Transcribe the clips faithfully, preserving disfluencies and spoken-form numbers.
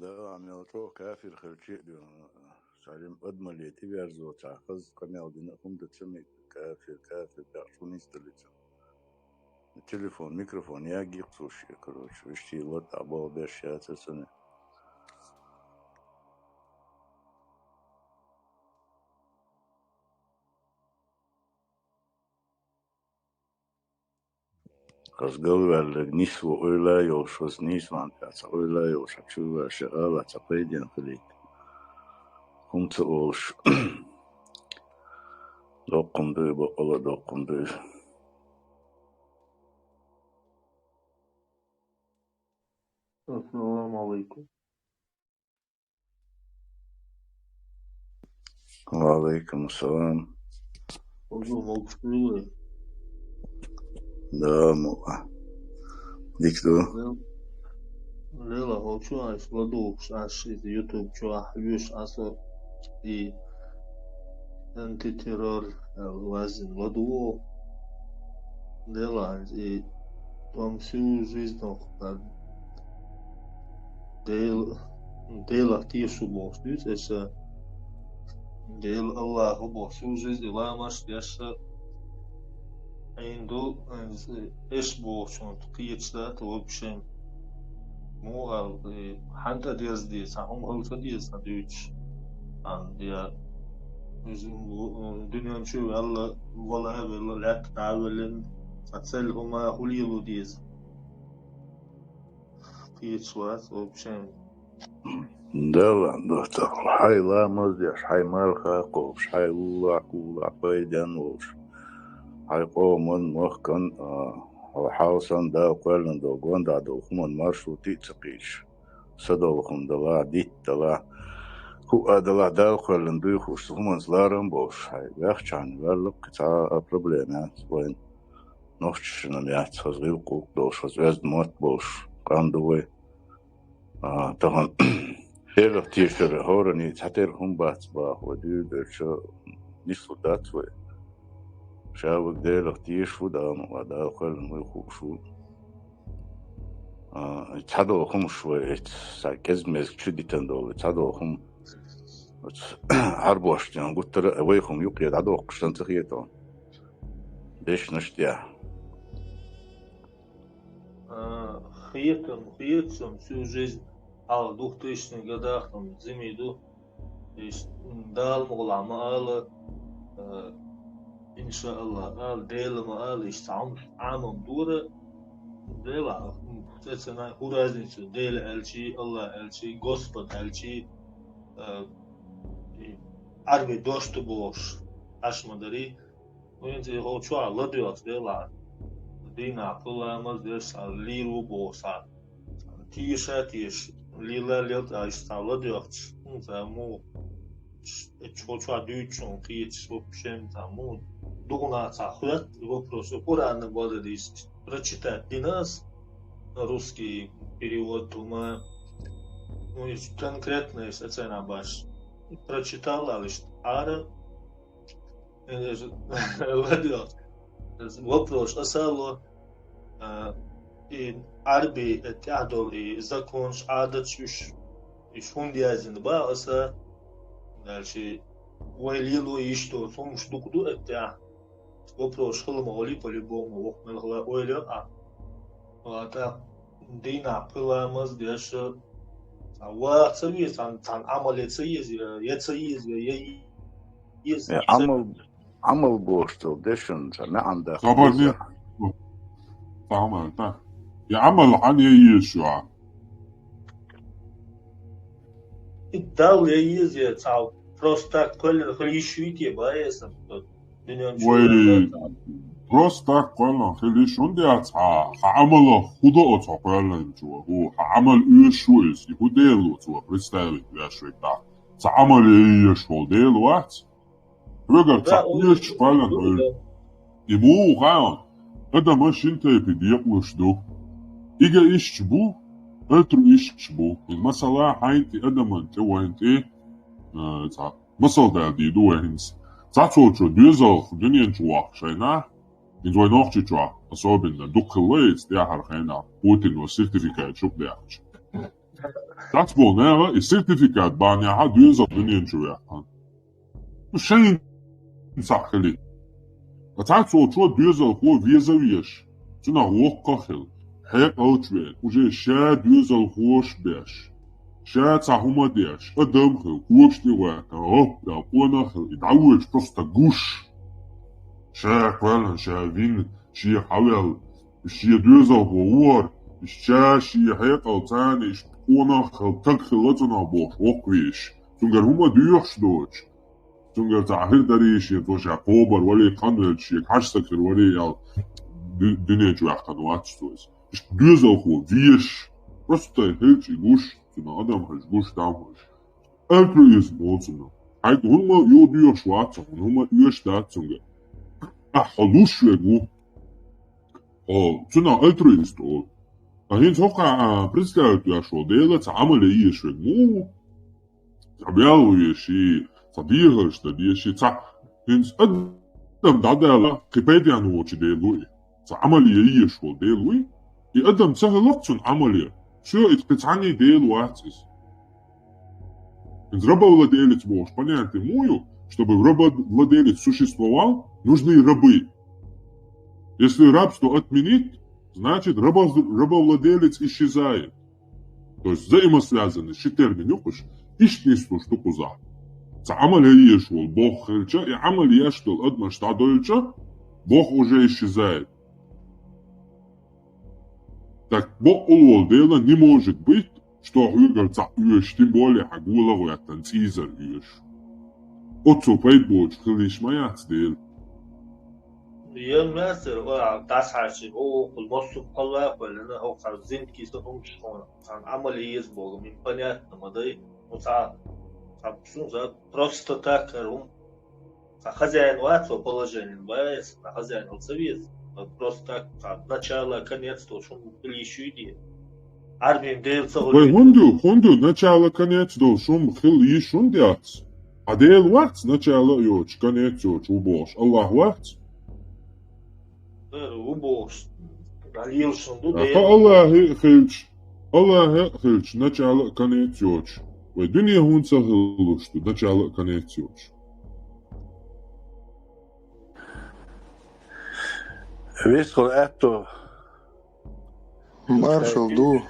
Да, мел чӀогӀа кафир хилча а дуьйна, цхьа рим адамалле тӀеверзо, цхьа хаза къамел дина а хӀума да ца мега, кафир, кафир, бехк чу нисдалица. Телефон, микрофон яггийкх цо шен, короче, виштий латӀа болх беш яцар цунна. Хаза галваьлларг нисло ойла йолуш, хаза нийсонца ойла йолуш, хьан чу ваьлла ша ала, цхьа пайдена хилийта. ХӀума ца олуш. Доккхун дуй, бакъала доккхун дуй. Ассаламу алейкум. Ва алейкум ассалам. Узу, могу вай? Да, могу. Дика ду. Лела, хӀокху чу ас ладугӀуш, ас иза YouTube чохь вуьйш, аса и антитеррор, э, вазин ладугӀу. Лела, и том всю жизнь, Дела, Делах тешаш ву бохуш дуьйцу аса. Дела Аллаху бохуш, всю жизнь ламаш деш а, Ӏийна ду, аса бохучунна кхеташ дац вообще. Муха аьлла, и хьан тӀе деза деза, цхьа хӀума хила ца деза, цхьа дуьйцуш. Хан, я, иза, м, дуьнен чу ваьлла, вала а велла, лаьтта дӀа а веллина, цхьа цӀена хӀума хӀун лело деза. Кхеташ вац, вообще. Дала, дохтар, хьайн ламаз деш, хьайн марха кхобуш, хьайн уллохь, куллохь пайденна волуш, хьайн къоман, махкан, а, хьо хьал санна Дала кхоьллина долу гондахь долу хӀуманна маршрут а ца кхийсаш, са долу хӀума далахь, дитт далахь, хӀуъа далахь, Дала кхоьллина дуй хууш, цу хӀуманца ларам а болуш, хьайн ваьхчахьана ваьлла кхин цхьа а проблема яц вайн. Нохчашна яц, хаза гӀиллакх-гӀуллакх долуш, хаза оьзда мотт болуш къам ду вай. А, тахана Делах тешар хӀоранна цхьатерра хӀума бац боху вай дуьйладелча, нислур дац вай. Ша вага Делах тешаш ву, Дала ма ван, Дала кхоьллина вуй хууш ву. А, цхьадолу хӀумаш вай, эца, сан кӀеза-меза чу дитина долу, цхьадолу хӀума оцу Ӏарбошна гуттара а вай хӀума юкъе дӀадоккхуш санна ца хета хьуна. Дешнаш тӀехь. А, хетам, хетам, всю жизнь, хьалха двухтысячных годах там зиме ду. Иштта, м, Дала мукъалахь ма ала, а, иншааллахь, ала, Дела ма ала, иштта цхьа хӀумаш Ӏамам дора, Дела, м, цецана хӀун разница, Дела аьлчи, Аллах аьлчи, Господь аьлчи, а, и Ӏарби дош ду бохуш, Ӏаш ма дарий. ХӀинца и хӀокху чохь ладоьгӀча делахь, дийнахь кху ламаз деш цхьа лийр ву боху цхьа. Теша а теша, лела а лела, цхьа иштта цхьа ладоьгӀча, хӀинца муха, хӀокху чохь дуьйцучунна кхеташ, вообще цхьа муха, дукха нах цхьа хоьтту и вопрос, и Къуръанна бада дийцича, прочитать дина ас, русский перевод хӀума, ну, и конкретно, если цена баш, прочитал, а лишь ара, ЛадоьгӀча. Вопрос аса а ло, а, и Ӏарби, э, тӀехь долу и законаш, Ӏадаташ уьш, уьш хӀунда яздина боху аса, дальше вай лело йиш долу хӀумаш дукха ду а тӀехь. Вопрос хила ма хуьлий по-любому, вокху мелхала ойла йо а. Ва тӀаккха дийнахь кху ламаз деш, а, ваха ца веза, цхьана, цхьана Ӏамале ца еза, я ца еза, я Иза Э, Ӏамал, Ӏамал бохуш долу дешан ца маьӀна даккха Хабар деза. Не. Ца Ӏамал, та. Я Ӏамал хьан я еза шу а? И Далла я еза, я цхьа просто так кхоьллина хила йиш юй те, баьса, дуьнен чу Вай, ваьлла. Просто так кхоьллина хила йиш хӀунда яц хьан? Хьан Ӏамалах хӀун до оцу хьо кхоьллинчо? ХӀу, хьан Ӏамал оьшуш ву иза? И хӀун Дела ву цо представить веш вегахь? Цхьа Ӏамал я езаш волу Дела вац? Хьоьгара цхьа оьшуш кхоьллина хила. И муха хаьа? Адамаш шина тайпе декъалуш ду. Ига иштта бу, оьтруш иштта бу. И масала хьайна тӀе, адаман тӀе, вайна тӀе, а, цхьа масал даьлла дийр ду вай хӀинца. Цхьацолчо доьзалх дуьнен чу воккху шайна, иза вай Нохчийчохь особенно дукха хилла иза тӀаьхьара хенахь, Путино сертификат чу а даьккхича. Дац бо наха и сертификат бан яха доьзал дуьнен чу ваьккхина. Ну, шайна цхьаъ хили. Ткъа цхьацца волчо доьзалхо веза веш, цунах воккха хила, хьекъалча вена, уже ша доьзалхоша беш, ша цхьа хӀума деш, адам хила, когаш тӀе ваьккха, гӀоп а, къонах хила, и дӀавоьдуш просто гуш. Ша кхоьллина, ша вина, шех хьавелла, шен доьзалхо вора, ша шен хьекъал царна, иш къонах хила, таг хила цунах бохуш, воккха веш. Цуьнгара хӀума доьхуш доцуш. Цуьнгара цхьа хир дарий шен, цо ша кхобар валий, кханвелча шега хьажа саг хир валий аьлла, ду-, дуьнен чу ваьккхина вац цо иза. Иштта доьзалхо веш, просто хилча и гуш, цунах адам хилча гуш, дам хилча. Альтруизм олу цунах. Хьайга хӀума юха доьхуш вац, хьуна хӀума оьшуш дац цуьнгара. Ахьа хьо луш верг ву. Хьо цунах альтруист олу. Ткъа хӀинца хӀокху а представить веш волу Дела цхьа Ӏамал ян езаш верг муха ву? Цхьа бел ву веший, цхьа дехарш дан деший, цхьа хӀинца адам дӀадала кхин пайденна воцу Дела ву и. Цхьа Ӏамал ян езаш волу Дела вуй, и адам ца хилла-кх цунна Ӏамал ян. Всё, и кхин цхьанний Дела вац иза. ХӀинца рабовладелец бохуш понятие муха ю, чтобы рабовладелец существовал, нужны рабы. Если рабство отменить, значит, рабов-, рабовладелец исчезает. То есть взаимосвязанный ши термин ю кхуш, иштта нислуш ду кхузахь. Цхьа Ӏамал ян езаш волу боху хилча, и Ӏамал еш долу адамаш дӀадойлча, боху уже исчезает. Так бакъ волу Дела не может быть, что хьоьгара цхьаъ оьшуш, тем более хьан гола а гӀоьттина цӀийзар оьшуш. Оццул пайда боцуш хила йиш ма яц Дела. Ян мастер, ва дас хьарчи, о, кхул массу палла а кхоьллина, хӀокху цхьа зинтки са хӀумаш хьуна, цхьана Ӏамал еза боху, мин понятно ма дай, ну, цхьа, цхьа, цхьа, просто так, хӀара хӀума. Цхьа хозяин вац, цо положение вац, цхьа хозяин вац, ца веза. Просто так, цхьа начало, конец, то, шун хила йиш ю де. Армин Дела ца Вай гӀур хӀунда ю, хӀунда ю, начало, конец долуш хӀума хила йиш хӀунда яц? А Дела вац начало а йоцуш, конец йоцуш ву бохуш, Аллах вац? Ву бохуш, Дела шун ду, Аха Дела. Аллахе а хилча, Аллахе а хилча, начало а, конец йоцуш. Вай дуьне хӀунда ца хилалуш ду, начало а, конец йоцуш? Вестхула аьтто. Маршалла ду.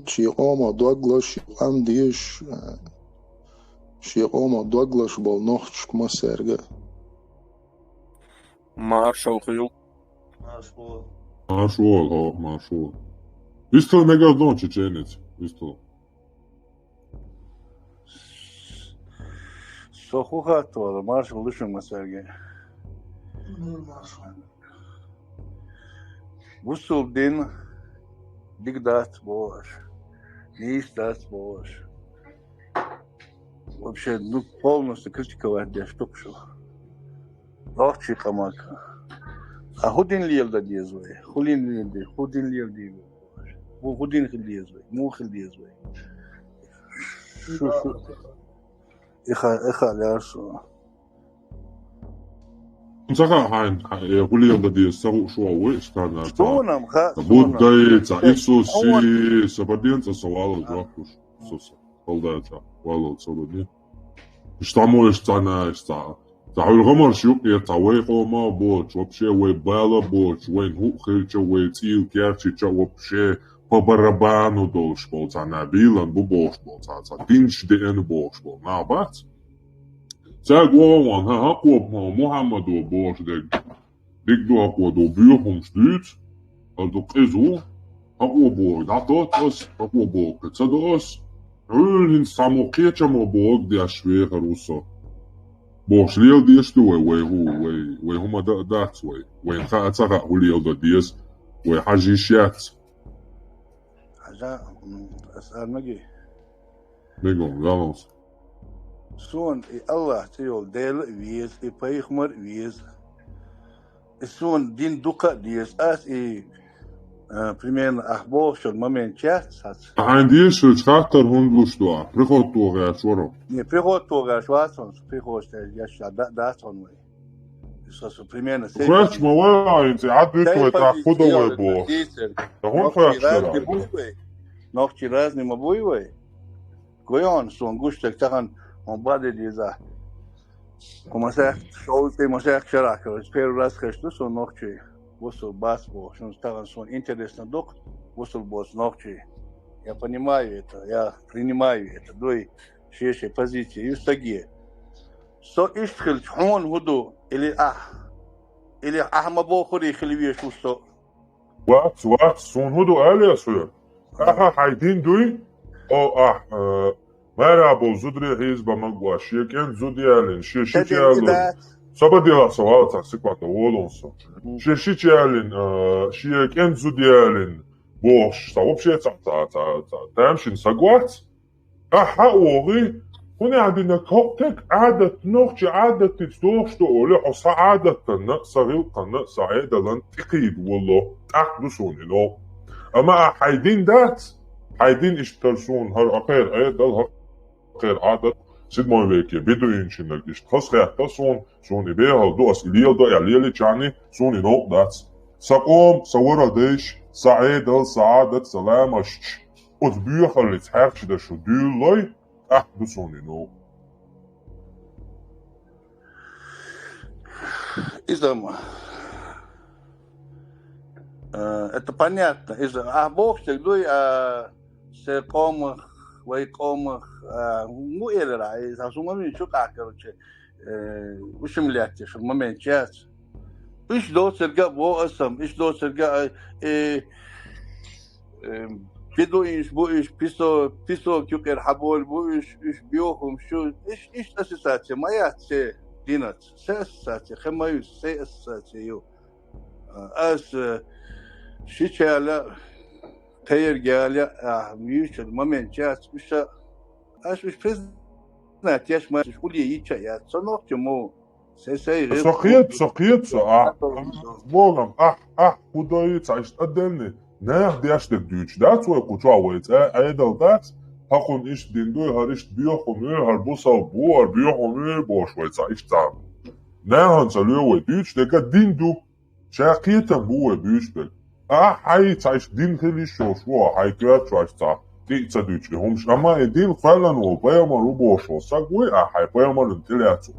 Шен къомах дог лозуш, шен къам дезаш, шен къомах дог лозуш болу нохчашка массаьрга. Маршалла хуьлда. Маршалла. Маршалла, хьо, маршалла. Вистхила мегаргдон чеченец. Вистхила. Со хӀун хатта вара, маршалла ду шуна массаьрга. Бусулба дин дика дац боху аш, нийса дац боху аш. Вообще, ну, полностью критиковать деш ду шу. Нохчийн къаман. А хӀун дин леладан деза вай? ХӀун дин леладан, хӀун дин леладан вай? ХӀун, хӀун дин хила деза вай? Муха хила деза вай? Шу, шу. Иха, иха лер шу. Ца хаьа хьайна, хьан, э, хӀун леладан деза, ца хууш ву вай, иштта нах. Суна-м хаьа, суна-м. Буддай, цхьа Иисуси, са баден цхьа са валал жоп луш. Со, со. Халдай цхьа валал ца луни. Иштта мо иштта цхьа нах, иштта цхьа. Цхьа хьуьлгӀа марш юкъера цхьа вай къома а боцуш, вообще вай бала а боцуш, вайн хӀуъ хилча, вай цӀийла керчича, вообще по барабану долуш болу цхьа нах, бийлан бу бохуш болу цхьа, цхьа динчу деана бохуш болу нах бац. Цаьрга вогӀу ван, хӀан, хӀокхо бу Мухьаммадо бохуш дерг. Дика ду хӀокхо ду, боьхамаш дуьйцу, хӀара ду къиза ву, хӀокхо боху дӀатотту ас, хӀокхо боху кхин ца до ас. Хьуьлла хӀинца цхьаммо кхечаммо бохург деш вехар ву со. Бохуш леладеш ду вай, вай хӀу-, вай, вай хӀума дан а дац вай. Вайна хаа ца хаьа хӀун леладан деза, вай хьажа йиш яц. Хьажа, м, ас ара магий? Мегам, яланс. Суна и Аллах цӀе йолу Дела а веза, и пайхамар а веза. И суна дин дукха а деза. Ас и, а, примерно, ахь бохучун момент чехь а сац. Хьайна дезаш хилча хаттар хӀунда луш ду ахь? Приход тӀе гӀерташ вара. Не, приход тӀе гӀерташ вац хьуна, приход тӀе гӀерташ да-, дац хьуна вай. Со, со, примерно, сей Хоьттуш ма вай, хӀинца Ӏад витта вай тӀаккха хӀун до вай бохуш. Ткъа хӀунда хоьттуш дара? Нохчий разный ма буй вай. Гой хьона, сон гуш дерг тахан хьона баде деза. Хьо масех шовзткъе масех шарахь, короче, первый раз хеш ду сон нохчий. Бусул бац бо, шун тахан сон интересно дук, бусул боц нохчий. Я понимаю это, я принимаю это, дуй, шешей позиция, ю саге. Со ишт хилч, хьона хӀу ду, или ахь? Или ахь ма бохури хилвеш ву со? Вац, вац, сун хӀу ду алия суьр? Ахьа хьай дин дуй? О, ахь, э, мара бо зудре хьиз ба магва, шекӀен зуд ялин, шеши чалу. Сабадила савал ца сиквата волон со. Шеши чалин, э, шекӀен зуд ялин. Бохш, са вообще ца, ца, ца, ца, тамшин сагвац? Ахьа вогӀи, хӀуни гӀадина кокъек гӀадат, нохчи гӀадатиц дохш ду оли, хьо са гӀадатанна, са гӀилкъанна, са гӀедалан тӀикъид вулло, тӀакъ ду суни ло. Амма а хьай дин дац, хьай дин иштар сун, хӀар ахъер гӀедал, хӀар ахъер гӀадат, седьмой веке бедуинчинаг ишт хас хетта сун, сун и бегьал ду ас, и лел ду, я лели чани, сун и нокъ дац. Са къом, са вара деш, са гӀедал, са гӀадат, са ламашч. Оц буьйхаллиц хьаьрча дашу дуьйллой, ахь ду суни ну. Иза ма. Э, это понятно. Иза, а бохчик дуй, а се къомах, вай къомах, а, му элера, иза сумами чу къа, короче, э, ушим лятти, шу момент час. Иш доцерга бо асам, иш доцерга, э, э, бедуинш бу иш, песо-, песок юкъер хьабол бу иш, иш биохум шу, иш, иш ассоциация, моя се динац, се ассоциация, хэ маюс, се ассоциация ю. А, ас, э, шичала, тейргала, а, мюшел момент час, уша, аш уш признать, яш ма, уш хули ича, я, цонок чему, се, се, Со кхет, со кхет, со, а, Богом, а, а, худой, цаишт отдельный, нах дяштек дюч, да, цой куча вайц, а, айдал дац, хакун ишт дин дуй, хар ишт биохум, хар бусал бу, хар биохум, бош вайца, ишт цам. Нахан ца лё вай дюч, дека дин ду, ша кхетам бу вай бюш бек. А, хьай, цаишт дин хили шош, во, хьай квер чуаш ца, ти ца дюч, и хумш. Амма и дин хвалан во, пайамар у бошо, саг вай, а, хьай пайамаран тиляцу.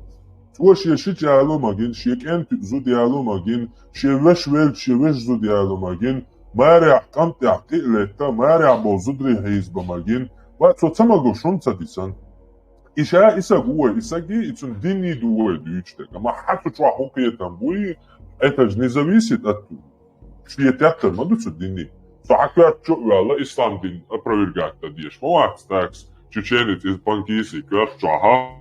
Цо ше ши чалу магин, ше кент зуд ялу магин, ше веш вел, ше веш зуд ялу магин, маря къамтя къилетта, маря бо зудри хизба магин, ва цо ца маго шун ца дисан. Иша, иса гуэ, исаги, ицун дини дуэ дюч дека. Ма хату чуа хукетам буи, это же не зависит от, шие тяттар ма дуцу дини. Со хаквер чу вяла ислам дин опровергать да деш. Ма вац такс, чеченец из панкиси квер чуа ха.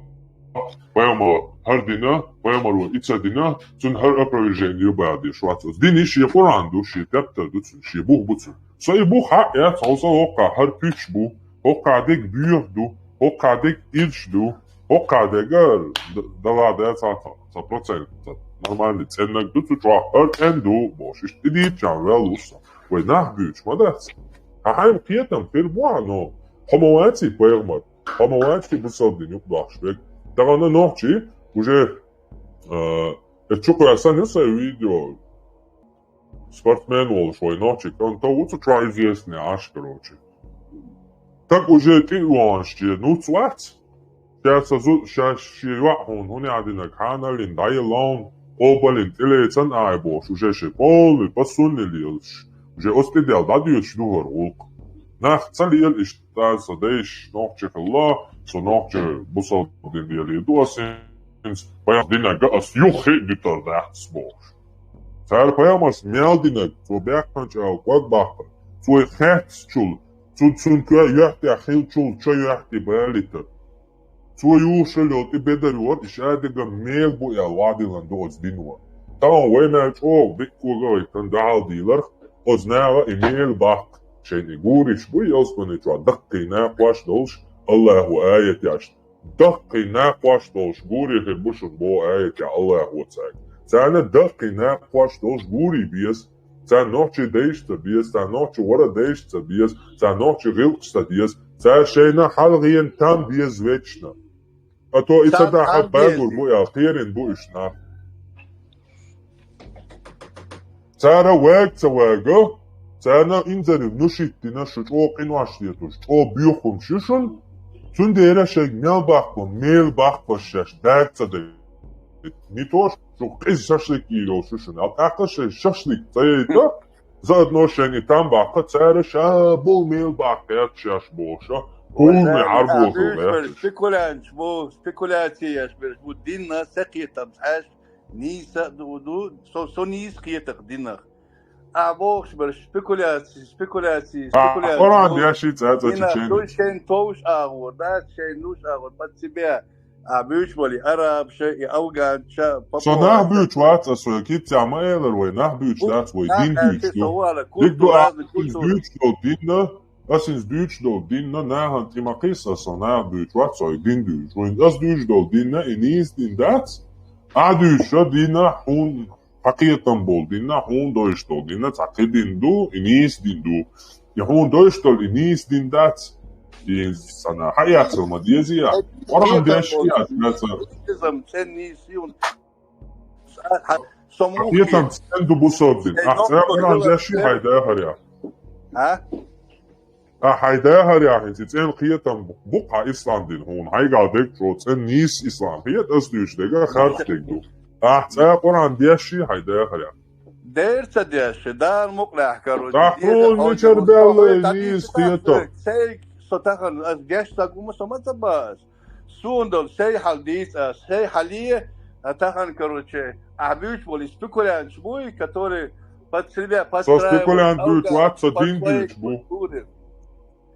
Пайомар хар дина, пайомар вон ица дина, цун хар опровержение ба деш вац. Дини шие Къуран ду, шие тяттар ду цун, шие бух бу цун. Со и бух ха, я, цо со окка хар пич бу, окка дек бюх ду, окка дек илч ду, окка дек гар, д-, дала да ца, ца, ца процент, ца нормальный ценник ду, цу чуа хар эн ду, бош, ишт иди чан вел уса. Вай нах бюч, ма дац. Ха хайм кхетам, пир буа, но хомоваци пайгмар, хомоваци бусалдин юк бахш бек. Дагана нохчи, уже, э, э, чук ясан юса видео, спортсмен волуш вай нохчи, он то уцу чуа известный аш, короче. Так уже ти уанш че, ну, цвац. Сейчас азу, сейчас ши юахун, хуни адина каналин, дайлаун, обалин, тилейцан ай бош, уже ши полный, посунный лилш. Уже остидел, да дюш дугар гулк. Нах цалил иш тар со дейш, нохчи хилла, со нохчи бусал дин дели дуасин, паян динага ас юхи дютар дахс бош. Цар паямас мял динаг, цо бяхкан чӀал кӀваг бахка, цой хец чул, цун, цун кӀве юхтя хил чул ча юхти балитар. Цо юшал йолти бедар юар, иш адига мел бу ял вадилан доз динва. Таман вай мел чӀо, биккуга вай тан дахал дилар, оз нагъа и мел бахк, шейни гуриш бу, ялсмани чуа даккхи накъваш долш, Аллаху аят яшт. Даккхи накъваш долш гури хир бушун бо аят я Аллаху цаг. Цана даккхи накъваш долш гури биес, цан нохчи дейш ца биес, цан нохчи вара дейш ца биес, цан нохчи гъилкъ ца биес, цар шейна халгъиен там биес вечно. А то ица да хаб багур бу я, хирин бу ишна. Цара ваг ца вага, Царна инзаре внушить дина шу чӀогӀа къинош летош, чӀогӀа боьхамаш ю шуна. Цундела шайга мел баккха, мел баккхаш шаьш даг ца дайта. Не то, шу къиза шашлык йийр йолуш ю шуна. Ал тӀаккха шайн шашлык ца яйта, заодно шайна и там баккха, цара ша бу мел баккха яц шаьш бохуш, полный Ӏарбоьхалла лаьтташ. Спекулянташ бу, спекуляци еш берш бу, динна сакхетам цхьаьш, нийса а ду, ду, со, со нийса кхетах динах. А бохуш берш спекуляци, спекуляци, А, спекуляци. Къуръан деши цӀа-цӀа Динах чеченец. Ду шайн товш агӀор, да, шайн душ агӀор, под себя. А буьйш боли арабша, и афганша, по Со нах поводу. Буьйч вац а со, кицця ма элар вай, нах буьйч Бу-, дац вай, нах дин аьлча буьйч со ду. Вала, Дик ду культура, ас разный культура. Буьйч долу динна, ас инза буьйч долу динна, нахана тӀе ма кхийса, со нах буьйч вац, со и дин дуьйч. Вайн ас дуьйч долу динна, и нийса дин дац, а дуьйча динна хьуна хьан кхетам болу динна, хьуна дойш долу динна, цхьа кхин дин ду, и нийса дин ду. И хьуна дойш долу, и нийса дин дац. И сана хьан яцал ма деза я. Къуръан деш яц, яц. Изам цен нийса ю. Со ма Кхетам цен ду бусалба дин. Ах, цӀа Къуръан деш хьай дахар я. А? А хьай дахар я хӀинца, и цӀен кхетам бу-, хьан ислам дин хьуна. Хьайгал дег чӀо цӀен нийса ислам хета, ас дуьйцу дега харц дег ду. Ахь цӀа Къуръан деш хьай дахар я. Дер ца деш, Дала мукъ лаьхь каро. Ахь хьуна мичара баьлла нийса кхетам? Цайг со тахана, ас геш ца гума, со ма ца баас. Суна долу сай хьал дийца ас, сай хьале, а тахана, короче, ахь буьйч боли спекулянташ буй, которые под себя Со подстраивают спекулянт буьйч афганцев вац, со под дин свои буьйч бу. Культуры.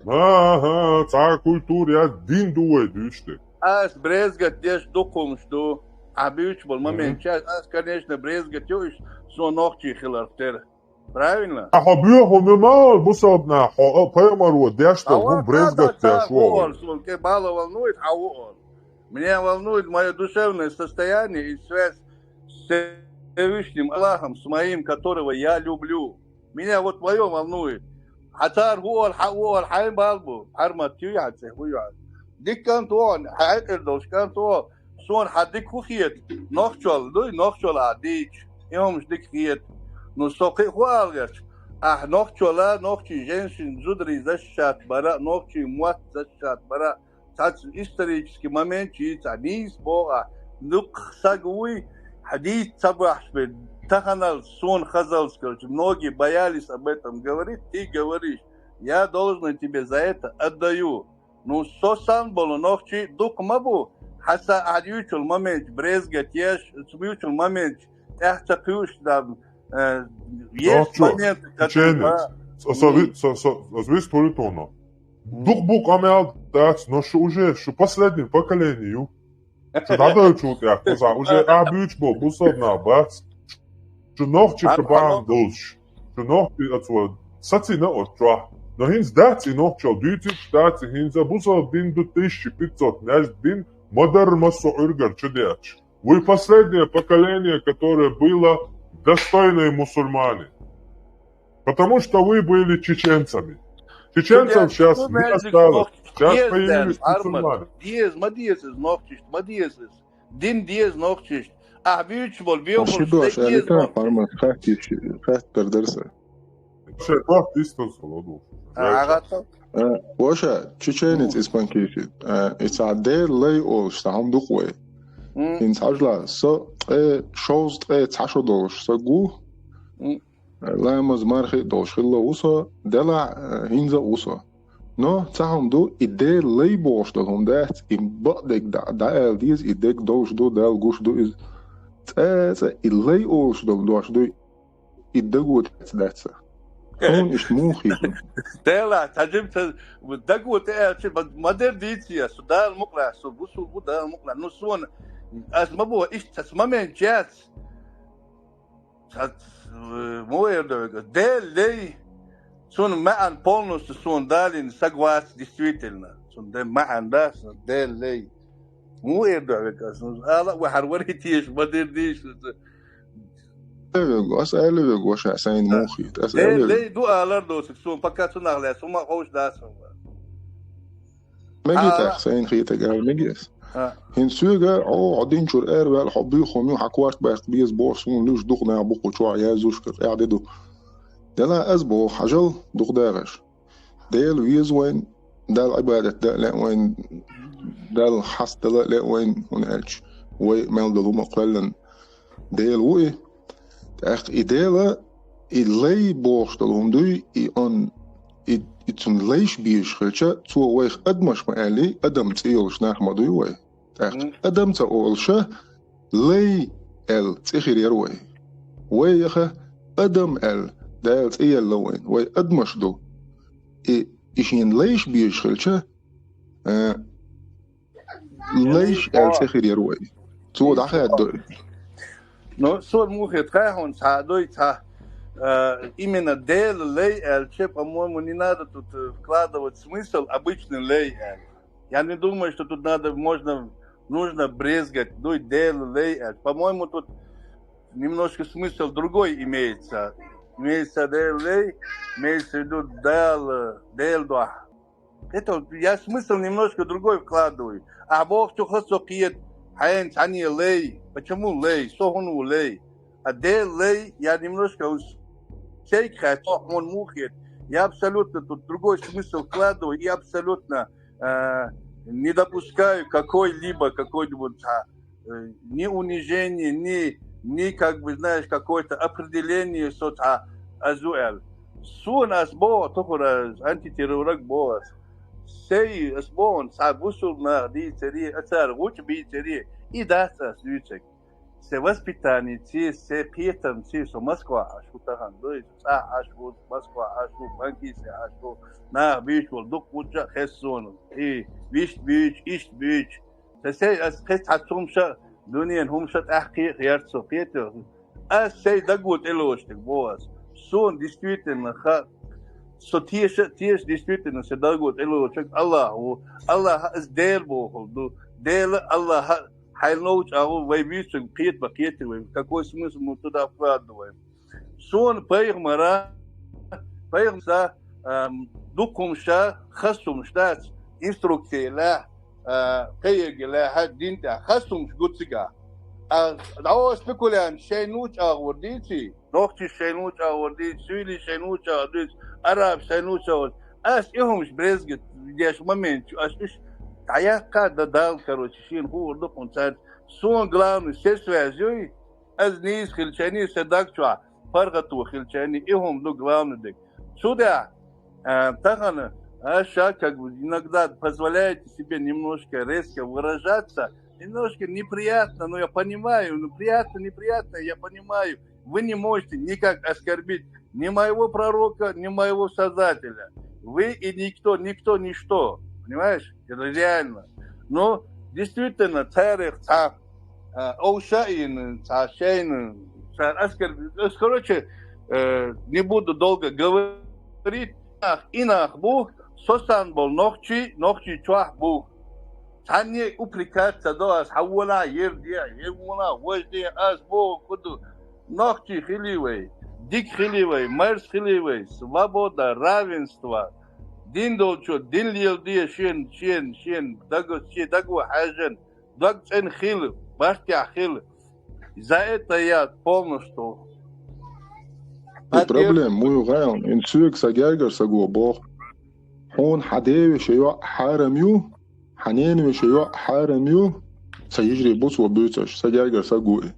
Аха, цхьа культура я дин ду вай дуьйцуш дерг. Ас брезгат деш дукхумаш ду, ахь буьйч болу Мгм. Момент. Сейчас ас, конечно, брезгат йо иш, со нохчий хиларх тера. Правильно? А хьо боьху ма ма бусалбна, хьо а пайхамаро деш долу хӀума брезгат деш ву. Хьо ца хуур, суна кхин бала волнует, хьан ву ор. Меня волнует моё душевное состояние и связь с Всевышним Аллахом, с моим, которого я люблю. Меня вот моё волнует. Хьан цара ву ор, хьан ву ор, хьайн бала бу. Хьармат юй хьан цӀе, хӀу ю хьан. Дика кӀант ву хьан, хьайн тӀера долуш кӀант ву. Суна хьан дика хӀу хета? Нохчол дуй, нохчол а дийча, и хӀумаш дика хета. Ну, со кхин а хӀу ала гӀерташ? Ахь нохчола, нохчий женщин зударий защищать бара, нохчий мотт защищать бара. Цхьацца исторический момент чи цхьа нийса боху ахь. Дукха саг вуй, хьан дийца ца бахьаш бен, таханалц, суна хазалц, короче, многие боялись об этом говорить, ты говоришь, я должен тебе за это отдаю. Ну, со санна болу нохчий дукха ма бу, хьан са ахь дуьйцул момент брезгат еш, дуьйцул момент тӀаьхьа ца кхуьуш дан, э, есть Нохчо, моменты, которые, чеченец. а, Со, со, ви-, со, со, ас вис туритоно. Дукха бу къамел дац, но шу уже, шу последнее поколение ю. Шу дӀадойлучул тӀаьхьа, кхузахь уже а буьйцу бо, бусалба нах бац. Шу нохчий Ан-, кхабан ан-, долуш. Шу нохчий ацо сацийна оцу чохь. Но хӀинца дац и нохчал дуьйцуш, дац и хӀинца бусалба дин ду тысяча пятьсот нежд дин, ма-дарра массо а Ӏуьргар чу деача. Вы последнее поколение, которое было достойные мусульмане. Потому что вы были чеченцами. Чеченцев сейчас не осталось. Сейчас появились мусульмане. Деза, ма деза из нохчишта, ма деза из. Дин деза нохчишта. Ахь буьйцуш болу бехуш деза нохчишта. Формат хаттиш, хаттар дара сан. Шайн тохта дистал ца ло ду. А, гӀатта? Э, ваша, чеченец из панкейши. Э, и цхьа Дела лай олуш, цхьа хӀума ду-кх вай. М. ХӀинца хьажал, со ткъе шовзткъе цхьа шо долуш саг ву. М. Ламаз мархи а долуш хилла ву со, делахь, э, хӀинца а ву со. Но цхьа хӀума ду, и Дела лай бохуш долу хӀума дац, и бакъдерг дӀа-, дӀааьла деза, и дерг долуш ду, Далла гуш ду иза. ЦӀа-цӀа и лай олуш долу дош ду, и даго тӀе ца дац сан. Хьуна иштта муха хийтина? Делахь, цхьа жимма ца даго тӀе аьлча, ма-, ма-дарра дийца ас, со Дала мукъ лахь, со бусулба ву Дала мукъ лахь. Ну, суна, ас ма боху, иштта цхьа момент яц. Цхьац, э, муха эр ду вегас? Дела лай, цунна маьӀна полностью суна далийна саг вац, действительно. Цунна де маьӀна дац, Дела лай. Муха эр ду вегас? Ала а вахьар вари теша, ма-дарра дийша. Ас аьлла вегу, ваша, сайна муха хийта. Ас аьлла вегу. Дела лай ду алар доцург суна, пока цунах лаьцна хӀума а ховш дац хьуна. Мега тӀаккха сайна хийта гар мега ас. А. ХӀинца соьга, хьо, хьо динчуьра араваьлла, хьо буьйху хӀума ю, хьан корта баьккха беза бохуш, суна луьйш дукха нах бу кху чохь яздеш, кху тӀехь де ду. Дела аз боху хьажал дукха дагӀаш. Дела веза вайн, Далла Ӏибадат дан а лаьа вайн, Далла хьастадала а лаьа вайн, хӀунда аьлча вай мел долу хӀума а кхоьллина Дела ву и. ТӀаккха и Дела, и лай бохуш долу хӀума дуй, и он, и, и цунна лайш безаш хилча, цо вайх адамаш ма аьллий, адам цӀе йолуш нах ма дуй вай. ТӀаккха адам ца олуша, лай аьлла цӀе хир яра вай. Вай яха адам аьлла Дала цӀе елла вайн. Вай адамаш ду. И, и шена лайш безаш хилча, а, лайш аьлла цӀе хир яра вай. Цо дӀахаьдда и. Ну, сор мухе тхайхьун цхьа а дой, цхьа, а, именно Дела лай аьлча, по-моему, не надо тут, э, вкладывать смысл обычный лай аьлла. Я не думаю, что тут надо, можно, нужно брезгать, ну, и Дела лай аьлча. По-моему, тут немножко смысл другой имеется. Имеется Дела лай, имеется в виду Дела, Дела дуа. Это вот я смысл немножко другой вкладываю. А боху цу хасо кхета, хьайна цхьаьна лай. Почему лай? Со хӀун ву лай? А Дела лай, я немножко уж шайга хаьтту, хьуна муха хета. Я абсолютно тут другой смысл вкладываю и абсолютно, э, не допускаю какой-либо, какой-нибудь, а, э, ни унижение, ни, ни, как бы, знаешь, какое-то определение со цхьа азу аьлла. Суна ас боху, тухура ас антитеррораг боху ас. Сай ас боху, цхьа бусулба нах дийцаре, а цара гӀучу бийцаре, и дац ас дуьйцург. Се воспитаниеций, се кхетамций со Москва Ӏаш ву тахана, дуй, цӀахь Ӏаш ву, Москва Ӏаш ву, Панкисе Ӏаш ву, нах бийш волу дукха гӀуча а хеза суна. И вист буьйцу, ист буьйцу. Сан сай ас кхин цхьа хӀумаш а, дуьненан хӀумаш а тӀаьхьа кхиа а гӀерта со, кхетий? Ас сай даго тӀелоцуш дерг боху ас. Суна действительно хаьа, со теша а теша, действительно, сан даго тӀелоцуш дерг Аллах ву. Аллах ас Дела бохург ду. Дела, Аллах хьайна ловчу агӀор вай вуьйцург кхета ма кхетий вай. Какой смысл мы туда вкладываем? Суна пайхамара, пайхамара, ам, дукха хӀумаш а, хаза хӀумаш дац, инструкция лаьа, а, кхайерг лаьа, хьан дин тӀехь хаза хӀумаш гу цигахь. А дӀо спекулянт шайна лучу агӀор дийций, нохчий шайна лучу агӀор дийций, суьйлий шайна лучу агӀор дийций, араб шайна лучу агӀор. Ас и хӀумаш брезгать деш момент чу, ас уьш дӀаяккха а дан Далла, короче, шена хуур ду хӀун цаьрца. Суна главный се связь юй, ас нийса хилча а, сан даг чохь паргӀато хилча а, и хӀума ду главный дерг. Цу тӀехь, а, тахана аш ша, как бы, иногда позволяете себе немножко резко выражаться, немножко неприятно, но я понимаю, ну, приятно, неприятно, я понимаю. Вы не можете никак оскорбить ни моего пророка, ни моего Создателя. Вы и никто, никто, ничто. Понимаешь? Это реально. Но действительно, царех цхьа, а, овшаин, цхьа шайна, цхьа оскорб-, короче, э, не буду долго говорить. Нах, и нах бу, со санна болу нохчий, нохчий чохь бу. Цхьанне упрекать ца до ас, хьан вона ер де, ер вона вож де, ас боху хӀун ду. Нохчий хили вай, дика хили вай, мерза хили вай, свобода, равенство. Дин долчо дин леладе шен, шен, шен даго, шен даго хьаьжжина, дог цӀена хила, бартехь хила. За это я полностью поддерживаю. Проблема, муй гӀайла, ин соьга сан гергара саго боху. Хьуна хьан девешин йоӀ хьарам ю, хьан ненавешин йоӀ хьарам ю, сан йижарий бу цо буьйцуш, сан гергара саго и.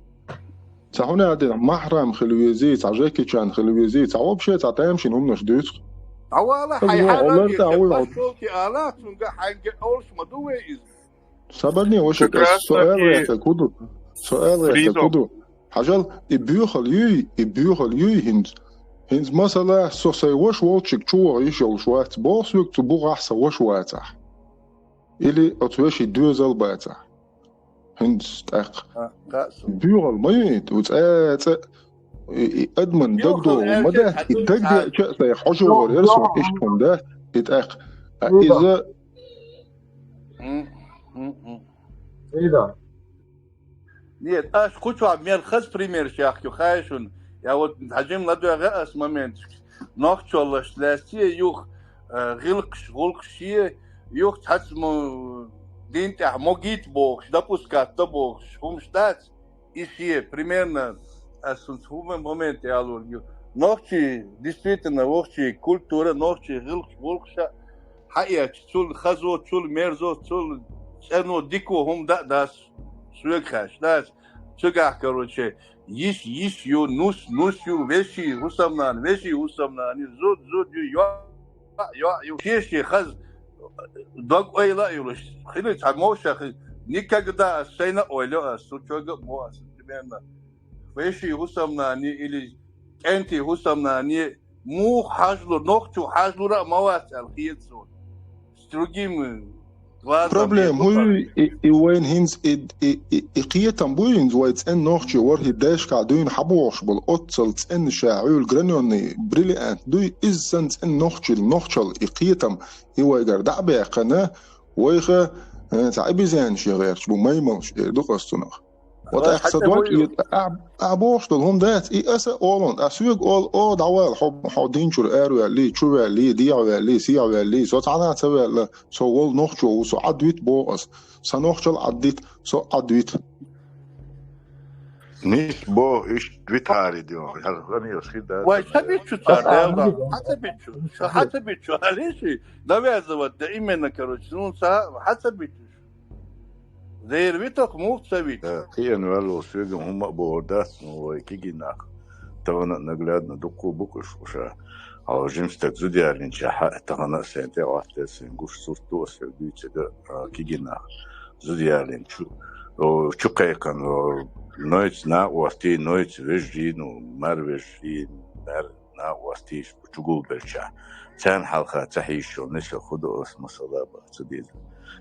Ца хьуна аьлла дина, махьрам хила везий, ца Жеки Чан хила везий, ца вообще ца тамашийна хӀуманаш дуьйцу. Дӏавала хьайн хьарам ю, пошёлки ала, цунга хьайга олуш ма ду вай иза. Сабарне, ваша, со ала гӀертарг хӀун ду? Со ала гӀертарг хӀун ду? Хьажал, и боьхал юй, и боьхал юй хӀинца. ХӀинца масала, со сайн ваша волчуьнга чу ваха йиш йолуш вац, боху соьга цу бухахь сан ваша вацахь. Или оцу вешин доьзал бацахь. ХӀинца тӀаккха. Боьхал ма ю и, цӀа, цӀа, и, и адаман дагдогӀу ма дац, и дагадеъча а сайн хьожа вогӀур яра суна иштта хӀума дац, и тӀаккха. А иза М, м, м. Ида. Нет, аш кху чохь мел хаза примерш яхкю, хай шуна. Я вот хьажим ладоьгӀа ас моменташка. Нохчоллаш лаьцае юха, э, гӀилкхаш, гӀулкхаш е, юха цхьацца мо-, дин тӀехь могийта бохуш, допускать до бохуш, хӀумаш дац. И шен, примерно, ас цунца хӀума момент ялург ю. Нохчий, действительно, вохчий культура, нохчий гӀулакх, гӀулакх ша хьаэцча, цул хазо, цул мерзо, цул цӀено, дико хӀума да а дац, соьга хаьттача, дац. Цигахь, короче, йиш, йиш ю, нус, нус ю, веший хӀусамнана, веший хӀусамнана ю, зуда, зуда ю, йоӀ, йоӀ ю. Шен-шен хаза дог-ойла а йолуш, хила цхьа мовша хила. Никогда ас сайна а ойла ас, цу чога а мо ас, примерно. Веший хӀусамнана или кӀентий хӀусамнана муха хьажалур, нохчо хьажалура а ма вац аьлла хета суна. С другим глазом. Проблема хӀун ю, и, и вайн хӀинца и, и, и, и кхетам буй хӀинца вай цӀен нохчо вара хӀи дешкахь дуьйна хьабохуш болу, оццал цӀенна ша Ӏуьйла гранённый бриллиант дуй, иза санна цӀен нохчил, нохчал и кхетам, и вайгара дӀа а баьккхина, вайха, э, цхьа обезьянаш гӀерташ бу, маймалш эр ду-кх ас цунах. Вот ахь ца дойчу, ахь бохуш долу хӀума дац, и аса а олу, а соьга олу, о, дӀавала, хьо, хьо динчуьра араваьллий, чуваьллий, дехьаваьллий, сехьаваьллий, со цхьана а ца ваьлла, со волу нохчо ву, со Ӏадвита боху ас, сан нохчалла Ӏаддита, со Ӏадвита. Нис боху, иштта витари де, хӀара хӀанаш хир дац. Вай ца биччу цара, хьа ца биччу, хьа ца биччу, алеши, навязывать да именно, короче, ну, ца, хьа ца биччу. Зер витах мух ца вит. Э, кхиъна ваьлла соьган хӀума а бохур дац, ну, вай кегий нах. Тахана а наглядно дуккха а бу-кх уьш ша. Хьо жима стаг зуда ялийначохь а, тахана а сайн тӀе а хӀоттаелла, сайн гуш сурт ду ас хӀара дуьйцург а, кегий нах. Зуда ялийна чу, о, чу кхайкхина, о, нойца накъостий, нойца вежарий, ну, мар вежарий, мар накъостий чугулбелчахь, царна хьалха ца хьийзаш йолу нисах хӀун до ас масала баха ца деза.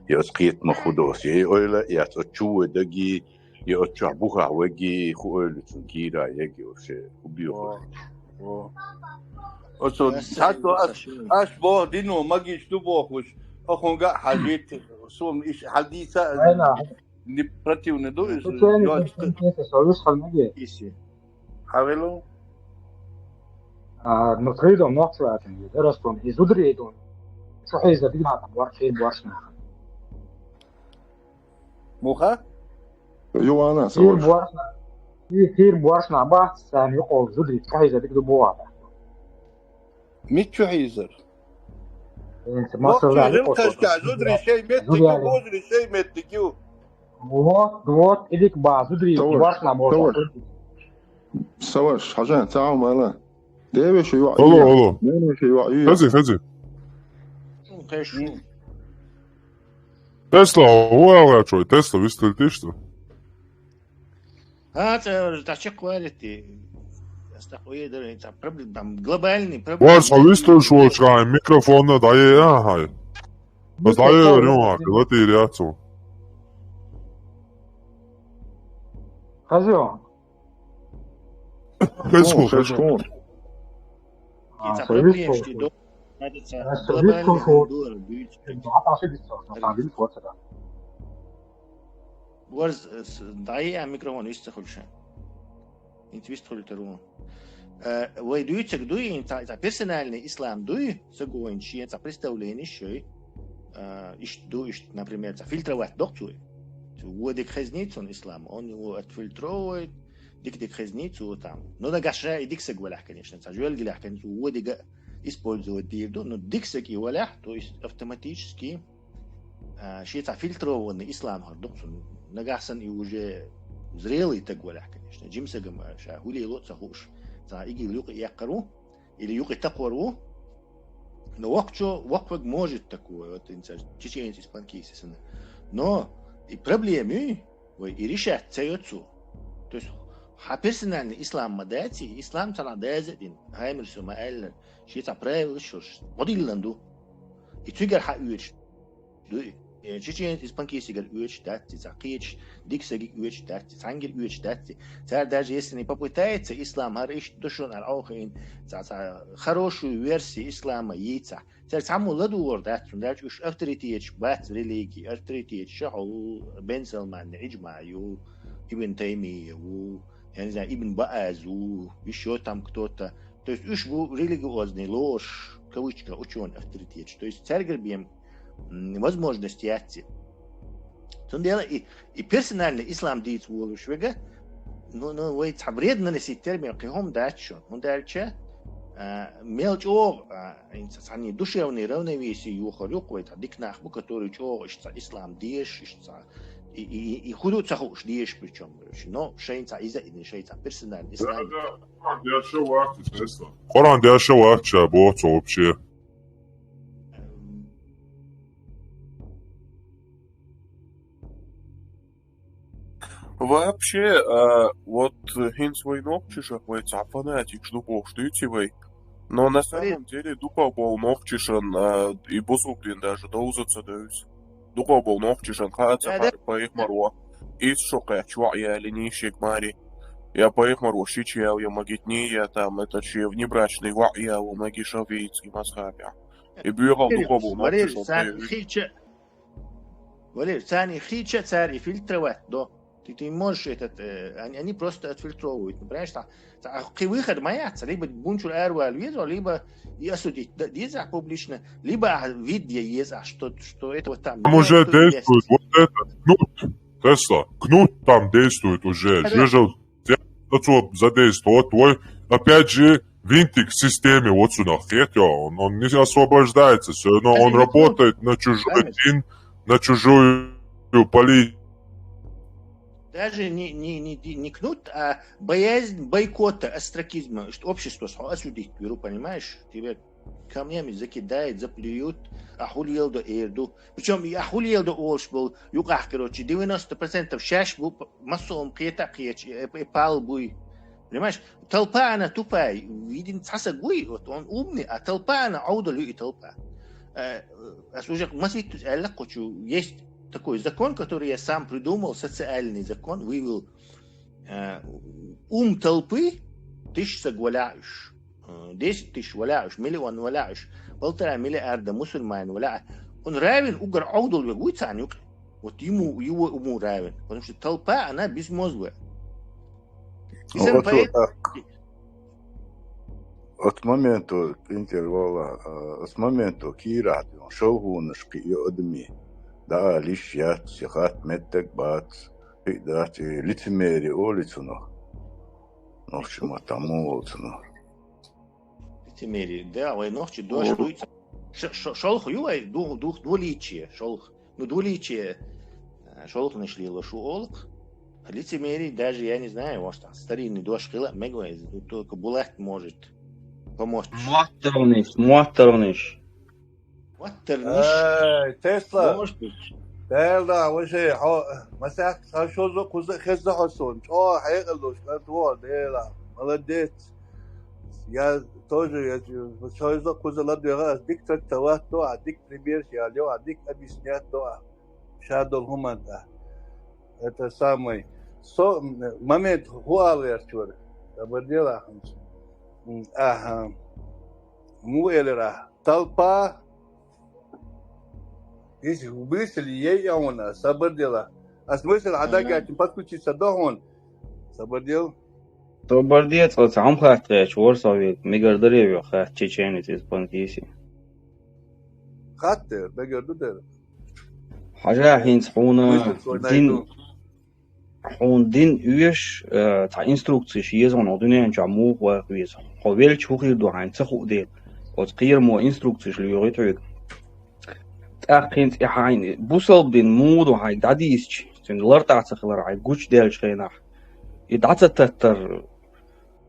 Я оцу кхетамах хӀун до ас, я и ойла а эц, оцу чу вай даги, я оцу чохь бухахь ваги, хӀун ойла цунна кийра яги вообще, хӀун бехур. Оцу цхьацца аш, аш боху дино магиш ду бохуш, ахунга а хьажийта, суна иш хьадийца а, не противный ду, иза йоцу. Хьавелу? А, ну, тридом нохчо атан, и дарастон, и зудридон. Цу хьийза дигна там бор, хир боршна. Муха? Юана, хир боршна. И хир боршна бац, сан юкъол зудри, цу хьийза диг ду бохата. Миччу хьийзар? Нохчий гӀилкхашка зудри шей меттиг ю, бозри шей меттиг ю. Вот, вот, идик ба, зудри, товарищ, боршна боху. Товарищ. Саваш, хьажан, цхьа хӀума ала. Девеши йоӀ. Алло, алло. Девеши йоӀ. Хези, хези. Тесла, хӀун аьлла чой? Тесла вистхилтиш ду? А, ца, та чекхвалити. Ас так уедер, ца проблема, там глобальный проблема. Варс, хьо вистхуьлуш волчу хьайн микрофонна дӀае а хьай. Ас дӀае а рюхьа, латийр яц ву. Хазион. Хезо, хезо. А, ца проблема шти до. Надо ца глобальный дуар дуйц. Варс, э, дӀае а микрофон вистхуьлуш. Инт вистхуьлу тару. Э, вай дуьйцург дуй, ин ца, ца персональный ислам дуй, ца гойн шен ца представление шой. Э, ишт ду, ишт, например, ца фильтровать докцуй. Цу вуо дика хезний цун ислам, он его отфильтровывает, дик-дик хезний цу там. Ну, да гаша и дик саг валях, конечно, ца жуэль гилях, конечно, цу вуо дига использовать дир ду, но дик саг и валях, то есть автоматически а, шен цхьа фильтрованный ислам хӀара ду-кх цунна. Нагахь санна и уже зрелый таг валахь, конечно. Жимсагам, а, ша хӀуле ло а ца хууш, цхьа игил юкъа эккхар ву, или юкъа такхор ву. Но воккхачо, воккхаг может такое, вот, инца, чеченец из Панкиси санна. Но и проблема ю, вай и решать ца йо цо. То есть, хьан персональный ислам ма дац и, ислам цхьанхьа даза а дина, хьаймар со ма аьллара, шен цхьа правилаш йолуш, гӀодиллан ду. И цуьнгара хьан оьшуш ду и? Э, чеченец из Панкисигара оьшуш дац и, цхьа кхечаш дика сагиг оьшуш дац и, цхьаьнгара оьшуш дац и. Цара даже если не попытается, ислам хӀара иштта ду шуна аьлла Ӏохайна, цхьа, цхьа хорошую версию ислама йийцахь, цара цхьаммо ладугӀур дац, хӀунда аьлча уьш авторитеташ бац религии, авторитеташ ша хьо ву, Бен Салман, Ӏиджма ю, Ибн Таймия ву, я не знаю, Ибн Бааз ву, ещё там кто-то. То есть уьш бу религиозный лоруш, кавычка, учёный авторитеташ. То есть цаьргара бен, м, возможность яц и. Цундела и, и персональный ислам дийца волуш вега, ну, ну, вай цхьа вред наносить термин кхин хӀума дац шуна. ХӀунда аьлча, А, мел чӀогӀа, а, цхьанне душевный равновесие йохар юкъ вай, цхьа дика нах бу, который чӀогӀа иштта цхьа ислам дезаш, иштта цхьа и, и, и, и хӀу ду ца хууш дезаш, причём, но шайн цхьа иза, шайн цхьа персональный ислам. Да, да, Къуръан дешаш вац, естественно. Къуръан дешаш вац, ша боху цо вообще. Вообще, а, вот, э, хӀинца вай нохчашах вай цхьа фанатикаш ду бохуш дуьйций вай. Но на самом деле дукхагӀболу нохчашан, а, и бусулба дин даже довза ца девза. ДукхагӀболу нохчашан хаа ца хьара пайхамаро, иза шо кхаьчча ваъ ялиний шега маре. Я пайхамаро шича ял я магитний, я там это шен внебрачный ваъ ял магий шафиитский мазхабехь. И боьхал дукхагӀболу нохчашан пайхамар. Валер, царна хиъча, цара и фильтровать до. Ты, ты не можешь этот, э, они, они просто отфильтровывают. Ну, понимаешь, там, там, а кхин выход ма яц, либо бунчура аравала веза, либо и осудить д-, деза публично, либо а вид я еза, что, что это вот там. Там уже действует вот это, кнут, Тесла, кнут там действует уже, жижел. Цо задействовать вой. Опять же, винтик в системе, вот сюда, хет, он, он не освобождается, все равно он работает на чужой дин, на чужую политику. Даже не, не, не, ди-, не кнут, а боязнь бойкота, остракизма, что общество схо осудить беру, понимаешь? Тебя камнями закидают, заплюют, а хулиел до эрду. Причём и ахулел до олуш болу юкъахь, короче, девяносто процентов шаьш бу п-, массо а кхета а кхеча, э, э, пал буй. Понимаешь? Толпа, она тупая, виден цхьа саг вуй, вот он умный, а толпа, она Ӏовдал ю и толпа. Э, ас уже маситтуз аьлла кхочу, есть такой закон, который я сам придумал, социальный закон, вывел. Э, ум толпы, тысяча саг валяешь. Э, десять тысяч валяешь, миллион валяешь, полтора миллиарда мусульман валяешь. Он равен угар Ӏовдал вег вуй царна юкъе. Вот ему, его уму равен. Потому что толпа, она безмозглая. И сам поэт... От моменту, интервала, э, от моменту кийрахь шалгӀунаш кхиъ адамий. Да, лиш яц, хатта меттаг бац, кхиъ дац, и лицемерие оли цунах. Нохча маттахь муха олу цунах? Лицемерие, да, вай нохча дош дуй ца-, ш-, ш-, шолгӀа ю вай, ду-, ду-, двуличие, шолгӀа. Ну, двуличие, э, шолгӀанаш лело шу олу-кх. Лицемерие даже, я не знаю, может, там старинный дош хила а мега вай, только Булат может помочь. МоттаргӀанаш, моттаргӀанаш. МоттаргӀанаш. Эй, Тесла! Может быть. Дела, вообще, хьо, масех, сан шозза кхуза а хезна хьо суна. ЧӀогӀа хьекъал долуш кӀант ву хьо, Дела. Молодец. Я тоже, я, шозза кхуза ладоьгӀна, ас дика трактовать до, а дика примерш ял йо, а дика объяснять до, а ша долу хӀуманна тӀа. Это самый. Со, м, момент хӀу ала гӀерташ вара. Сабар дела хӀинца. М, аха. Муха элира? Толпа. Если мысль ей я у нас, сабар дела. А смысл, а дагатин подключиться до хӀун? Сабар дел. Сабар де, цкъа ца хьамхатта гӀерташ вара со век. Мегар даре вех хатта чеченец из панкиси. Хатта, мегар ду дер. Хьажа хӀинца хьуна дин, хьуна дин оьшуш, э, цхьа инструкцеш еза хьуна, хьо дуьнен чохь муха ваха веза. Хьо велча хӀун хир ду хьайна ца хуу дела. Оцу кхерамо инструкцеш лоьху тхоьга. ТӀаккха хӀинца и хьайна бусалба дин муха ду хьайга дӀадийцича, цуьнан лартӀахь ца хилар хьайга гучудаьллачу хенахь, и дӀа ца таттар,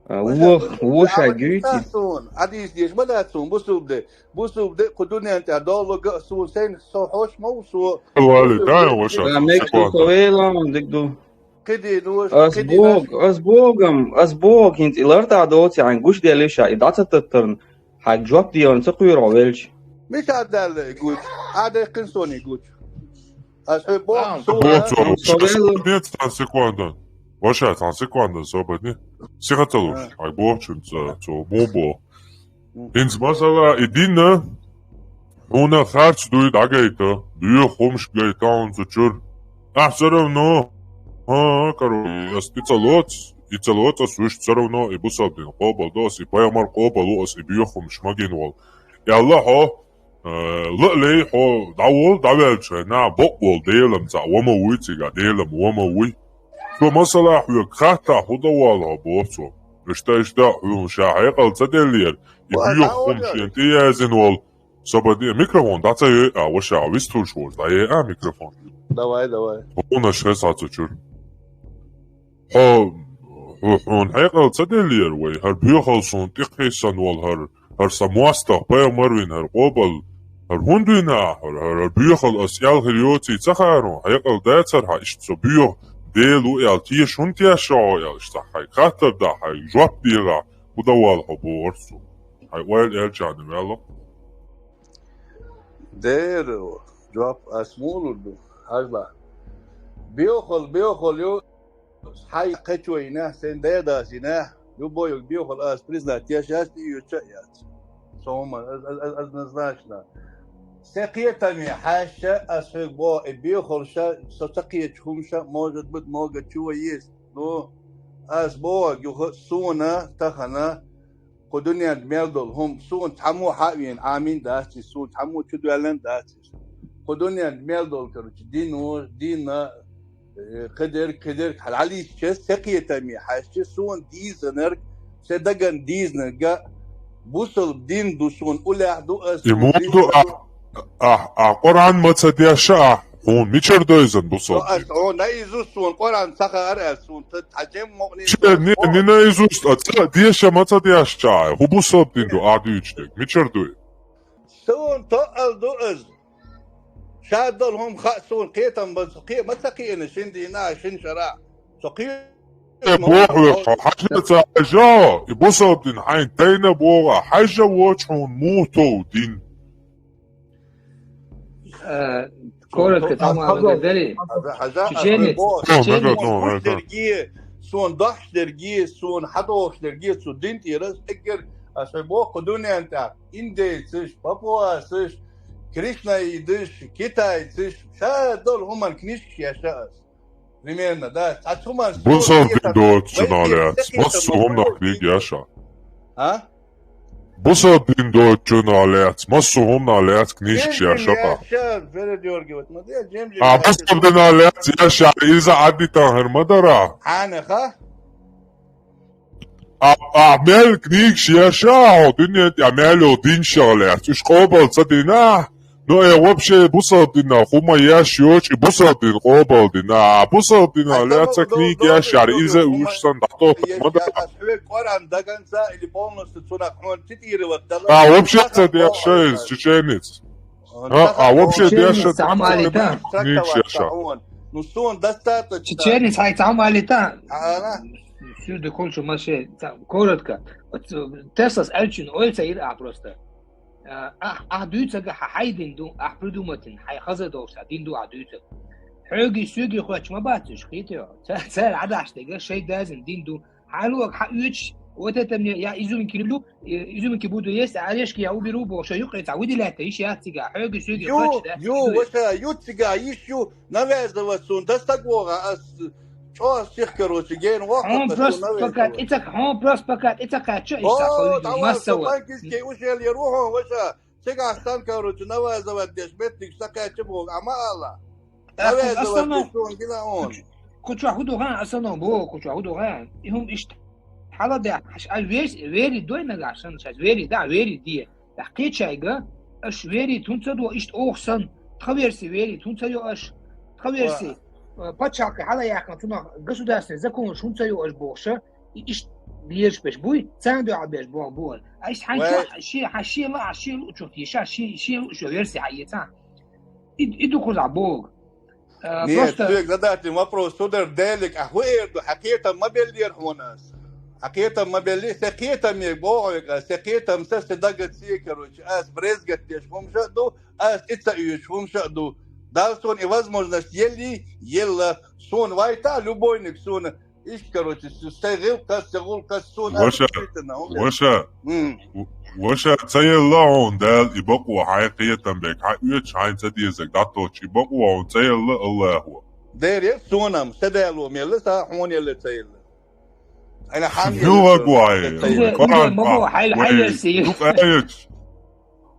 А, вух, вух шайга юьйци? Суна, хьадийс деш ма дац суна, бусулба де. Бусулба де, кху дуьнен тӀехь доллу га а суна, сайна со хьош ма ву со. Вали, дай, ваша. Да, мегаш ду, со вела, он дика ду. Кхидийнуш, ас кхидийнуш. Бог, ас богам, ас бог, хӀинца и лартӀахь доцу, хьайн гучуделлий ша, и дӀа ца таттарна, хьайга жоп делан ца кхоьру хьо велча. Мича а даьлла и гуч? Хьа дехкина суна и гуч. Ас хьоьга боху, суна. Боху, цо, со вела. Цхьана секунда. Ваша, цхьана секунда, собадни. Сиха ца луш, хьайга бохучун ца, цо, бо, бо. ХӀинца масала, и дина, хьуна харц дуй дӀагайта, дуьйху хӀумаш гайта хьуна цу чуьра. Ахь всё равно, а, короче, ас и ца лоц, и ца лоц, ас вуьшта всё равно, и бусалба дин къобал до ас, и пайхамар къобал ву ас, и боьху хӀумаш магийна волу. Аьлла хьо, Э, ла а лей, хьо дӀаволу, дӀаваьллачу хенахь, бакъволу Делам цхьаъ ва ма вуй цигахь, Делам ва ма вуй. Цо масала хьоьга хатта хӀун дан волу хьо, боху цо. Иштта, иштта, хьуна ша хьекъал ца деллера. И Ва, боьха хӀума шен тӀе яздина волу. Собар де, микрофон дӀа ца йой, а, ваша, вистхуьлуш волчу, дӀаяй, а, микрофон. Давай, давай. Хьуна шеца цу чуьра. Хьо, хьо, хьуна хьекъал ца деллера вай, хӀара боьхалла суна тӀекхийссан волу хӀара, хӀара сан мостагӀа, пайхамар вина хӀара къобал, хӀара хӀунда вина ахь, хӀара, хӀара, хӀара боьхалла ас аьлла хир йоций ца хаьара, хьекъал дацара хьан, иштта со боьха Дела ву аьлла, теша хӀунда тешна хьо аьлла, иштта хьайга хаттар дахь, хьайга жоп дехахь, хӀун дан воллу хьо бохура цо. Хьайн ойла аьллачарна ваьлла. Дера, жоп ас муха лур ду, хьажал. Боьхалла, боьхалла ю, хьайн кхечо йинехь, сайн дедас йинехь, любой йолу боьхалла ас признать еш яц, тӀеоьцуш а яц. Со хӀуманна, аз, аз, аз, однозначно. Сайн кхетаме хьаьжча, ас хьоьга боху, и боьхалла ша, со ца кхетачу хӀума ша, может быть, много чего есть. Ну, ас боху, юха суна, тахана, кху дуьненна мел долу хӀума суна цхьаммо хьа а веана Ӏамийна дац иза, суна цхьаммо чу доьллина дац иза. Кху дуьненна мел долу, короче, дино, дина, э, кхидерг, кхидерг, хьалалийсча, сан кхетаме хьаьжча, суна дийзинарг, сан дагана дийзинарг, бусалба дин ду суна, уллехь ду ас. И муха ду, а, а, а Къуръан ма ца дешша, а? Хьуна мичара дойзан бусалба дин? Ас хьуна наизусть суна Къуръан ца хаьара аьлла, суна ца, цхьа жимма мукъане Че, не, не наизусть, а ца деша, ма ца дешча, хӀун бусалба дин ду, а дуьйцу дерг? Мичара дуй? Суна тоъал ду иза. Ша долу хӀума хаьа суна, кхетам бан, кхе-, ма ца кхиъна шина дийнахь, шина шарахь. Со кхе-, Э, боху хьо, хьажа ца хьажа, и бусалба дин хьайн тайна боху, а хьажа вочу хьуна муха тов дин. Э, коротко, там, а, дали. Чеченец, чеченец. Суна дохьуш дерге, суна хьадохуш дерге, цу дин тӀера ас эггар, ас хьоьга боху, кху дуьнен тӀехь индейцаш, папуасаш, кришнаидаш, китайцаш, ша долу хӀуманна книжкаш еш ас. Примерно, да. Цхьа цхьа хӀуманна Бусалба дин доцучунах лаьцна массо а хӀуманах книга еш а? А? Бусалба дин доцучунах лаьцна массо а хӀуманах лаьцна книжкаш еш а? Ша, Федор Георгиевич, ма де, жим-жим А, бусалба динах лаьцна еш а, иза Ӏадитан хӀара ма дара? Хьанах, а? А, а, мел книгаш еш а, хьо дуьнен тӀехь мел йолу динашах лаьцна, уьш къобал ца дина? Ну, э, вообще, бусалба динах хӀума еш йоцу, и бусалба дин къобал дина. А бусалба динах лаьцна книга еш яра, иза уьш санна дӀатоху ма дара. Ас хьоьга Къуръан даганца или полностью цунах хьуна цитировать дала. А, вообще ца деш ша иза, чеченец. А, а вообще деш ша книгаш еш а. Ну, суна достаточно. Чеченец хьайн цхьа хӀума алита. Ана? Сюрди кхулчу маше, ца-, коротко. Вот, э, Теслас аьллачун ойла ца йира ахь просто. Э, ахь, ахь дуьйцург хьан хьайн дин ду, ахь придумать йина, хьайн хаза долуш цхьа дин ду ахь дуьйцург. Хьоьгий соьгий хоьттуш ма бац уьш, кхетий хьо? Ца-, цара Ӏадахьаш дерг шайн дазина дин ду. Хьан луъург хьан оьцуш, вот это мне, я изюминки люблю, э, изюминки буду есть, а орешки я уберу, бохуш, юккъе цхьа выделять дан йиш яц цигахь, хьоьгий соьгий хоьттуш дац. Ю, ю, ваша, ю цигахь йиш ю, навязывать суна, дастаг вогӀа ас, чӀогӀа сих, короче, гена воккхур. Хьуна просто пока тӀе ца, хьуна просто пока тӀе ца кхаьчча, иштта хьо видео массово. О, давай, со банкийский ушел яр ву хьуна, ваша. Цигахь сан, короче, навязывать деш меттиг сан кхаьчча боху, а ма ала. Так, навязывать основном, деш суна гина он. Кху чохь хӀун ду хаьа, основном боху, кху чохь хӀун ду хаьа. И хӀума иштта хьала де, аш, а вер-, вери дой нагахь шан, шаьш вери да, вери де. Так, кхечайга, аш вери тун ца до, иштта оха сан, тха верси вери тун ца йо аш, тха верси, э, пачхьалкхе хьала яьккхина, цунах государственный законаш хӀун ца йо аш бохуша, и иштта лелаш беш буй, царна дуьхьал беш боху бу ан. А иштта хьан чохь, шен, хьан шен ла, а шен луучух теша, шен, шен луучух верси хьан эца. И, и ду кхузахь боху. А, нет, просто соьга задать вопрос, сударь, Делик, а хӀун эр ду, хьан кхетам ма беллера хьуна ас? Хьан кхетам ма белли, сан кхетаме боху век ас, сан кхетам са, сан дага ца, короче, ас брезгать деш хӀума ша а ду, ас тӀе ца оьцуш хӀума ша а ду. Дала суна и возможность елли, елла, суна вайта, любойниг суна, Иштта, короче, с-, сайн гӀиллакхаш, сайн гӀуллакхаш суна. Ваша, действительно, хӀун ваша, м, в-, ваша, ца елла хьуна Дала и бакъо, хьайн кхетам бег, хьайн оьцуш, хьайн ца дезаг дӀатохчу, и бакъо хьуна ца елла Аллахо. Дера, суна-м, сан Дало мелла, сан хьуна елла ца елла. Айна хьан елла ца елла. Юха гой, Коран ма бо, хьайн, хьайн верси. Юха аьлча.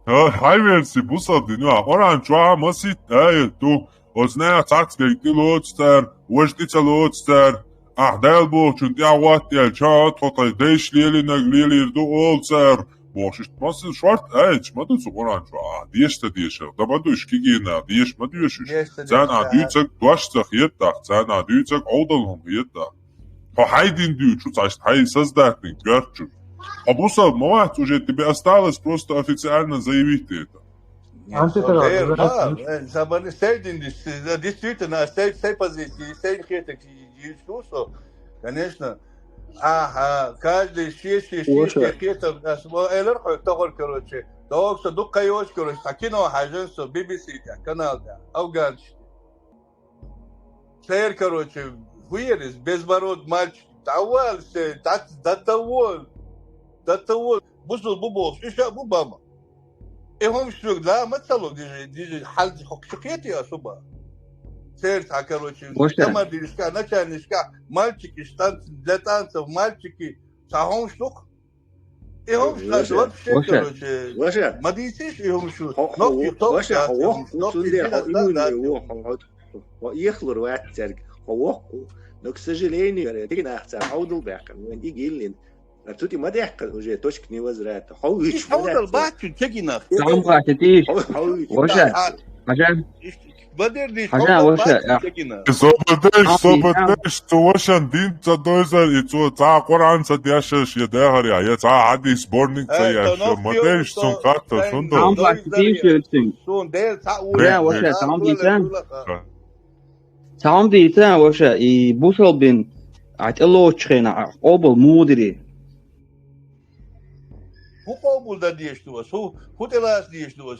Ха, хьайн верси бусалба дин, а Къуръан чохь масийтта аят ду, оцу нехан цхьацца берг тӀе лоцу цара, важа тӀе ца лоцу цара, Ахь Дала бохучун тӀехь ватта аьлча, тхо тхайн дайша лелийнарг лелийр ду олу цара, бохуш, иштта массо а шорта аьлча ма ду цу Къуръан чохь, ахь деша ца дешарх, дан ма ду уьш кегийнах, деша ма доьшу уьш. Царна ахь дуьйцург дош ца хетахь, царна ахь дуьйцург Ӏовдал хӀума хетахь. Хьо хьайн дин дуьйцуш ву цхьаьшна, хьайн создатник коьртачуьра. Хьо бусалба ма вац, уже тебе осталось просто официально заявить это. Действительно, сай, сай позиция, сай хетарг йийцу со, конечно. Ахьа, каждый шен, шен, шен, шен хетарг, ас ма элира хьоьга тохара, короче. Догу со дукха йоцу, короче, цхьа кино хьаьжна со, Би Би Си тӀехь, канал тӀехь, афганцаш. Церан, короче, хӀун яра иза, безбородый мальчик. ДӀавала, се, дӀа-, до того, до того, бусалба бу бохуш, уьш а бу бан ма. И хӀумаш соьга ла ма ца ло, дижи, дижи, хьал хӀокху шу кхетий ас хӀун бан. Церан цхьа, короче, командиршка, начальникшка, мальчики, танц, для танцев мальчики, цхьа хӀумаш ду-кх. И хӀумаш, короче, ма дийцийша и хӀумаш. Хьо, хьо, Ваша, хьо воккха ву, цундела хьо иммунный ву, хьо, хьо эхалур вац цаьрга, хьо воккха ву. Но, к сожалению, дика нах цара Ӏовдал баьккхина, вайн и гилнин. А цу тӀе ма даьккхина уже точка невозврата. Хьо вуьйцуш ма дац. Ӏовдал бац цу кегийнах. Хьо, хьо вуьйцуш ма дац. Хьажа, Ваша, Собар деш, Собар деш, цу вашан дин ца дойзар, и цо цхьа а Къуръан ца дешаш, я дехар я, я цхьа а хьадис сборник ца еш, ма деш, цунна хаттар, цунна ду. Цхьа хӀума бац, тешаш цуьнга. Суна Дела цхьаъ ву. Я, Ваша, цхьа хӀума дийца? Цхьа хӀума дийца, Ваша, и бусалба дин, ахь тӀелоцучу хенахь, ахь къобал муха дира? ХӀун къобал дан дезаш ду ас? ХӀун, хӀун тӀелаца дезаш ду ас?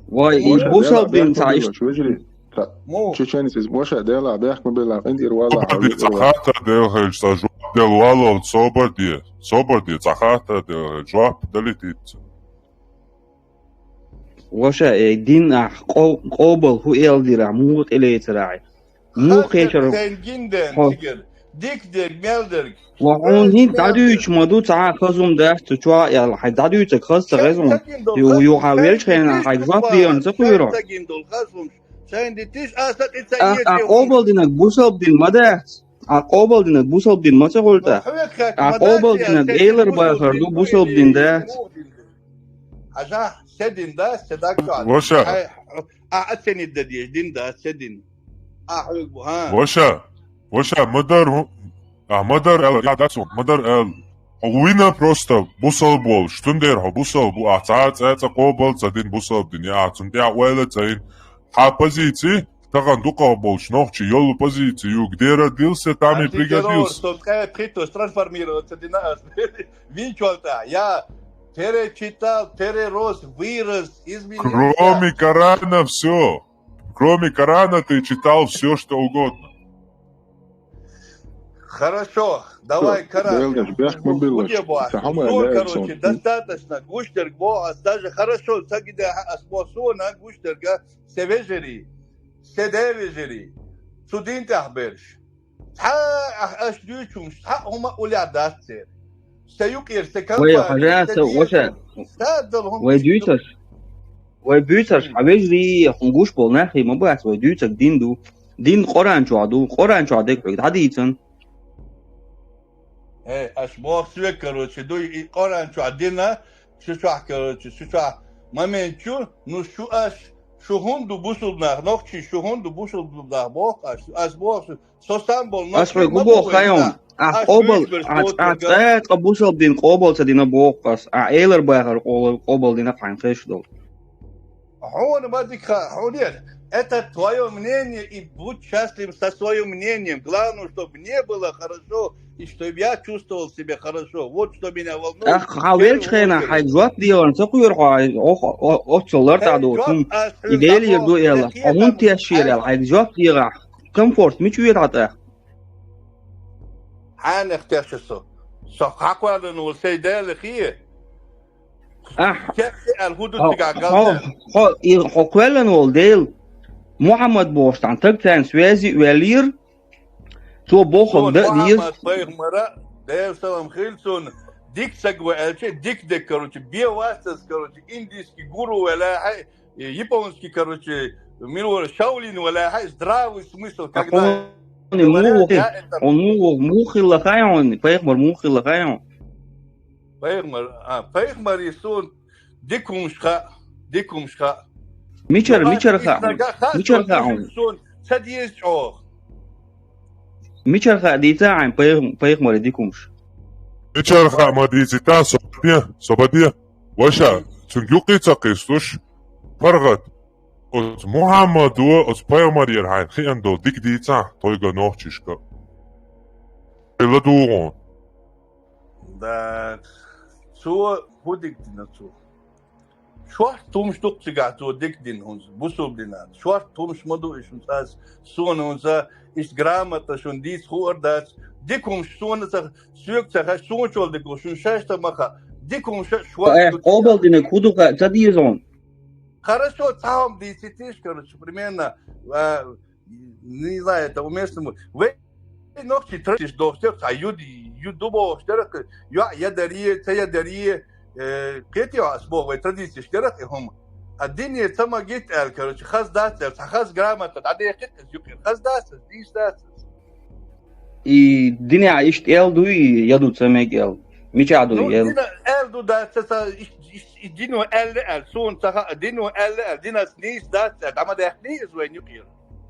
Вай, и бусалба дин ца иштта. Чеченец иза, Ваша, Дела, бехк ма билла, къинтӀера вала. Собар де, цхьа хаттар дела хилча, цхьа жоп дела валлалц, собар де. Собар де, цхьа хаттар дела хилча, жоп далийтица. Ваша, э, дин ахь къо-, къобал хӀун эл дира, муха тӀелецара ахь? Муха кхечара? Хьо. Дика дерг, мел дерг. Ва хьуна хӀинца дӀадуьйцуш ма ду, цхьа а хаза хӀума дац цу чохь аьлла, хьайга дӀадуьйцург хаза ца хеза хьуна. Ю-, юха велчу хенахь хьайга жоп дехар ца кхоьру. Ахь къобал динарг бусалба дин ма дац. Ахь къобал динарг бусалба дин ма ца хуьлу тӀаккха. Ахь къобал динарг элар бахар ду, бусалба дин дац. Хьажахь, се дин дац, се даг чохь. Ваша. Ахь а ца нидда деза, дин дац, се дин. Ахь хьоьга бу, хӀа? Ваша, Ваша, ма дар хӀу-, а, ма дар аьлла, я дац хӀу, ма дар аьлла. Хьо вина просто бусалба волуш, цундела хьо бусалба ву, ахь цхьа а цӀа а ца къобал ца дина бусалба дин, я ахь цунна тӀехь ойла а ца йина. Хьан позици, тахана дукхах болчу нохчийн йолу позици ю, где родился, там и пригодился. Со ткъе пхийтта трансформироваться дина ас. Винчуьра тӀехь, я перечитал, перерос, вырос, изменился. Кроме Корана всё. Кроме Корана ты читал всё, что угодно. Хорошо, давай Коран. Короче, достаточно, гуш дерг боху ас, даже хорошо, ца гида ас боху, сона гуш дерг, се вежарий, се ден вежарий, цу дин тӀехь берш. Цхьа а аш дуьйцуш, цхьа а хӀума уллехь дац церан. Сан юкъера, сан компания, сан деза, сан а дала хӀума. Вай дуьйцуш, вай буьйцуш, хьан вежарий, хьуна гуш болу нахе ма бац, вай дуьйцург дин ду. Дин Къуръан чохь ду, Къуръан чохь дерг хьоьга дӀадийцина. Э, аш боху соьга, короче, ду и Къуръан чохь дина, шу чохь, короче, шу чохь момент чу, ну шу аш, шу хӀунда ду бусулба нах, нохчий шу хӀунда ду бусулба нах боху аш, аш боху, Со сам болу. Ас хьоьга боху хайон. Ахь къобал, ахь цкъа, цкъа бусалба дин къобал ца дина боху ас. Ахь элар бахар къо-, къобал дина хьайн хеш долу. Хьуна ма дика, хьуна. Это твоё мнение, и будь счастлив со своим мнением. Главное, чтобы мне было хорошо, и чтобы я чувствовал себя хорошо. Вот что меня волнует. Ахь хьан велчу хенахь хьайга жоп дегӀарна ца кхоьру хьо, оццул лар тӀе а доцу. И Делера ду аьлла. Хьо хӀунда тешшера аьлла, хьайга жоп дегӀахь. Комфорт мича ве тӀаккха? Хьанах тешаш со? Со хьакхоьллина волу сайн Дела хи? Ахь. Тешаш аьлла, хӀун ду цигахь галдер? Хьо, хьо, и хьо кхоьллина волу Дела. Мухьаммад бохуш цхьана стаг царна связи а ваьллера. Цо бохург дан а деза. Мухьаммад пайхамара, Делан салам хила цунна, дика стаг ву аьлча, дика дерг, короче, бен вац ас, короче, индийский гуру валахьа, японский, короче, милора Шаолин валахьа, здравый смысл, когда Хьуна муха, хьуна муха, муха хилла хаьий хьуна, пайхамар муха хилла хаьий хьуна? Пайхамар, а, пайхамаре суна дика хӀумаш хаьа, дика хӀумаш хаьа. Мичара, мичара хаьа хьуна? Мичара хаьа хьуна? Суна ца деза чӀоагӀа. Мичара хаьа дийца хьайна пайхам-, пайхамаре дика хӀумаш? Мичара хаьа ма дийцитта, собаде, собаде. Ваша, цунга юкъе ца кхийсалуш, паргӀат. Оцу Мухьаммадо, оцу пайхамарера хьайна хиъна долу дика дийцахьа, тхойга нохчашка. Хила дугӀу. Да, цо хӀун дика дина цо? Шорта хӀумаш ду-кх цигахь цо дика дина хӀунца, бусулба динан. Шорта хӀумаш ма ду уьш хӀунца ас, суна хӀунца, иштта грамотно шуна дийца хуур дац. Дика хӀумаш суна ца, соьга ца хаьа, суна чул дика хӀумаш шайна ма хаьа. Дика хӀумаш шорта ду цигахь. Къобалдинарг хӀун ду хаьа ца деза хьуна? Хорошо, цхьа хӀума дийцитийша, короче, примерно, а, не знаю, это уместно. Вай нохчий традицеш дохуш дара, цхьа ю, ю ду бохуш дара, йоӀ ядаре, ца ядаре, э, кхетий хьо ас боху, вай традицеш дара и хӀума. А дине ца магийта аьлла, короче, хаза дац аьлла, цхьа хаза грамота дӀадехкира иза юкъера. Хаза дац иза, дийца дац иза. И динехь иштта аьлла дуй, я ду ца мега аьлла? Мичахь дуй аьлла? Ну, дина аьлла ду дац, ца, ца, иш-, иш-, и дино аьлла аьлла, суна ца хаьа, дино аьлла аьлла, динас нийса дац аьлла, дӀа ма даьккхиний иза вайна юкъера?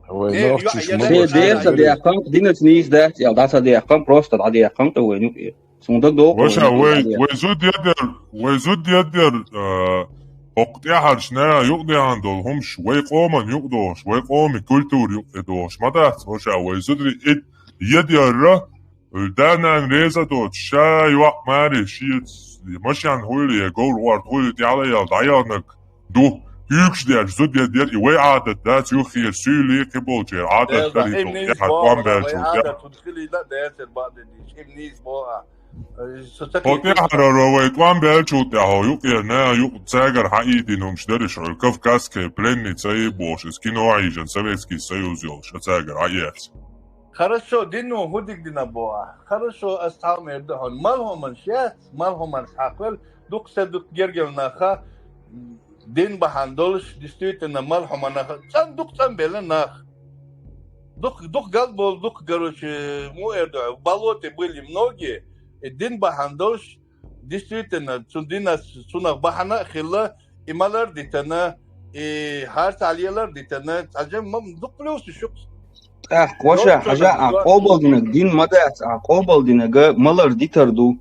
Вай нохчаш ма боху. Шен ден ца даьккхина, динас нийса дац аьлла, дӀа ца даьккхина, просто дӀадаьккхина тӀе вайна юкъера. Суна даг доху. Ваша, вай, вай зуда ядер, вай зуда ядер, а, хӀокху тӀаьхьарчу наха юкъадеана долу хӀумаш, вай къоман юкъадохуш, вай къоман культура юкъадохуш ма дац, ваша, вай зударий и ядерра, да-нана реза доцуш, ша йоӀ маре, шеца машен хуьлий, я говр-орта хуьлий, тӀехьа а яьлла, дӀаяханарг ду. Уьйкаш деш зуда ядер, и вай Ӏадат дац, юххера суьйлий кхин болчеран Ӏадат дара, и тӀехьа тӀом баьллачул тӀехьа. Ӏадат хӀунда хилийла а дацара бакъдерг дийцича, иман нийса боху. Со ца кхетий. ХӀо тӀаьхьара вай тӀом баьллачул тӀаьхьа, хӀо юкъера наха юкъа цаьгара хьаийдина хӀумаш дара, шу Кавказская пленница ю бохуш, иза кино хьийжина, Советский Союз йолуш, а цаьгара хьаэца. Хорошо, дино хӀун дика дина боху ахь? Хорошо, ас цхьа а мер ду хьуна. Мала хӀуманаш яц, мала хӀуманаш хьакхуьлу, дукха сан дукха гергара нах а, дин бахьана долуш, действительно, мала хӀуманах а, цӀан дукха цӀанбелла нах. Дукха, дукха галболу, дукха, короче, муха эр ду, в болоте были многие, и дин бахьана долуш, действительно, цу динас, цунах бахьана а хилла, и малар а дитана, и хьарцахь лелар а дитана, цхьа жимма дукха плюсаш ю-кх. ТӀаккха, ваша, хьажа, а къобалдинарг дин ма дац, а къобалдинарг малар дитар ду.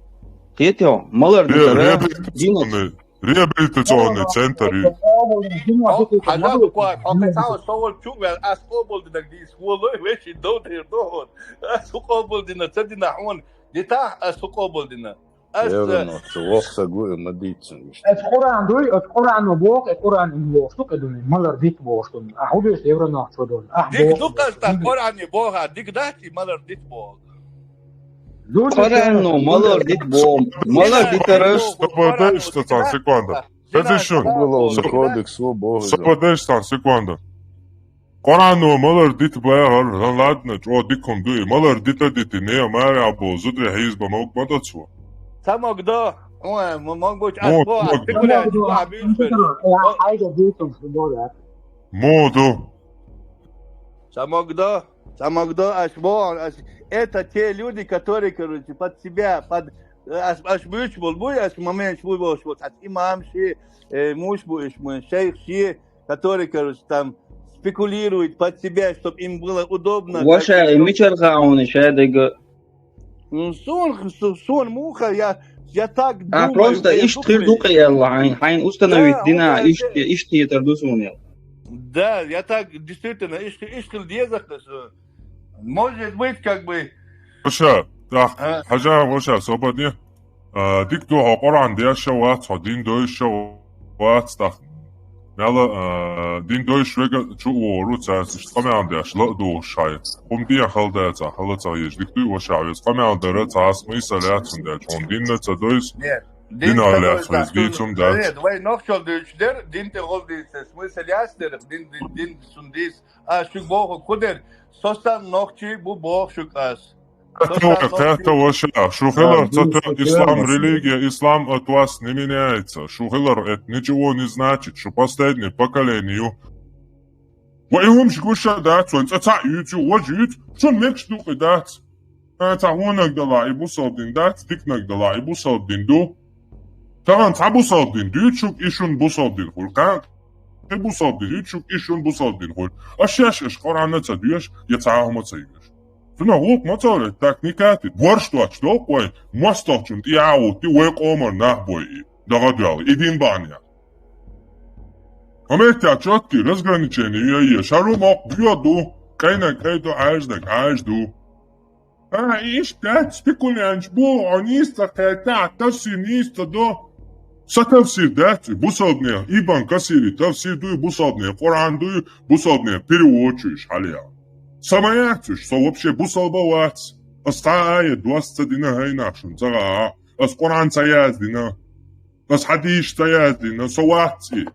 Кхетий хьо, малар дитар дин. Реабилитационный центр ю. Хьажа, дукха, хьо кхин цхьа а со волчу а ваьлла, ас къобалдинарг дийца волу, вешин дов дер ду хьуна. Ас хӀу къобалдина, ца дина хьуна, дитахь ас хӀу къобалдина. Ас, э, Евро нах, цу воккха саг ву, и ма дийццина иштта. Ас Къуръан дуй, ас Къуръано боху, и Къуръан ин бохуш ду, кхидуни, малар дит бохуш ду. Ахь хӀу дуьйцу евро нах чу долу? Ахь дика боху ду-кх ас, боху. Къуръане боху, дика дац и малар дит боху. Къуръано малар дит боху. Малар дитараш. Собар дайша цхьа секунда. Хезаш шуна? Уголовный кодекс ву боху. Собар дайша цхьа секунда. Къуръано малар дита бахар, ладно, чӀогӀа дика хӀума ду и, малар дита а дитина, марехь болу зударий хьийзабан мог ма ду цо. Ца мог ду, хьуна, м-, мог бу, ас боху, ас спекуляци бу, а буьйцу бер. Хьайга буьйцу бу, да. Мо ду. Ца мог ду, ца мог ду, ас боху, ас, это те люди, которые, короче, под себя, под, ас, ас буьйцу болу буй, ас момент буй болуш болу, ас имам ши, э, муш бу иш, муш шайх ши, который, короче, там спекулирует под себя, чтоб им было удобно. Ваша, и мичара хаьа хьуна шадерг? М, суна, су-, суна муха, я, я так думаю, просто иштта хир ду-кх аьлла, хьайн, хьайн установить дина, иштта, иштта хетар ду суна аьлла. Да, я так, действительно, иштта, иштта хила деза-кх аса. Может быть, как бы. Ваша, так, хьажа, ваша, собар де. А, дика ду, хьо Къуръан деш а вац, хьо дин дойуш а вац, тӀаккха мел а, а, дин дойуш верг а чу а вогӀур ву цаьрца, иштта къамел деш, ла а духуш хьайн. ХӀума ден хала дацахь, хала ца хьежа. Дика дуй, ваша, веза къамел дара цхьа а смысл яц, хӀунда аьлча хьуна динна ца дойуш, дина лаьцна веза дийца хӀума дац. Нет, вай нохчалла дуьйцуш дерг, дин тӀе гӀолла дийца смысл яц дерг, дин, дин, дин цунна дийца. Ас шуьга бохург хӀун дерг, со санна нохчий бу боху шуьга ас. Кхетта, кхетта, ваша, шу хилар ца тоьу, ислам религия, ислам от вас не меняется. Шу хилар это ничего не значит, шу последнее поколение ю. Ва и хӀумаш гуш а дац, вайн цӀа цхьаъ юьйцу, важа юьйцу, шун мегаш ду кхы дац. Ха, цхьа хӀунаг далахь и бусалба дин дац, диканаг далахь и бусалба дин ду. Тахан цхьа бусалба дин дуьйцу шуга, и шун бусалба дин хуьлу. Кхана кхин бусалба дин дуьйцу шуга, и шун бусалба дин хуьлу. Аш еш, аш Къуръан а ца доьшу, я цхьа а хӀума ца йоьшу. Цунах гӀуллакх ма ца ло, так никак. Борш доцуш долу вай, мостагӀчунна тӀе а хӀутту, вай къоман нах бой и. Дагадоьлла, и дин бахьанехь. Хьо меттехь чёткий разграничение ю, еш, хӀара мокх боьха ду, кӀайнаг кӀай ду, Ӏаьржанаг Ӏаьржа ду. А, иштта дац, спекулянташ бу, хьо нийса ца кхетахь, тафсир нийса ца до. Сан тафсир дац, и бусалбанех, Ибн Касири тафсир дуй, бусалбанех Къуръан дуй, бусалбанех переводчуш хьалъяьлла. Сан ма яц уьш, со вообще бусалба вац. Ас цхьа а аят доцца ца дина хӀайнах шуна ца гӀа, ас Къуръан ца яздина. Ас хьадисаш ца яздина, со вац и.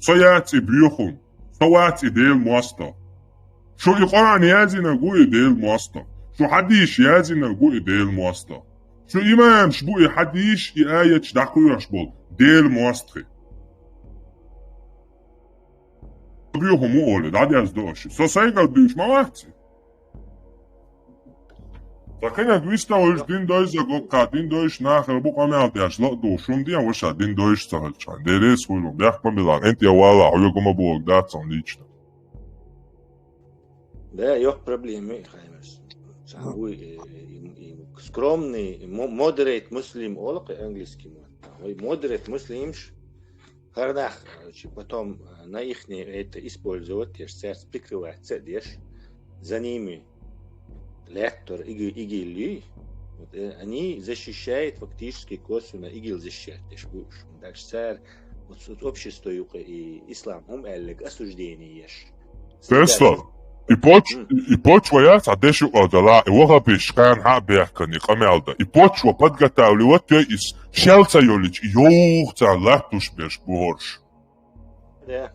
Со яц и боьхам. Со вац и Делан мостагӀа. Шу и Къуръан яздинарг ву и Делан мостагӀа. Шу хьадисаш яздинарг ву и Делан мостагӀа. Шу имамаш бу и хьадисаш, и аяташ дӀакхоьхьуш болу Делан мостагӀий. Боьхам ву олий, дӀадерзадо аша. Со сайгара дуьйцуш ма вац и. Ткъа кхинаг вистагӀуьйтуш дин дойза гоккха, дин дойзуш нахара бу къамел деш, ла а ду, шун ден ваша дин дойзуш ца хилчхьан. Деррис хуьлу, бехк ма билан, энтӀе вала, хьоьга ма боху, дац сан лично. Да, йоккха проблема, Хаймерс. Сан вуй, э, и, и скромный, и мо-, moderate Muslim олу кхин английский ма. Вай moderate Muslims, хӀара нах, короче, потом, э, на ихние это использовать, еш, цаьрца прикрываться деш, за ними лаьттара иги-, игил юй. Вот, э, они защищают фактически косвенно игил защищать деш бу уьш. Так что цара вот, вот общество юкъа и ислам хӀума аьлларг осуждение еш. Тесла, и поч-, М. и почва яц, а деш юкъа дала, и вахабиш кхана хьа бехкан, и къамел да. И почва подготавливать йой, и шел ца йолич, и йовх ца латтуш беш бу хӀорш. Да.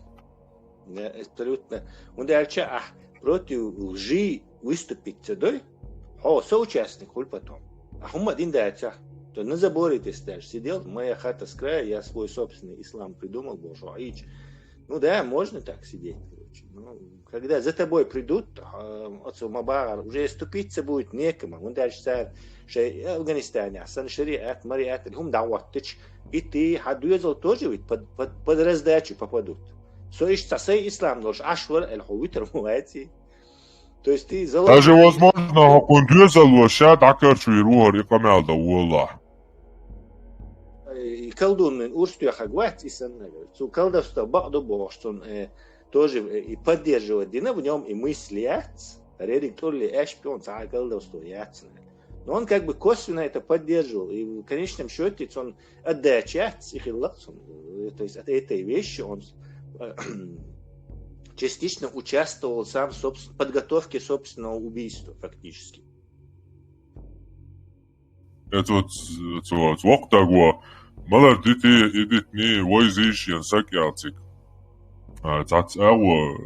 Да, абсолютно. ХӀунда аьлча ахь против лжи выступить ца дой, хьо соучастник хуьлу потом. А хӀумма дин дацахь, то на заборе ты стоишь, сидел, моя хата с краю, я свой собственный ислам придумал, бо шо Ӏийча. Ну да, можно так сидеть, короче. Ну, когда за тобой придут, а, оцу ма бахара, уже ступиться будет некому. ХӀунда аьлча цара шайн Афганистанехь сан шариат, мариат, хӀума дӀахӀоттича, и ты, хьан доьзал тоже ведь под, под, под раздачу попадут. Со иштта цхьа сайн ислам долуш Ӏаш вара аьлла, хьо витар ма вац и. То есть ты заложник. Даже, возможно, хӀокхуьнан доьзалло ша дӀакарчавийр ву хӀара и къамел дан волахь. И колдунийн урс тоьхнарг вац и санна. Цу колдовство бакъ ду бохуш, цунна, э, тоже, э, и поддерживать дина в нём и мысль яц. Рериг тӀулли аьшпион цхьа а колдовство яц. Но он как бы косвенно это поддерживал. И в конечном счёте цунна отдача яц и хилла цунна. Э, то есть от этой вещи он, э, частично участвовал сам в собс-, подготовке собственного убийства фактически. Эцо, эцо, эцо воккха даго, малар дити, и дитни, войзиш, ян сакъял циг. А, цац агӀо,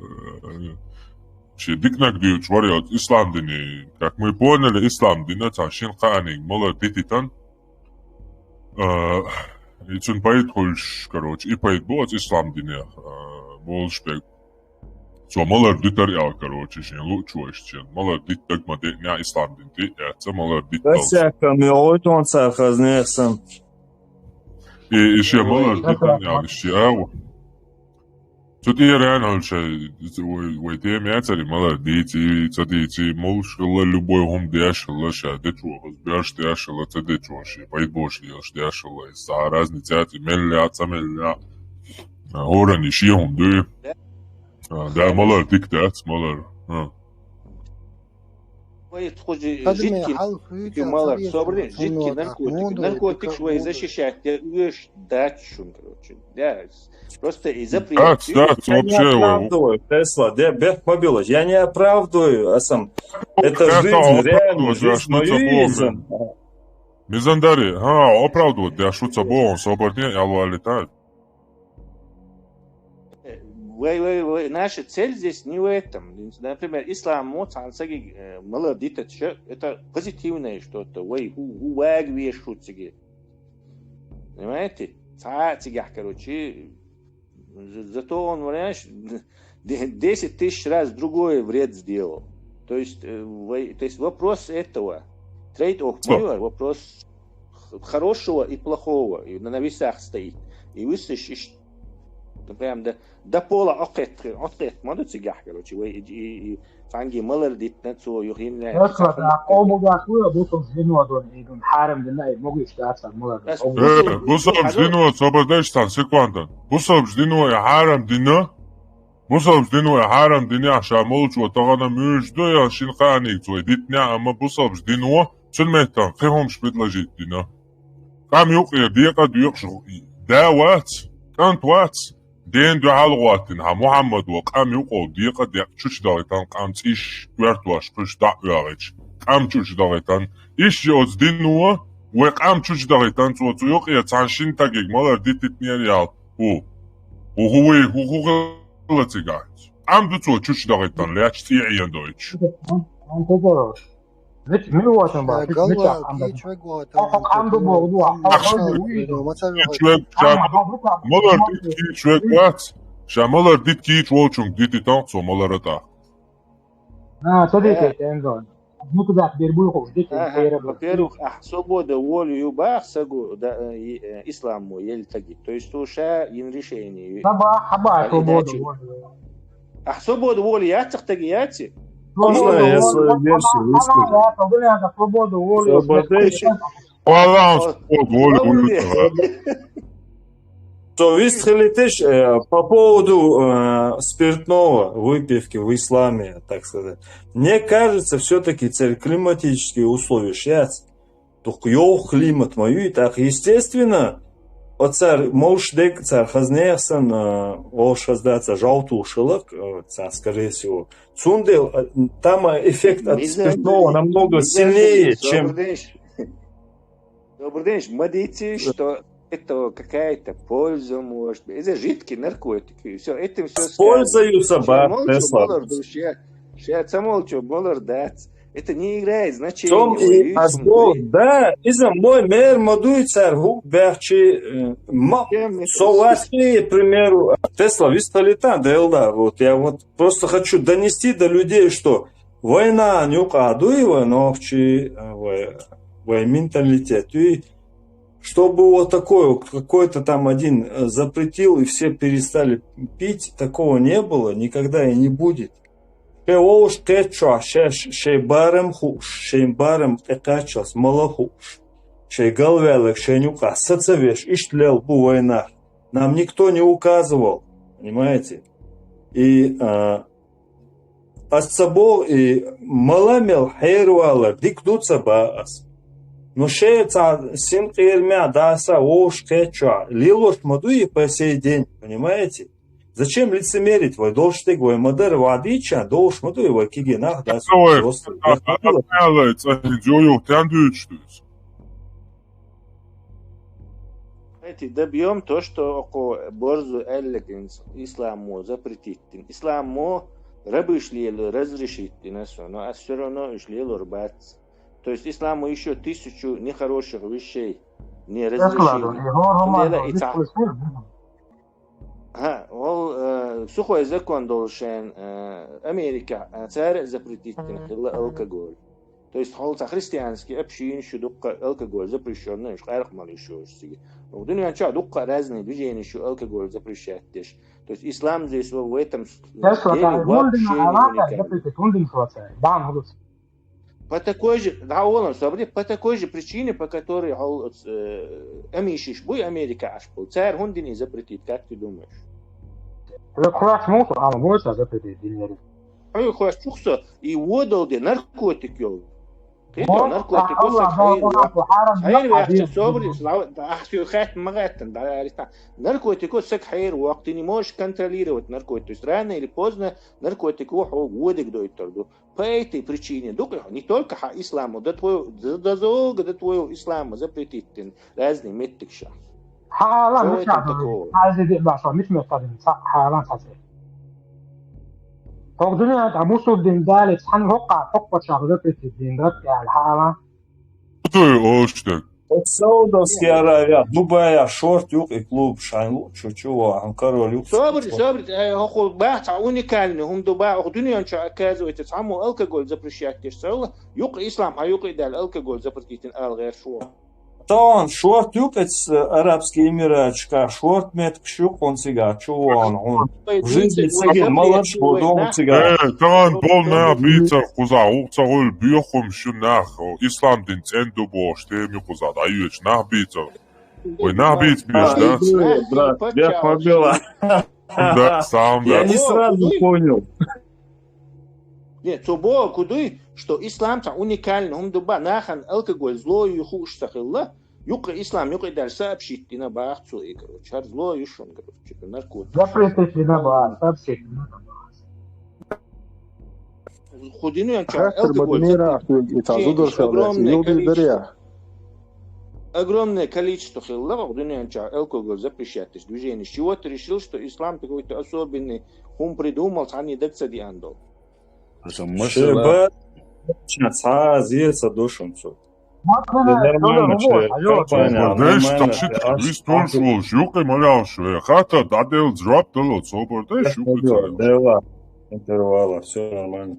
э, ши дикнаг дуьйцуш вара оцу ислам дине. Как мы поняли, ислам дина цхьа шин кхааниг малар дититан. А, и цун пайда хуьлуш, короче, и пайда бу оцу ислам динех, а, болуш бегу. Цо малар дитар аьлла, короче, шен луучу вайшца, шен малар дитта даг ма деъна ислам дин тӀе а эцна, малар дитталц. Гасяккам йогӀуьйту хьуна цара хаза нехан санна. И, и шен малар дитан аьлла, шен агӀо. Цу тӀера аьлла шайн, вай, вай тема яцара, и малар дийци, и ца дийци, молуш хилла, любой хӀума деш хилла, ша дечо, хаза боьрша деш хилла, ца дечо, шен пайда бош лелаш деш хилла, иза цхьа а разница яц, и мелла а, ца мелла а. А, хӀоранна шен хӀума дуй. А, да, малар дика дац, малар. А. Вай тхузи жидкин, хьалха малар, собри, жидкин наркотик. Наркотикаш вай защищать деш дац шун, короче. Да, просто и запрет. Дац, дац, вообще. Я не оправдываю, Тесла, де, бех побилась. Я не оправдываю, а сам. Это жизнь, реальная жизнь, мою жизнь. Мизандари, ха, оправдывать деш шу ца боху, собарне, ялвали так. Вай, вай, вай, наша цель здесь не в этом. Например, ислам мо цхьана саги, э, малар дитача, это позитивное что-то. Вай, у, у ваг веш шу циги. Понимаете? Цхьа а цигахь, короче, за-, зато он, понимаешь, де- десять тысяч раз другой вред сделал. То есть, э, вы- то есть вопрос этого, trade-off, Что? Вопрос х- хорошего и плохого и на, на весах стоит. И вы слышишь, ну, прям до, до пола отхет, отхет, мадуцигах, короче, вы и, и, и цхьанне малар дитина цо юхинна. Тесла, да, къобалдеш вуй бусалба дино дон, и дон хьарам дина, и могуш дац малар. Ас- Къобалдеш. Э, бусалба дино, собардеш сан секундан. Бусалба дино я хьарам дина. Бусалба дино я хьарам дина, ша молча тагана муьш ду я шин кханик цо дитина, амма бусалба дино цун меттан кхин хӀумаш предложить дина. Къам юкъе декъа декъаш да вац, кӀант вац, ден дуьхьал гӀоттина, хьа Мухьаммад ва къам юкъо декъа декъ чучу далийтан къам цӀиш, коьртош, кхуьш дӀа а оьгӀича. Къам чучу далийтан. Иштта оцу дино, вай къам чучу далийтан, цо цу юкъе цхьана шин тагиг малар дититнера ял. ХӀу. ХӀу, хӀу вуй, хӀу, хӀу хила цигахь. Къам ду цо чучу далийтан, лаьч цӀе Ӏен дойтуш. Мин вотан ба, Галла кийчваг вотан. Къам ду боху, ду, къам ду вуй. Кийчваг, ша малар дит кийчваг вац. Ша малар дит кийч волчунг дититан цо малар а тӀаккха. А, то дитит, энзон. Ну, туда теперь будет хуже, дитит, Ага, тера. Во-первых, а, свобода воли ю бах сагу да, э, и, э, исламу ел таги. То есть то ша ин решение. Хаба, хаба, А, свобода иначе- воли. А свобода воли яцах таги яци? Свобода я воли, свою хаба, версию хаба, выскажу. я, свобода воли. Свобода ещё. Баланс, вот, воля, Свобода. воля, да. То есть, хотите, э, по поводу э, спиртного, выпивки в исламе, так сказать. Мне кажется, все-таки цель климатические условия сейчас. Только йоу климат мою и так, естественно, оцар молш дек цар хазнех сан, э, олш хаздаца жалту шелок, э, ца, скорее всего. Цунде, э, там э, эффект от Мизан спиртного дали, намного мизан сильнее, дали, чем... Собрденш. Собрденш, мадици, что это какая-то польза может быть. Это жидкий наркотик, и все. Этим все Пользуются, ба, Молчу, Тесла. Молор, душе. Сейчас молчу, Молор, да. Это не играет значения. Том Вот, и видите, азбол, смотри. Да, иза мой мэр мадуй цар ху бяхчи, э, ма, Чем это соватские, к примеру, Тесла висталита делда, вот я вот просто хочу донести до людей, что война не укадуева, но в чи, э, вой, вой менталитет, и чтобы вот такое, вот какой-то там один э, запретил, и все перестали пить, такого не было, никогда и не будет. Ше вовш кеччо, ше, ше барам хуш, ше барам кеччас мала хуш, ше галвелек, ше нюка сацавеш, ишт лел бу война. Нам никто не указывал, понимаете? И а, ас цабо и мала мел хервала дик ду цаба ас. Но ше ца син кирмя даса вовш кеччо, лилош маду и по сей день, понимаете? Зачем лицемерить? Вай долштег, вай мадар, вадича, долш маду и вай киге нах, да, Ой, просто. Алла, цахин зоюх тян дючтус. Знаете, добьем то, что око борзу эллегенс исламу запретиттин. Исламу рабыш лелу разрешиттин, но а все равно иш лелу рбац. То есть исламу еще тысячу нехороших вещей не разрешил. Лела и цах. Ха, ол э, сухой закон должен э, Америка э, царь запретить хилла алкоголь. То есть хол ца христианский общин шу дукка алкоголь запрещенный, ш къарх мал шу сиги. Но в дунья ча дукка разные движения шу алкоголь запрещать деш. То есть ислам здесь в этом с- Тесла, деле да, вообще Лондон, Алака, уникальный. запретит, Лондон, Швеция. Бан, Рус. По такой же, да, он, смотри, по такой же причине, по которой хол э, амишиш буй Америка аш был. Царь хундини запретит, как ты думаешь? Ре кхош моху, ама мойша запретит динери. Ой, хош чухсо, и водал де наркотик йол. Ты то наркотик, сак хайр вак. Хайр вак, собри, ахсю хат магаттан, да, ариста. Наркотик, сак хайр вак, ты не можешь контролировать наркотик. То есть рано или поздно наркотик его водик дойтор ду. По этой причине, дук, не только ха исламу, до твоего, до, до золга, до твоего ислама запретить тин разные меттикша. Хала, Что в миш этом надо. такого? Хази де баша, миш меш кадин, са хала сасе. Тог дуня, а мусул дин дали, сан хокка, хокка чагы запретит дин, рат, я, хала. Ты, оштек. Саудовская Аравия, Дубая, шорт юкъа и клуб шайн лу, чу, чу, ва, хьан король юкъа. Собри, собри, э, хоху бахца уникальный, хум дуба, ох, дуниан ча оказывается, цхьаммо алкоголь запрещать деш цаула, юкъа ислам, хьа юкъа дал алкоголь запретить ал гэр шо. Тон, шорт юкъа эц, э, Арабские Эмираты чка, шорт метк шук он цига, чу вон, он. В жизни цига, молодец, дом цига. Э, тон, пол на бицар, куза, ух, цагул, бьёхум, шу нах, ислам дин цен дубош, теми куза, да, юч, нах бицар. Ой, набить беш, да? Брат, я побила. Да, сам, да. Я не сразу понял. Нет, цо бо кудуй, что ислам ца уникально, хум дуба, нахан алкоголь зло ю хуш сахилла, юкъа ислам, юкъа дал сообщить дина бах цо и, короче, чар зло ю шун, короче, наркотик. Запретить дина бах, сообщить дина бах. Худинуян ча алкоголь запретить. Огромное количество. Огромное количество хилла, дунян ча алкоголь запрещать движение. Чего ты решил, что ислам какой-то особенный, хум придумал, они дакца диандол? Шеба, сейчас, а, зеца душам цу. Нормально, компания, нормально. Дальше, вистон шул, жук и малял шве. Хата, да дел, драп дало, собор, да, шук. Дела, интервала, все нормально.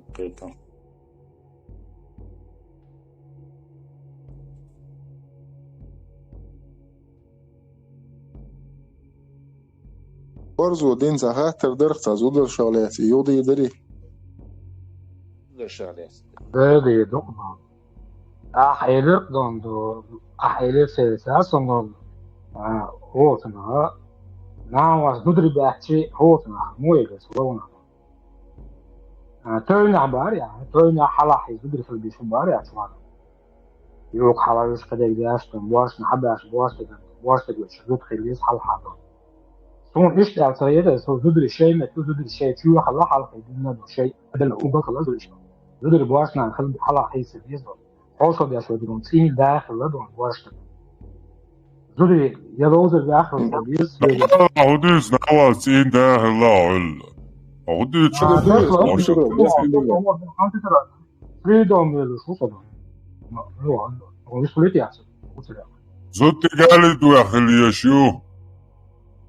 Барзу дин ца хаттар дарх ца зудар шалец, юди дари. Зудар шалец. Дари дукма. Ах элер донду, ах элер се сасон дон. А, о, сана. Нам вас зудри бахчи, о, сана. Мой элер, словно. А, тойна бар я, тойна халахи зудри сал бишу бар я, чуана. Юк, хала виш кадек дяш, там, борш, на хабаш, борш, там, борш, там, чу, зуд хилис, хал хабо. Сун иш дял ца еда, со зудри шей, мет, зудри шей, чу, хала, хал хей, динна, ду шей, адал, уба, хала, зудри шей. Зудри борш, на, хал, хала, хей, се, дис, до. Хол со дяш, дун, цин, да, хала, дун, борш, там. Зудри, я лозер, да, хала, дис, Аудис, на вас, цин, да, хала, ол. Аудис, чу, А, борш, да, там, да, цин, да, да. Фридом вели шусада. Ну, он вислит яца. Зудти гали дуя хилиеш ю.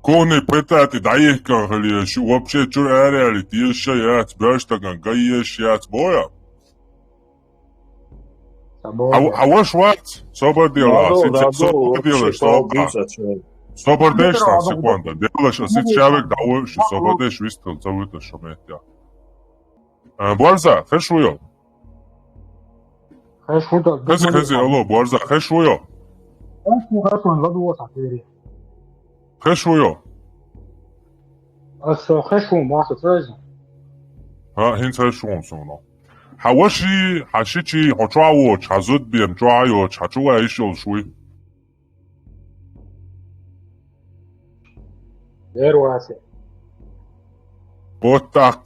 Кони петати даих кан хилиеш ю. Вообще чур аряли тиеша яц, бяштаган гаеш яц боя. Сабо. А, а ваш вац? Собор дела, Дадо, сит дадо, собор дела, вообще, собор. Собор деш, там, секунда. Делаешь, а сит человек, да, вообще, собор деш, вистел, завыта, шо метя. А, Буарза, хеш уйо? Хеш уйо. Хези, хези, алло, Буарза, хеш уйо? Хеш уйо, хеш уйо, ладу, вот, а, ты. Хеш уйо? А что, хеш уйо, Буарза, ты. А, хин хеш уйо, сона. Хаваши, хашичи, хачуа воч, хазуд бем, чуа йоч, хачуа ишол шуй. Дервасе. Вот так.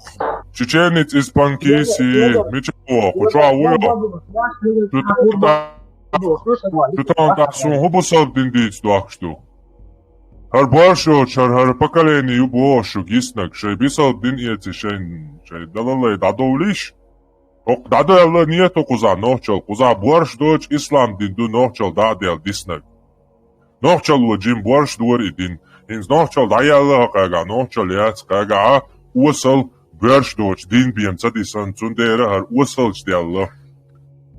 Чеченец из Панкиси, Мичо, кучуа уйо. Тутан так сун хубу саб дин диц дуахшту. Хар баршо, чар хар поколение ю бошу гиснак, шей бисал дин иеци шей, шей далалай дадовлиш. Ок, дадо ялла ниету куза нохчал, куза борш доч ислам дин ду нохчал дадел диснаг. Нохчал ва джим борш дуар и дин. Инз нохчал да ялла хакага, нохчал яц кага, а уасал борш доч дин бием ца дисан, цундера хар уасалч делла.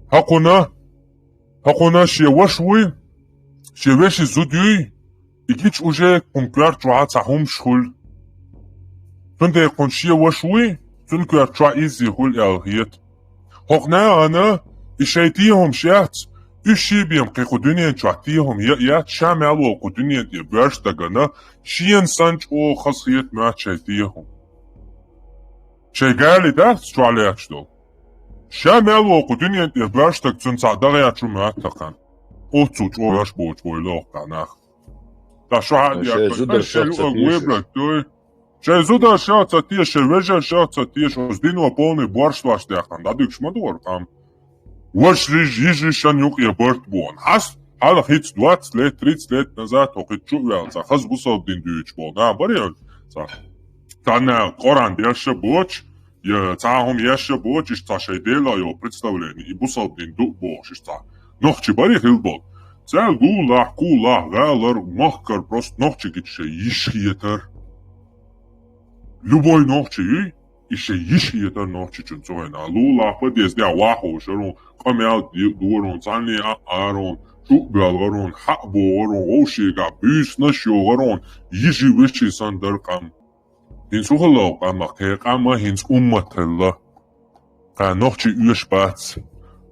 Хакуна, хакуна шия ваш вуй, шия веши зуд юй, Икич уже кун куьрчуа ца хӀумш хул. Цундела кхун шен ваша вуй, цун куьрчуа иззи хул аьлла хета. ХӀокху нахана и шайн тӀехьа хӀумаш яц, уьш шен бен кхин кху дуьнен чохь тӀехьа хӀума яа яц, ша мел волу кху дуьнен тӀе боьрша дагана, шена санна чӀогӀа хаза хета моьтту шайн тӀехьа хӀума. Шайн гали дац чохь лаьтташ долу. Ша мел волу кху дуьнен тӀе боьрша даг цуьнан цхьаъ дагӀа яц шу моьтту тахана. Оццул чӀогӀа еш боцу вай лохкахь нах. Ткъа шу хьан шайн зударшах ца теша. Шайн зударшах ца теша, шайн вежаршах ца теша, оцу дино полный борш дош даьккхина, дӀадуьгуш ма дора къам. Ваша риж, йижаршан юкъе барт бохна. Хьас, хьалха хӀинца двадцать лет, тридцать лет назад, хӀокху хӀинца чу а ваьлла, цхьа хаза бусалба дин дуьйцуш болу нах бара, цхьа, цхьанна Къуръан дешша боцуш, я цхьа хӀума ешша боцуш, иштта цхьа шайн Делах йолу представление, и бусалба дин ду а бохуш, иштта цхьа нохчий барий хила болу. Цаьрга лулахь, кулахь, гӀалара, махкара просто нохчий гича шайн йиш хетар. Любой нохчий юй, и шайн йиш хетар нохчичун цугӀена. Лулахь, подъезде вахаш варун, къамел ди-, дорун, цхьанне а арун, чу а боьлхарун, хьа а бохарун, вовшега буьйсанаш йохарун, йижи веши санна дар къам. ХӀинца ухалла къамах, кхе къама хӀинца уммат хилла. Кхана нохчий оьшуш бац.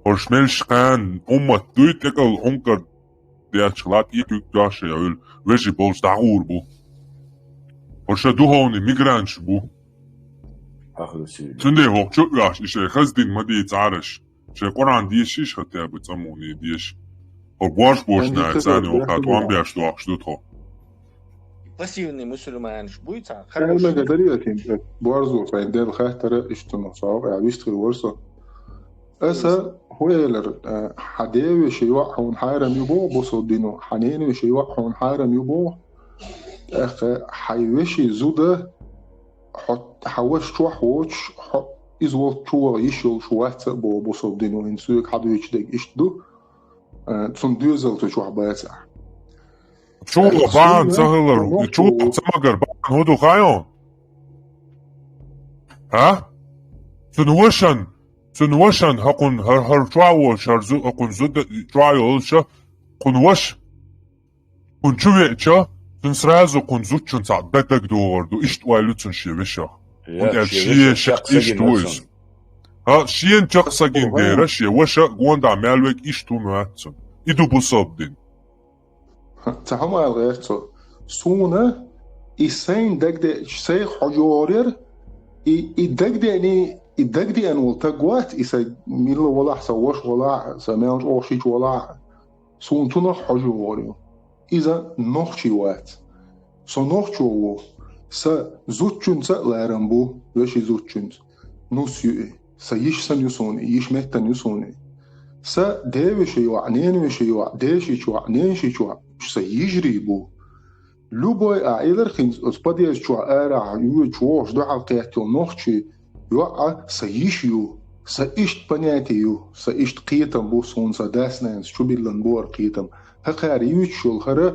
ХӀорш мелш кхана уммат дуй, тӀекӀал Ӏункар дечча латт, и куьг дош я хьуьлла, вежи болчу дӀагӀур бу. ХӀорш духовный мигранташ бу. Ахрусий. Цундела хӀокху чу а оьхуш, и шайн хаза дин ма дийца Ӏараш. Шайн Къуръан дешийша, хӀатта бу цӀа муха деш. ХӀо бош бош Ани нах царна хаза йохка дин тӀом беш дохуш ду тхо. Пассивный мусульманаш буй цхьа Хьалмага хаьржина. Дарига тин, борзо сайн дел хаттара иштта цунах сов, я вист хир вар со. Аса хӀу элар, э, хьан девеши йоӀ хьуна хьарам ю боху бусалба дино, хьан ненавеши йоӀ хьуна хьарам ю боху. ТӀаккха хьайн веши зуда, хьо, хьан ваша чохь воцуш, хьо иза волчу чу ваха йиш йолуш вац а боху бусалба дино, хӀинца соьга хьан дуьйцу дерг иштта ду, э, цунна доьзал цу чохь бац ахь. Чула бахьана ца хилар, чула ца магар бахьана хӀун ду хаьий хьуна? А? Цуьнан вашан, цуьнан вашан хӀокхун хӀар, хӀар чохь волуш, хӀар зу, хӀокхун зуда чохь йолуша, кхун ваша, кхун чу веача, цуьнан сразу кхун зудчун цхьаъ даг, даг догӀур ду, иштта ойла ю цуьнан шен вешах. ХӀунда аьлча шен шек иштта ву иза. ХӀа, шена чекх са гина дера, шен ваша гондахь мел вега иштта хӀума вац цунна. И ду бусалба дин. Ца хьо ма ала гӀерта цо. Суна и сайна дагадеача, сайх хьожа йогӀур яра, и, и дагадеъний, и дагадеана волу таг вац, и сайн милла валахь, сан ваша валахь, сан мел чӀогӀа шича валахь, суна цунах хьожа йогӀур ю. Иза нохчий вац. Со нохчо ву. Сан зудчуьнца а ларам бу, вешин зудчуьнца. Нус ю и. Сан йиш санна ю суна и, йиш меттана ю суна и. Сан девеши йоӀ, ненавеши йоӀ, дешичу йоӀ, ненашичу йоӀ, уьш сан йижарий бу. Любой а, элира хӀинца оцу подъезда чохь арахь йоьдуш вогӀуш дуьхьал кхетта йолу нохчий йоӀ а сан йиш ю, сан иштта понятие ю, сан иштта кхетам бу, суна сан дас-нанас чу биллина бу хӀара кхетам. ХӀокхара юьйцуш йолу хӀара,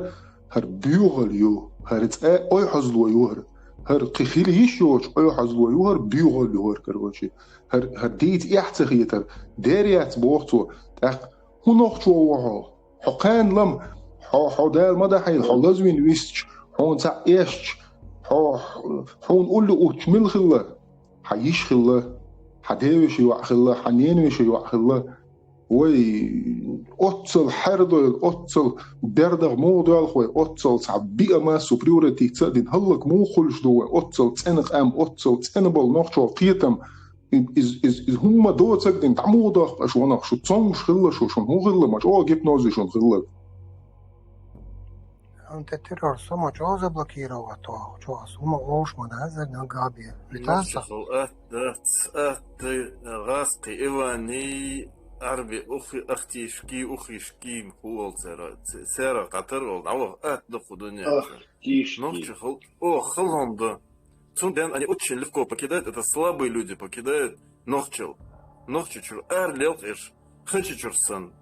хӀара боьхалла ю, хӀара цӀа ойхьазло ю хӀара. ХӀара кхин хила йиш йоцуш ойхьазло ю хӀара, боьхалла ю хӀара, короче. ХӀара, хӀара дийца эхь ца хетар, дер яц боху цо, тӀаккха хӀун нохчо ву хьо? Хьо кхана лама, хьо, хьо Дала ма дахьийла, хьо лазвина вистча, хьуна цхьаъ эшча, хьо, хьуна уллу уттуш мила хилла? Хьан йиш хилла, хьан девеши йоӀ хилла, хьан ненавеши йоӀ хилла. Вай, оццал хьаьрдойла, оццал бердах муха доьлху вай, оццал цхьа биъ а массо превратиться а дина, хӀаллак муха хуьлуш ду вай, оццал цӀена къам, оццал цӀена болу нохчо кхетам, и-, из-, из-, иза хӀумма доцург дина, дӀа муха доккху аша ванах, шу цомгуш хилла шу, шуна хӀун хилла, ма чӀогӀа гипнозе шуна хилла. ХӀунда террор со ма чӀогӀа заблокировать ваху, чӀогӀа аса хӀума вовш ма дазар, наггахь бе. Виталса. Нохчахула атта, атта, гӀазкхи Ивани, Ӏарби ухи, ахтишки, ухишки, хӀу волу цара, ц-, цара кхатар волу, дӀаваха атта ду кху дуьнен чу. Ахтишки. Нохчахула, о, хала хӀума ду. Цундела они очень легко покидают, это слабые люди покидают Нохчалла. Нохча чуьра ара лелхаш, хача чуьра санна.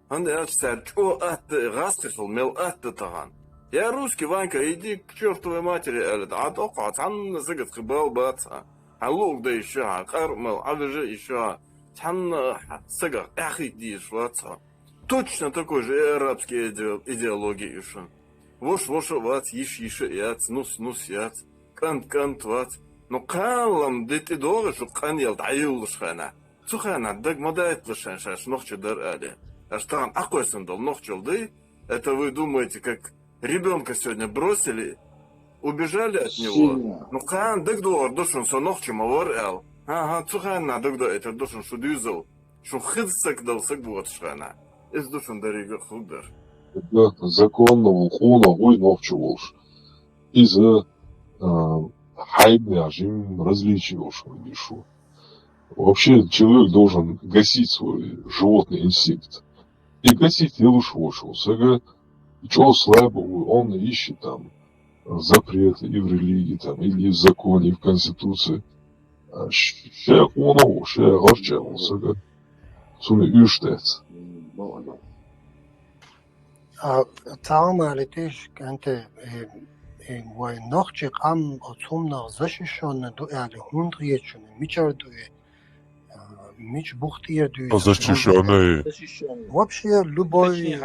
ХӀунда аьлча цара чӀогӀа атта, гӀазкхихула мел атта тахана. Я русский, Ванька, иди к чёртовой матери, аьлла, Ӏа доккху, цхьанна сагат кхин бал бац хьан. Хьан луъуг дан йиш ю хьан, къаркъа мел Ӏа вижа йиш ю хьан. Цхьанна сагах эхь хӀиттийша вац хьо. Точно такой же и арабский иде-, идеология ю шуна. Вош воша а вац, йиш йиша а яц, нус нус яц, кӀант кӀант вац. Ну, кхалам де тӀедогӀу шу къанъел дӀайиллуш хенахь. Цу хенахь даг ма дайталаш шайн шаьш нохча дара аьлла. Аш тахана Ӏакхойсина долу нохчалла дай, это вы думаете, как ребёнка сегодня бросили, убежали от него. Сильно. Ну, кхана дагадогӀур ду шуна, со нохча ма вара аьлла. ХӀан-хӀан, цу хенахь дагадоуьйтур ду шуна шу дуьйзал. Шу хеза саг дала саг воцуш хенахь. Иза ду шуна деррига а хӀума дар. Законно волу къонах вуй нохча волуш. Иза, а, хьайбанехь жимма различие йолуш хӀума ю шу. Вообще, человек должен гасить свой животный инстинкт. И гасить елуш воцу сага чӀогӀа слабо ву, он ищет там запреты и в религии, там, или в законе, и в Конституции. А ш-, ше къонах ву, ше гӀарчӀа ву сага. Цунна уьш дац. А, цагъамали теш, кӀанте, э, э, вай нохчи къам оцумнах защищённый ду аьле, хӀунда хетачуна, мичара ду э, а, мича бух тӀера дуьйцу? Защищённый. Вообще, любой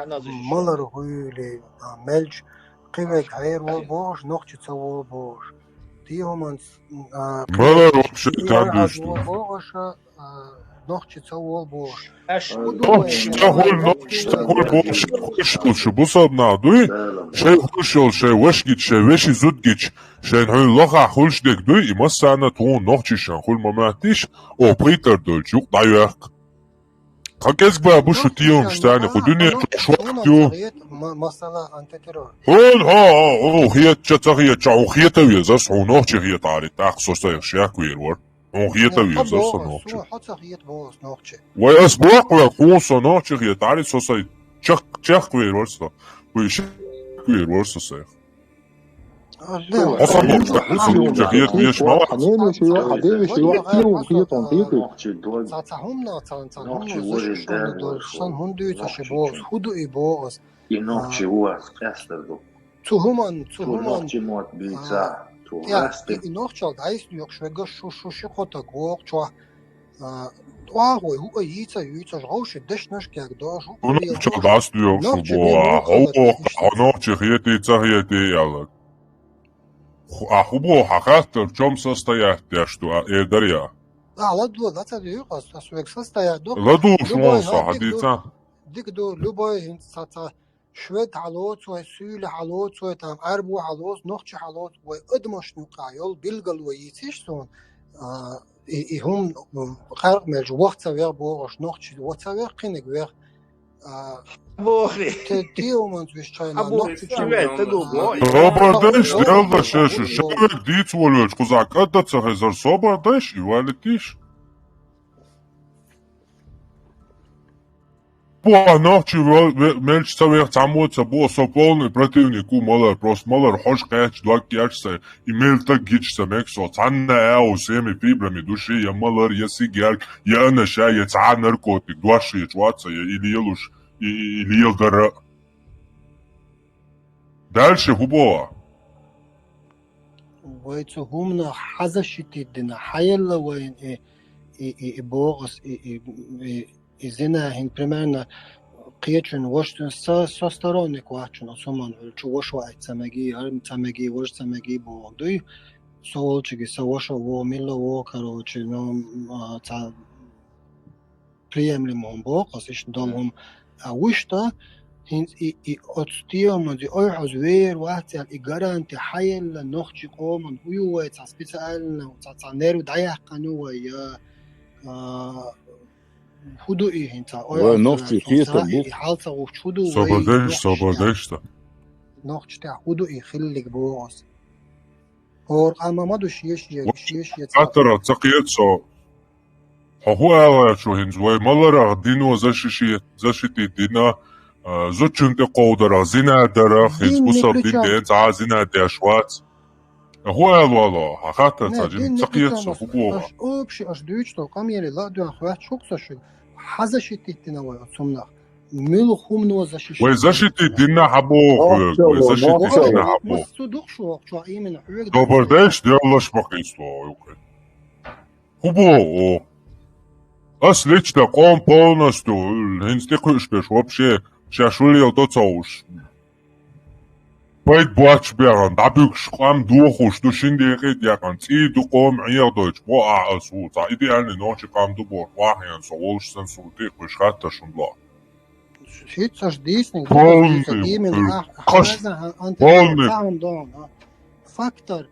малар гӀуйли, а, мелч, кхивег хьервол бохуш, нохчи ца вол бохуш. Ди хӀуманц, а, малар вообще кан дуьйцу? Бохуш, а, нохчи ца вол бохуш. Нохчи ца хуьлу, нохчи ца хуьлу бохуш, хуьлуш йолуш шу бусалба нах дуй? Шайн хуьлуш йолу шайн ваша гича, шайн вешин зуда гича, шайн хьуьнан лахахь хуьлуш дерг дуй? И массарна тхуна нохчишна хуьлу ма моьттийша, о, пхийтар долчу юкъа дӀайоьхку. Тхан кӀезиг ба бу шу тиюмаш царна, кху дуьне чохь шорт ю. Масала, антитеррор. Хьуна, хьо, хьо, хьуна хетача, ца хетача, хьуна хета веза ас, хьуна нохчи хетахьара, тӀаккха со сайх шек вийр вара. Хьуна хета веза ас, со нохчи. Хьо ца хета боху ас нохчи. Вай ас боху вай, хьуна со нохчи хетахьара, со сай чек-, чек вийр вара со. Вай шек вийр вара со сайх. Хьо сан боху, хьо сан боху, чек хета веш ма вац. Хьан ненаш ю, хьан деваш ю, хьан кийру хетон хету. Ца, ца хӀуманах, ца, ца хӀуманах защищённый долуш сан хӀунда дуьйцу аша боху ас, хӀун ду и боху ас? И нохчи ву ас къаьстар ду. Цу хӀуман, цу хӀуман, нохчи мотт бийца, цу гӀасте. И нохчалла дӀайса доьхуш вегаш шу, шу ши кхо таг вокху чохь. А, тӀаккха вай хӀуъа йийца, йийцаш, гӀовши дешнаш кегдош, хӀуъа хӀун йийца. Нохчалла дӀасадоьхуш шу боху, а, хьо вокху, хьо нохчи хетий, ца хетий аьлла. Ху-, а хӀун боху, хьан хаттар, в чём состоять деш ду, а, эр дара я? А, ладо, ла ца дуьйху ас, ас вега состоять ду. ЛадугӀуш вон со, хьан дийца? Дика ду, любой хӀинца ца, ца, швед хьалоцу вай, суьйли хьалоцу вай, там, Ӏаьрбо хьалоцу, нохчи хьалоцу, вай адамашна юкъахь йолу билгало йийцийша суна, а, и, и хӀума, м, къаркъа мелча ваха ца веха бохуш, нохчи ваха ца веха, кхиниг веха. А, бохури. Те, те хӀуманца виш чайна, нохчи чу веха. Собар дайш, делла ша шу, ша вега дийца волавелча, кхузахь кӀадда ца хезар, собар дайш, и валитийша. Бо нохчи ве-, ве-, мелча ца вех цхьаммо ца бо, со полный противник ву малар, просто малар хьожа кхаьчча дог кеча сайн, и мел таг гича ца мега со, цхьанна а у семи фибрами души, я малар, я сигарка, я анаша, я цхьа наркотик, дош хеташ вац со, я и лелуш, и, и, и леладара. Дальше хӀун боху? Вай цу хӀуманах хьан защитить дина, хьан елла вайна и, и, и, и боху ас, и, и, и, и зина хӀин, примерно, кхечун ваша, со, со сторонник вац чун оцу хӀуманна, чу ваша ваийтта ца меги, хӀара ца меги, важа ца меги боху дуй. Со волчуьнга, со ваша вогӀу, милла вогӀу, короче, ну, а, ца приемлемо хӀума боху ас, иштта долу хӀума. А вуьшта, хӀинца и, и оцу теманца, и ойхьаза вер вац аьлла, и гаранти хьан елла нохчи къоман хӀун ю вай, цхьа специально, цхьа, цхьа нерв дӀаяьккхина ю вай, я, а, хӀун ду и хӀинца? Вай ойхьаза нохчи вер, кхетам цхьа бу. И хьал ца гӀуш хӀун ду вай? Собар дайш, нохчи собар тӀехь, дайш ца. Нохчи тӀехь хӀун ду и хиллиг боху ас? ХӀора къаман ма ду шеш, шеш, шеш, ца. Хаттарах ца кхета со. Хьо хӀун ала ваьлла шу хӀинца? Вай маларах дино защищи-, защитить дина, а, зудчун тӀе кховдарах, зина дарах, хӀинца бусалба дин ден цхьа а зина деш вац. А хӀун ала ваьлла? Хьан хаттар ца жима ца кхета со, хӀун боху? Аш общий, аш дуьйцу тхо, къамеле ла а дуьхьа хӀоьттуш хӀума со шуьга. Хьан защитить дина вай оцу хӀуманах? Муьлха хӀумано защищать? Вай защитить дина хьан боху хьоьга? Вай защитить дина хьан боху? Массо а дукха шу воккху чохь именно хьоьга. Собар дайш, деллаш ма кхийсало юкъе. ХӀун боху оха? Ас лично къом полностью, хӀинца тӀекхуьуш берш вообще, шаьш хӀун леладо ца хууш. Пайда боцуш бехана, дӀабуьгуш къам дохуш ду, шина декъе а декъана, цӀий ду къоман Ӏехадойтуш, бо ахь ас ву, цхьа идеальный нохчи къам ду бохуш, вахьана со волуш санна, суна тӀе а кхуьуш хаттар шуна ло. ХӀинца аша дийцинарг полный именно ахь, ахь полный. Фактор,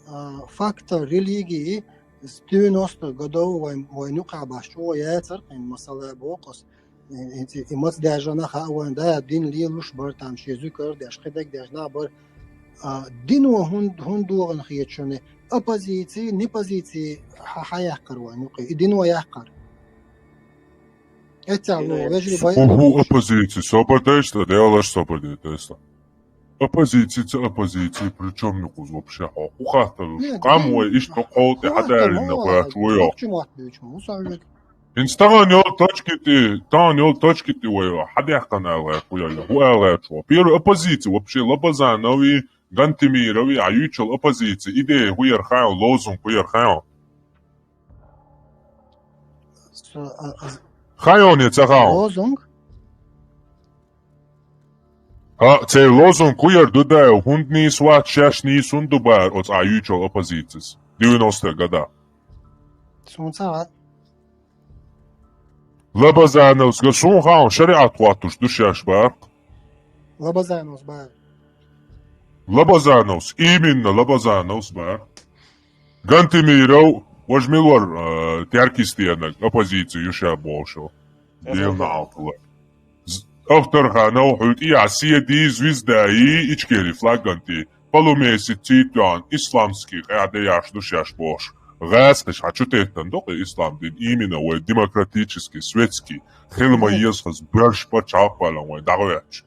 а, фактор религии с девяностых годов вайн, вайн юкъахь баш чӀогӀа яцара, кхин масала боху ас. И, и, и маца даьржина хаьа вайн, да, дин лелуш бара, там шен зуькар деш, кхидерг деш нах бара. А, дино хӀун, хӀун догӀана хета шуна? Оппозиция, непозиция хьан, хьан яьккхара вайн юкъе? И дино яьккхара. Эццахь ло, вежарий, бай. ХӀун, хӀун оппозиция? Собар дайш ца, деллаш собар дайш ца. Оппозиция ца оппозиция, при чём ю кхуза вообще? Хьо хӀун хаттар луш? Къам вай иштта кхол тӀе хьадаьррина гӀоьрташ ву йо. Нохчи мотт дуьйцу, хӀун сан век? ХӀинца тахана йолу точки тӀе, тахана йолу точки тӀе вай хьадаьккхина аьлла гӀерта, хӀу яьлла, хӀу аьлла гӀерта вай. Первый оппозиция вообще Лабазанови, Гантемирови, а юьйцуш йолу оппозиция, идея хӀу яра хаьий, лозунг хӀу яра хаьий? Со, а, а, Хаьий я ца хаьий? Лозунг? А, церан лозунг хӀу яра, Дудаев, хӀунда нийса вац, шаьш нийса хӀунда ду бара оцу а юьйцуш йолу оппозицис девяностые года? Суна ца хаьа. Лабазановс, га суна хаьа, шариӀат хӀоттуш ду шаьш бара. Лабазановс бара. Лабазановс, именно Лабазановс бара. Гантемиров, важа мила вара, а, Теркистенаг, оппозиция ю ша бохуш. Делна алтала. Ахтарханов, хьуьйтӀи а седи, звездаи, Ичкери флаган тӀе, полумесяцций тоьхна, исламский къаьхьа даяш ду шаьш бохуш. ГӀаскхиш хьан чу теттан ду-кх и ислам дин, именно вай демократический, светский, хила ма еза хаза боьрша пачхьалкх валан вай дӀахӀоьттуш.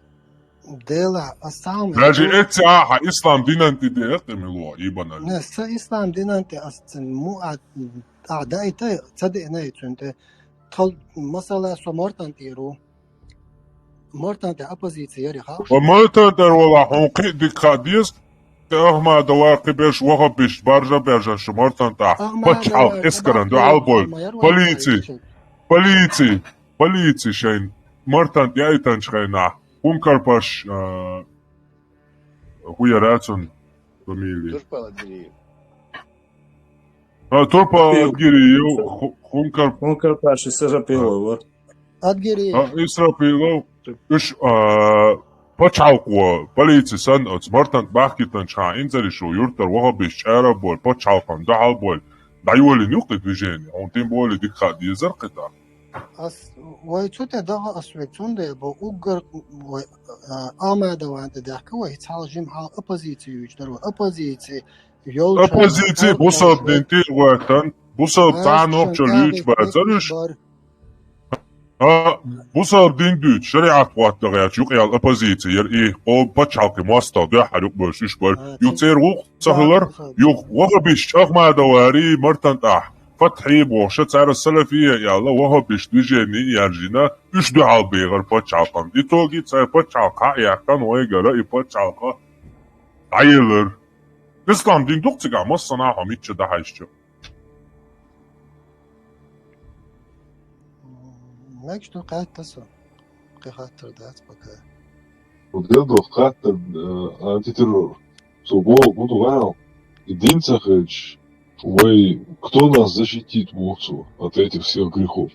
Делахь, ас цхьа хӀума Даже ду. Эццахь хьан ислам динан тӀе дехкъа мила ву, Ибанали. Не, са ислам динан тӀе ас ца му а, а даита, ца деана и цуьнан тӀе. Тхал, масала, со Мартан тӀера ву. Мартан тӀе оппозиция яри хаьа. Ва Мартан тӀера вала хьуна кхин а дика хаа деза, Ахмадова кхин берш вахабисташ баржа бержан шу Мартан тӀехь. Ахмадова пачхьалкх эскаран дуьхьал болу. Полици. Полици. Полици шайн Мартан тӀе яйтанчу хенахь. Хункарпаш, а, хӀу яра цуьнан фамилия? Турпал Адгириев. А, Турпал Адгириев, Ху-, Хункар-, Хункарпаш Исрапилов вара. Адгириев. А, Исрапилов. Уьш, а, пачхьалкхо, полици санна оцу Мартан тӀе бахкийтанчу хенахь инзаре шу юьртара вахабисташ чӀара а болу, пачхьалкхан дуьхьал болу, дӀайолийна ю-кх и движение. Хьуна тем более дика хаа дезара кхин тӀаккха. Ас, вай цу тӀе даха ас вега, цундела бо уггар вай, а, Ахмадован тӀе даьхка вай, цхьа жимма хьалха оппозици юьйцуш дара вай. Оппозици, йолчу Оппозици, бусалба дин тӀе а гӀоьртан, бусалба цхьа нохчалла юьйцуш бацара уьш. А, бусалба дин дуьйцуш, шариӀат хӀотта гӀерташ юкъаяьлла оппозици яра и, къо-, пачхьалкхе мостагӀ дуьххьара юкъабевллаш уьш бара. Юха церан гӀуллакх ца хилар, юха вахабисташ Ахмадовари Мартан тӀехь. Фатхьи бохуша, цара салафия аьлла, вахабисташ движение яржийна, уьш дуьхьал бехара пачхьалкхана. Итоге цара пачхьалкх хьа а яьккхина, вайгара и пачхьалкх дӀаелира. Ислам дин ду-кх цигахь массанхьа хьо мичча дӀахьаьжча. Мегаш ду, кхетта со. Кхин хаттар дац пока. Вот я ду хаттар, э, антитеррор. Со боху, буду ваьнал. И дин ца хилча, вай, кто нас защитит, боху цо, от этих всех грехов?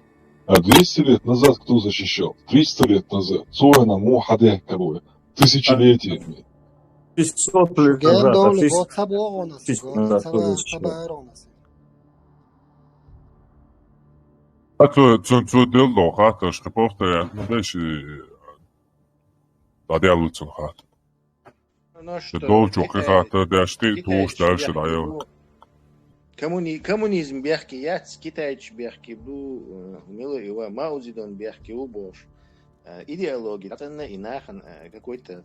А двести лет назад кто защищал? Триста лет назад. Цо вайна муха хьадаьхкина вай? Тысячелетиями. Шестьсот лет назад, а тысяч-, тысяч назад кто защищал? А цо, цо, цо делло хаттарш кхин повторять ма дайша, дӀаделла цунна хаттар. Оно что, долчу кхин хаттар деш, тӀе тухуш дальше дӀайо. Коммуни-, коммунизм бехке яц, китайцаш бехке бу, э, мила и ва, Мао Цзэдун бехке ву бохуш. Э, идеология, цӀанна и нахана, э, какой-то, э,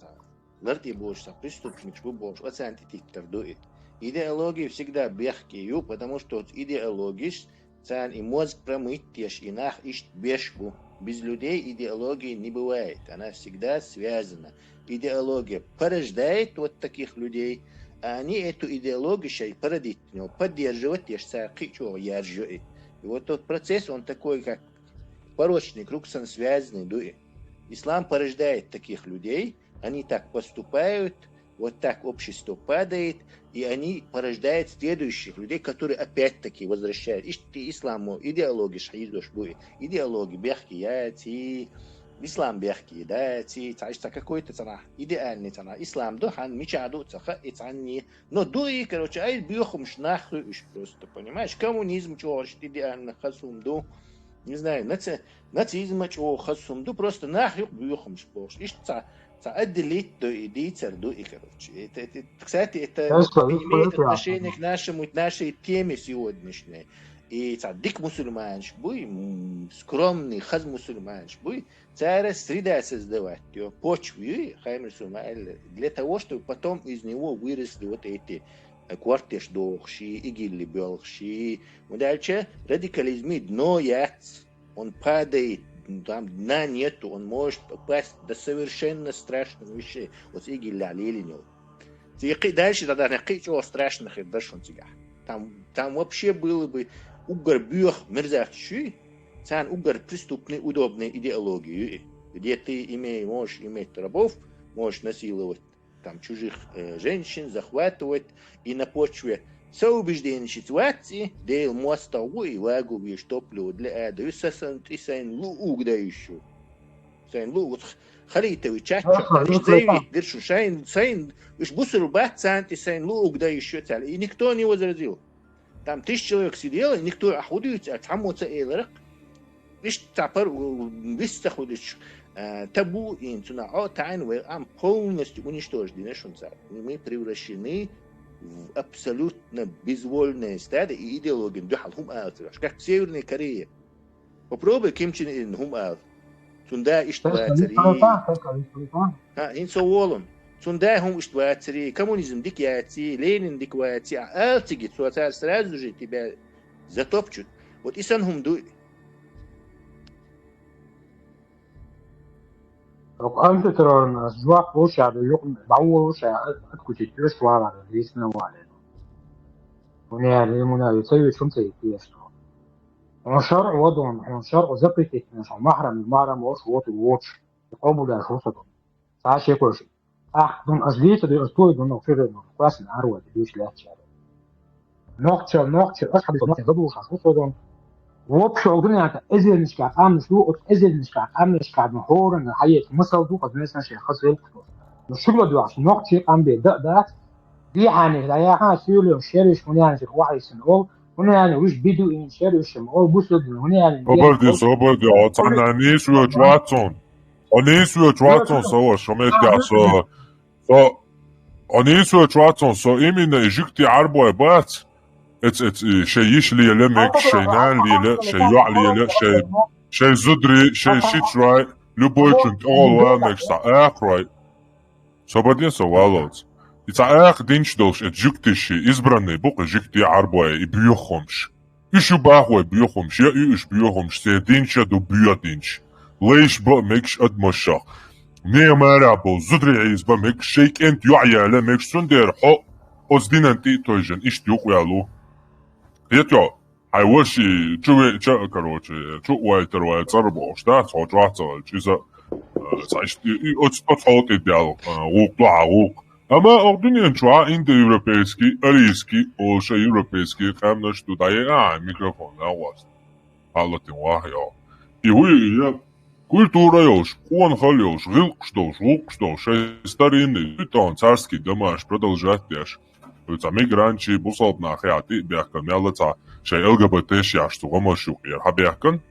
лар тӀе болуш сан преступникаш бу бохуш, оцарна тӀе титтар ду и. Идеология всегда бехке ю, потому что оцу идеологиш царна и мозг промыть деш, и нах иштта беш бу. Без людей идеологии не бывает, она всегда связана. Идеология порождает вот таких людей, а они эту идеологию шайн породить, ну, поддерживать деш, цара кхин а чӀогӀа яржайо и. И вот тот процесс, он такой, как порочный круг, сан связанный ду и. Ислам порождает таких людей, они так поступают, вот так общество падает, и они порождают следующих людей, которые опять-таки возвращают. Иштта исламо идеологиш хьийзош бу и. Идеология бехке яц и, ислам бехке дац и, цхьа иштта какой-то цхьа нах, идеальный цхьа нах. Ислам ду хьан мичахь ду ца хаьа и цхьанне. Но ду и, короче, ай боьхамаш нах ю уьш просто, понимаешь? Коммунизм чӀогӀа иштта идеально хаза хӀума ду. Не знаю, наци-, нацизм а чӀогӀа хаза хӀума ду, просто нах юкъа боьхамаш бохуш. Иштта цхьа, цхьа отделить ду и, дийцар ду и, короче. Это, это, кстати, это не имеет отношения к нашему, к нашей теме сегодняшней. И цхьа дика мусульманаш буй, м, скромный, хаза мусульманаш буй, цара среда создавать йо, почву ю, Хаймер Сумаил, для того, чтобы потом из него выросли вот эти, э, кортеш дохуш и, игилли боьлхуш и. ХӀунда аьлча радикализман дно яц. Он падает, там дна нету, он может упасть до совершенно страшных вещей. Вот игилля лилинил. Цига кхы дальше, да, да, кхы чего страшно хир дашун цига. Там, там вообще было бы угар бьёх мерзавцы, цан угар преступный, удобный идеологию. Где ты имеешь, можешь иметь рабов, можешь насиловать там чужих э, женщин, захватывать и на почве соубеждений ситуации, Дейл моста и вагу веш топливо для ада, и сасан и сайн лу угда еще. Сайн лу вот харитови чача, Ага, ну, ишт зайви, хорошо. Диршу шайн, сайн, иш бусуру бат санти сайн лу угда еще цали. И никто не возразил. Там тысяча человек сидело, никто ахудуется, а там вот эйларак. Ишт тапар виста худич. Табу ин цуна о тайн ве ам полностью уничтожены нашунца. Мы превращены в абсолютно безвольное стадо и идеологию духал хум алцераш, как в Северной Корее. Попробуй Ким Чен Ын хум ал. Цунда ишт Ташка вацари. Виспалпа, ташка виспалпа. Ха, ин со волун. Цунда хум ишт вацари. Коммунизм дик яци, Ленин дик ваци. А алцигит, со цар сразу же тебя затопчут. Вот исан хум дуй. Ок, антитеррорна жуак луша, юк, баулуша, откусить пёс вала, лесна вале. Уняли, уняли, цаю чум цаю пьесу. Он шар водон, он шар запретить, он махрам, махрам, ош, вот, вот. Кобуда шусадон. Саши коши. Ах, дун аз лита, дун аз той, дун охшир, дун классно, арват, диш ляча. Нохчал, нохчал, аш хабис нохчал, дабу шаш, усодон. Вообще, огдун ята, эзелнишка, амниш, ду, от эзелнишка, амнишка, дун хоран, хайет, мысал ду, кад месан шей, хасил. Ну, шугла дуаш, нохчи, амбе, да, да. Ди хани, да, я хан, сюлю, шериш, мунян, шер, вахисын, ол, мунян, виш, биду, ин, шериш, ол, бусудун, мунян, Оборди, оборди, о, цана, нис, вё, чватсон. О, нис, вё, чватсон, со, шамет, я, со. Со, о, нис вё чватсон, со именно и жигти арбой бац. Эц, эц, и шей йиш лиеле мекш, шей нан лиеле, шей юа лиеле, шей, шей зудри, шей шитрай, любой чун тёл ва мекш са ахрай. Собадин со валоц. И ца ах динч долш, эц жигти ши, избранный бук и жигти арбой, и бюхомш. Иш ю бахвай бюхумш, я иш бюхумш, се динча ду бюа динч. Лейш ба мекш адмашах. Не мара бо, зудри из ба мекш, шейк энт юа яла мекш сундер, хо, оз динан ти тойжан, иш юк ялу. Ето, ай воши, чуве, ча, короче, чу уайтер вай цар бош, да, со чуа цал, чиза, э, са иш, и, и, оц, оц холт идеал, э, гук, да, гук. Ама огдунен чуа индоевропейский, арийский, олша европейский, къамнаш ту дае, а, микрофон, а, вас. Халатин вах, йо. И хуй, я, культура ёш, куан хал ёш, гилкш дош, гулкш дош, шей старинный, тон царский домаш, продолжать деш. Хуй ца мигранчи, бусалт на хяти, бяхкан, мяла ца, шей Л Г Б Т шяш, цу гамаш юк, я, ха бяхкан.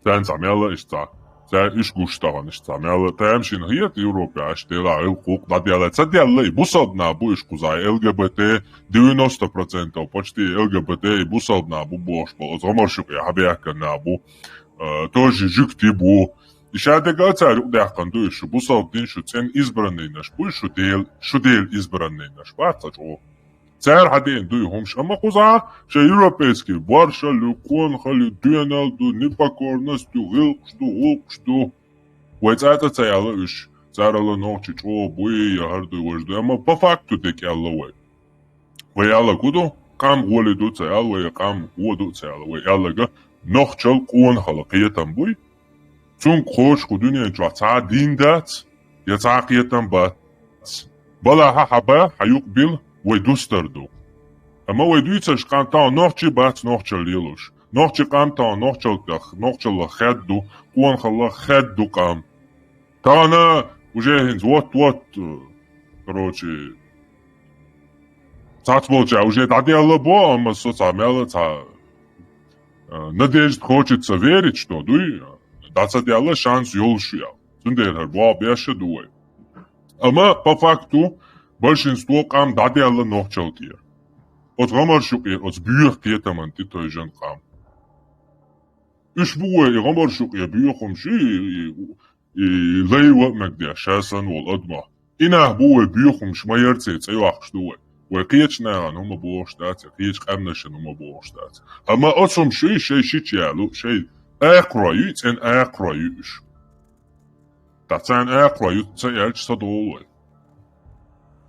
Цан ца мяла иш ца. Цан иш гуш таган иш ца мяла. Тайм шин хият Европе аш тела ил кук да дела. Ца дела и бусалд на бу иш кузай Л Г Б Т девяносто процентов, почти Л Г Б Т и бусалд на бу бош бо. Оз гамар шук я хабяка на бу. Э, тоже жук ти бу. И шадега ца рук дяхкан ду иш бусалд дин шу цен избранный наш бу шу дел, шу дел избранный наш. Ба ца чо. Цар хаден дуй хумш, ама куза, ша европейский, барша лю, кон хали, дуэнал ду, непокорность ду, гилкш ду, гулкш ду. Вай цата ца яла уш, цар ала нохчи чо буй, я хар дуй важ дуй, ама по факту дек яла вай. Вай яла куду, кам голи ду ца яла, вай кам го ду ца яла, вай яла га, нохчал кон хала киятам буй. Цунг хоч ку дуьнен чохь цхьа а дин дац, я цхьа а кхетам бац. Бала хьан хьаба, хьан юкъ бил, вай дустар ду. Амма вай дуьйцаш къам тахана нохчи бац, нохчал лелуш. Нохчи къам тахана нохчал тах, нохчалла хед ду, къонхалла хед ду къам. Тахана уже хӀинца вот-вот, э, короче, цац болча уже дӀаделла бо, амма со цхьа мела цхьа, э, надежда хочется верить, что дуй, дӀа ца делла шанс йолуш ял. Цундела хӀара боху беша ду вай. Амма по факту большинство къам дӀаделла нохчал тӀера. Оцу гӀамарш юкъера, оцу боьха кхетаман тӀе тойжан къам. Уьш бу вай и гӀамарш юкъера боьхамаш, и, и, и лайва а мегадеш, ша санна волу адамо. И нах бу вай боьхамаш, ма ярций цӀе йоккхуш ду вай. Вай кхечу нахана хӀума бохуш дац, я кхечу къаьмнашна хӀума бохуш дац. Амма оцу хӀума шуй шай шича ялу, шай Акхарой ю, цӀен акхарой ю уж. ТӀаккха царна акхарой ю ца аьлча, са довла вай.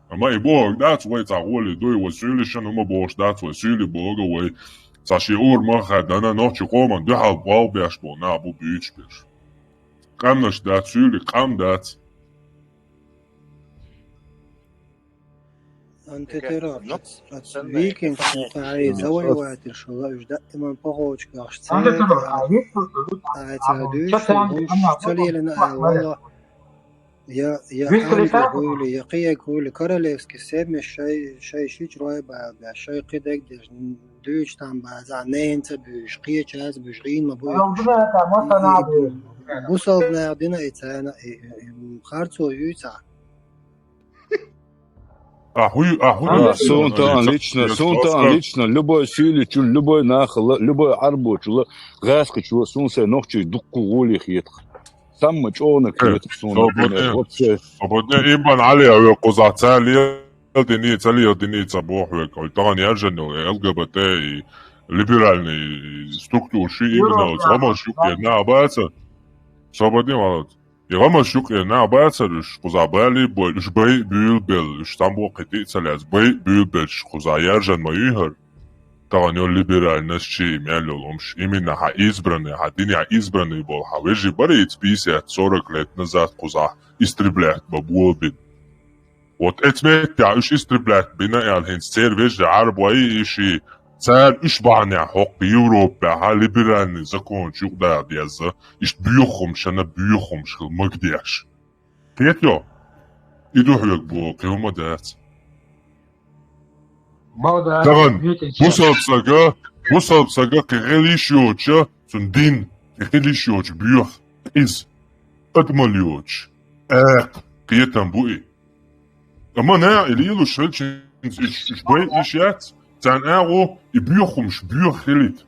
Амма и бохург дац, вай цхьа гӀоле дуй, вай суьйлишан хӀума бохуш дац, вай суьйле бохург вай цхьа шен ур ма хаьдда, нохчийн къоман дуьхьал болх беш болу нах бу буьйцуш берш. Къаьмнаш дац, суьйле къам дац. Антитеррор. Ну, оцу викингашна тӀехь завоеватель шула уьш даиман похочкахш церан тӀехь ца дуьйш, ца лелина аьлла, я, я Англия хуьйла, я кхиерг хуьйла, королевский семьяш шай, шай ши чӀорой баьбеш, шай кхидерг деш, дуьйцу там база, ненца буьйш, кхечаьрца буьйш, гӀийна ма буьйш. Бусалба наха дина и царна, и, и, и, харцо юй цхьа. А хӀу, а хӀу А, ю суна тан лично, суна тан лично, любой суьйличул, любой нахала, любой Ӏарбочула, гӀаскхичула, суна сайн нохчий дуккха гӀоле хетах. Самма чӀогӀаниг хетах суна, например, вообще. Свободне, иман Ӏали а ве кхуза ца лел дини, ца лел дини ца боху ве, кхой тахана яржан йолу Л Г Б Т и либеральный структура ши именно гӀамаш юкъе нах баца. Свободне, молодец. И гӀамаш юкъе нах бацара уьш, кхуза бали а бой, уьш бай а буьйлабелла, уьш цхьаммо кхин тӀе а ца лаьцна, бай а буьйлабелча кхуза яржан ма юй хӀара. Тахана йолу либеральность чи и мел йолу хӀумаш, именно хьан избранный, хьан динехь избранный болу хьан вежарий бара иза пятьдесят, сорок лет назад кхуза истреблять ма болабина. Вот эцу меттехь уьш истреблять бина аьлла, хӀинца церан вежарий Ӏарбой и ши, цара уьш бахьанехь хӀокху Европехь либеральный законаш юкъадала деза, иштта боьха хӀумаш шана боьха хӀумаш хила магадеш. Кхетайо? И ду хьоьга боху, кхин хӀума дац. Тахана бусалба сага, бусалба сага кхин хила йиш йоцуша, цуьнан дин, кхин хила йиш йоцуш боьха, къиза, адамалла йоцуш, акха, кхетам бу и. Амма наха и лелош хилча, уьш, уьш бай а йиш яц, царна агӀо и боьха хӀумаш боьха хилийта.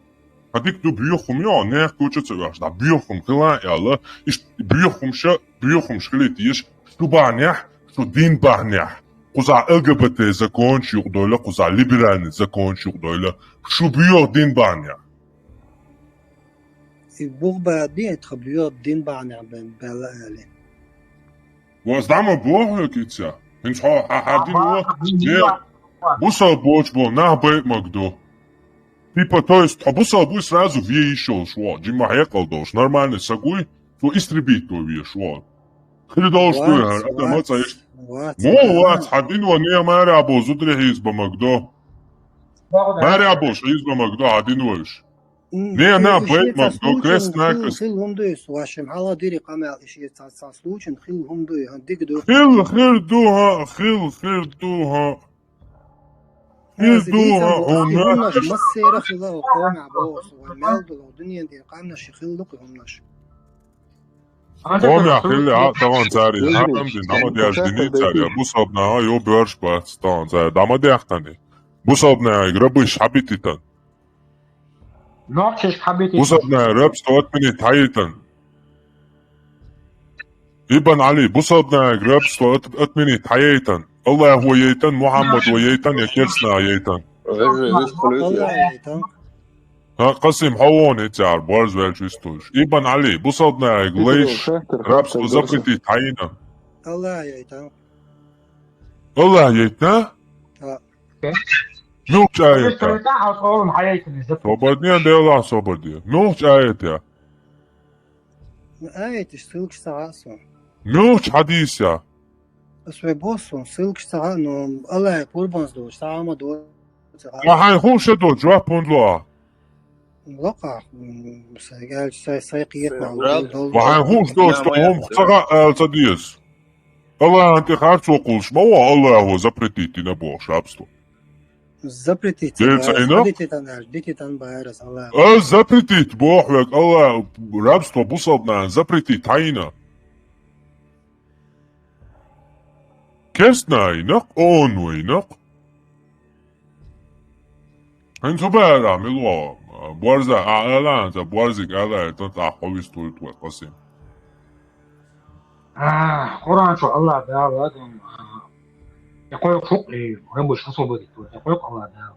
Хьан дика ду боьха хӀума йо, нехан куча а ца оьхуш, дӀа боьха хӀума хила а аьлла, иштта боьха хӀумаша, боьха хӀумаш хилийта еза, шу бахьанехь, шу дин бахьанехь, кхузахь Л Г Б Т законаш юкъадойла, кхузахь либеральный законаш юкъадойла, шу боьха дин бахьанехь. И бух баьдди, тхан боьха дин бахьанехь бен-, баьлла али. Ваз дӀа ма боху хьоьга ица. ХӀинца хьо хьан, хьан дин ву? Бусалба боцуш болу нах бай а магадо. Типа, то есть, хьо бусалба вуй сразу ве йиш йолуш ву, жимма хьекъал долуш, нормальный саг вуй, цо истребить ван везаш ву. Хила долуш дуй хӀара, адам ма цӀа иштта. Муха вац, хьан дин ван нехан маьрехь болу зударий хьийза бан магадо. Маьрехь болуш хьийза бан магадо хьан дин ван уьш. М, не, на, бай, ма, хил, крест хил, накрест. Хил хӀума дуй, вашим хьала дири къамел, и ши цхьа, цхьа случай, хил хӀума дуй, хӀан дика ду. Хил, хир ду, хӀа, хил, хир ду, хӀа. Хир ду, хӀа, хӀума. ХӀумнаш массера хила, хӀо, къомехь боху, вай мел ду, дуьнен тӀера къамнаш хил ду, хӀумнаш. Къомехь хилла, хӀа, тахана цари, хӀа, хӀума дин, хӀама деш дини цари, бусалба наха, йо, боьрш бац, тахана цари, дӀа ма дехтани. Бусалба наха, грабыш, хьабититан. Нохчашка хьабититан. Бусалба наха рабство отменить хьаейтан. Ибн Али, бусалба наха рабство от-, отменить хьаейтан. Аллах ван яйтан, Мухаммад ван яйтан, я керста наха яйтан. Аллах яйтан. ХӀа, Касим, хьо вон хӀинца яхьар, борз ваьлча вистуш. Ибн Али, бусалба наха лайш рабство запретить хьаийна. Аллах яйтан. Аллах яйтна? ХӀа. Муьлхачу аята? Собар де, Делахь собар де. Муьлхачу аята? Аяташ, ссылкаш ца хаьа суна. Муьлхачу хьадиса? Ас вай боху суна, ссылкаш ца хаьа, но Аллахье пурбанс доцуш, цхьа а ма доцу. Ма хьайн хӀун ша доцу, жоп хӀунда ло ахь? Лакхахь, м, сайн аьлча, сайн, сайн кхетам долу. Ва хьайн хӀуш доцу, тхо хӀума ца хаьа ала ца деза. Аллахьан тӀе харцо кхуллуш ма ву, Аллахьо запретить дина бохуш рабство. Запретить ца баьрас, дититан аьлча, дититан баьрас Аллахьо. Ас запретить боху век Аллахьо рабство бусалба нахана запретить хьайна. Керстнайнакъ, онвайнакъ. ХӀинца хӀун бара, мила ву? Борза, а, ала, ца борзиг ала, тӀаккха хьо вистур тхо, Касим. А, Къуръан чу Аллах Дала, а, я кхойкху шук, и рабыш освободить, я кхойкху Аллах Дала.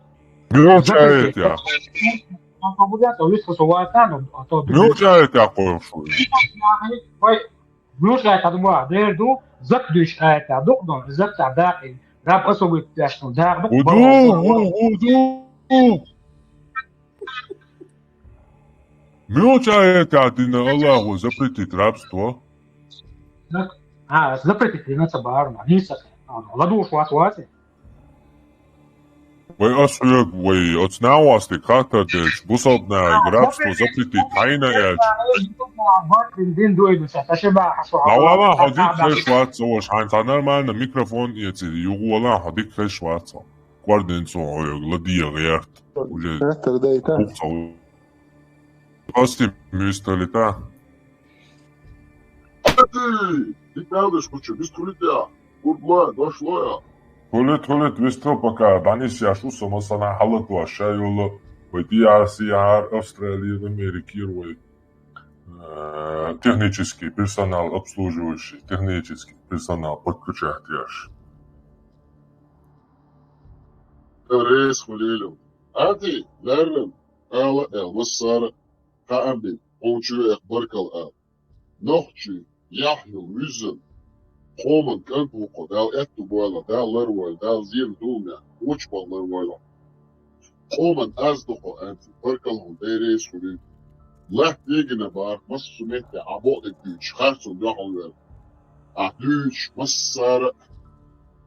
Муьлхачу аят я? Муьлча аят я кхойш вай? Вай, муьлча аят я ду, зак дуьйш аят ду, докъдон, зак дакъин, раб особый тяжкон, да, Уду, уду, уду. Муьлча аят я дина Аллахо запретить рабство? А, запретить дина ца барна, ниса, ладуш вац вац. Вай ас хьоьга, вай оцу нахьостиг хаттар дерш, бусалба нахьега рабство запретить хьайна аьлча. Дин дуйду ша, та ши баха шо. Ма вала хьо дика хезаш вац, ца ваш, хьайн цхьа нормально микрофон эций, юха вала хьо дика хезаш вац. Кхардин цо хьоьга, ладийгӀерт. Уже хаттар дайта. Спасибо, мистер Лита. Ди, ди калдыш кучу, бис хулитя, курдла, дошлоя. Хулит, хулит, вистро пока, дӀанисъеш ву со, масала, хьалатваш ша йолу, вай диарси яхьар, Австралия, Америкира вай, э, технический персонал обслуживающий, технический персонал подключать еш. Рейс хулилу. Ати, леррам, ала эл, массара, хаам бин, хӀун чу экх баркал ал. Нохчий, яхь йолу вуьззина, къоман кӀант ву кхо, Дала аьтту бойла, Дала ларвойла, Дала зен дуьллу, вочу бала ларвойла. Къоман аз ду кхо, аьнна, баркалла хьуна, Дела реза хуьлийла. Латта дегина бахара, массо а метте Ӏа бакъдерг дуьйцуш, харцонна дуьхьал ваьлла. Ахь дуьйцуш, массара а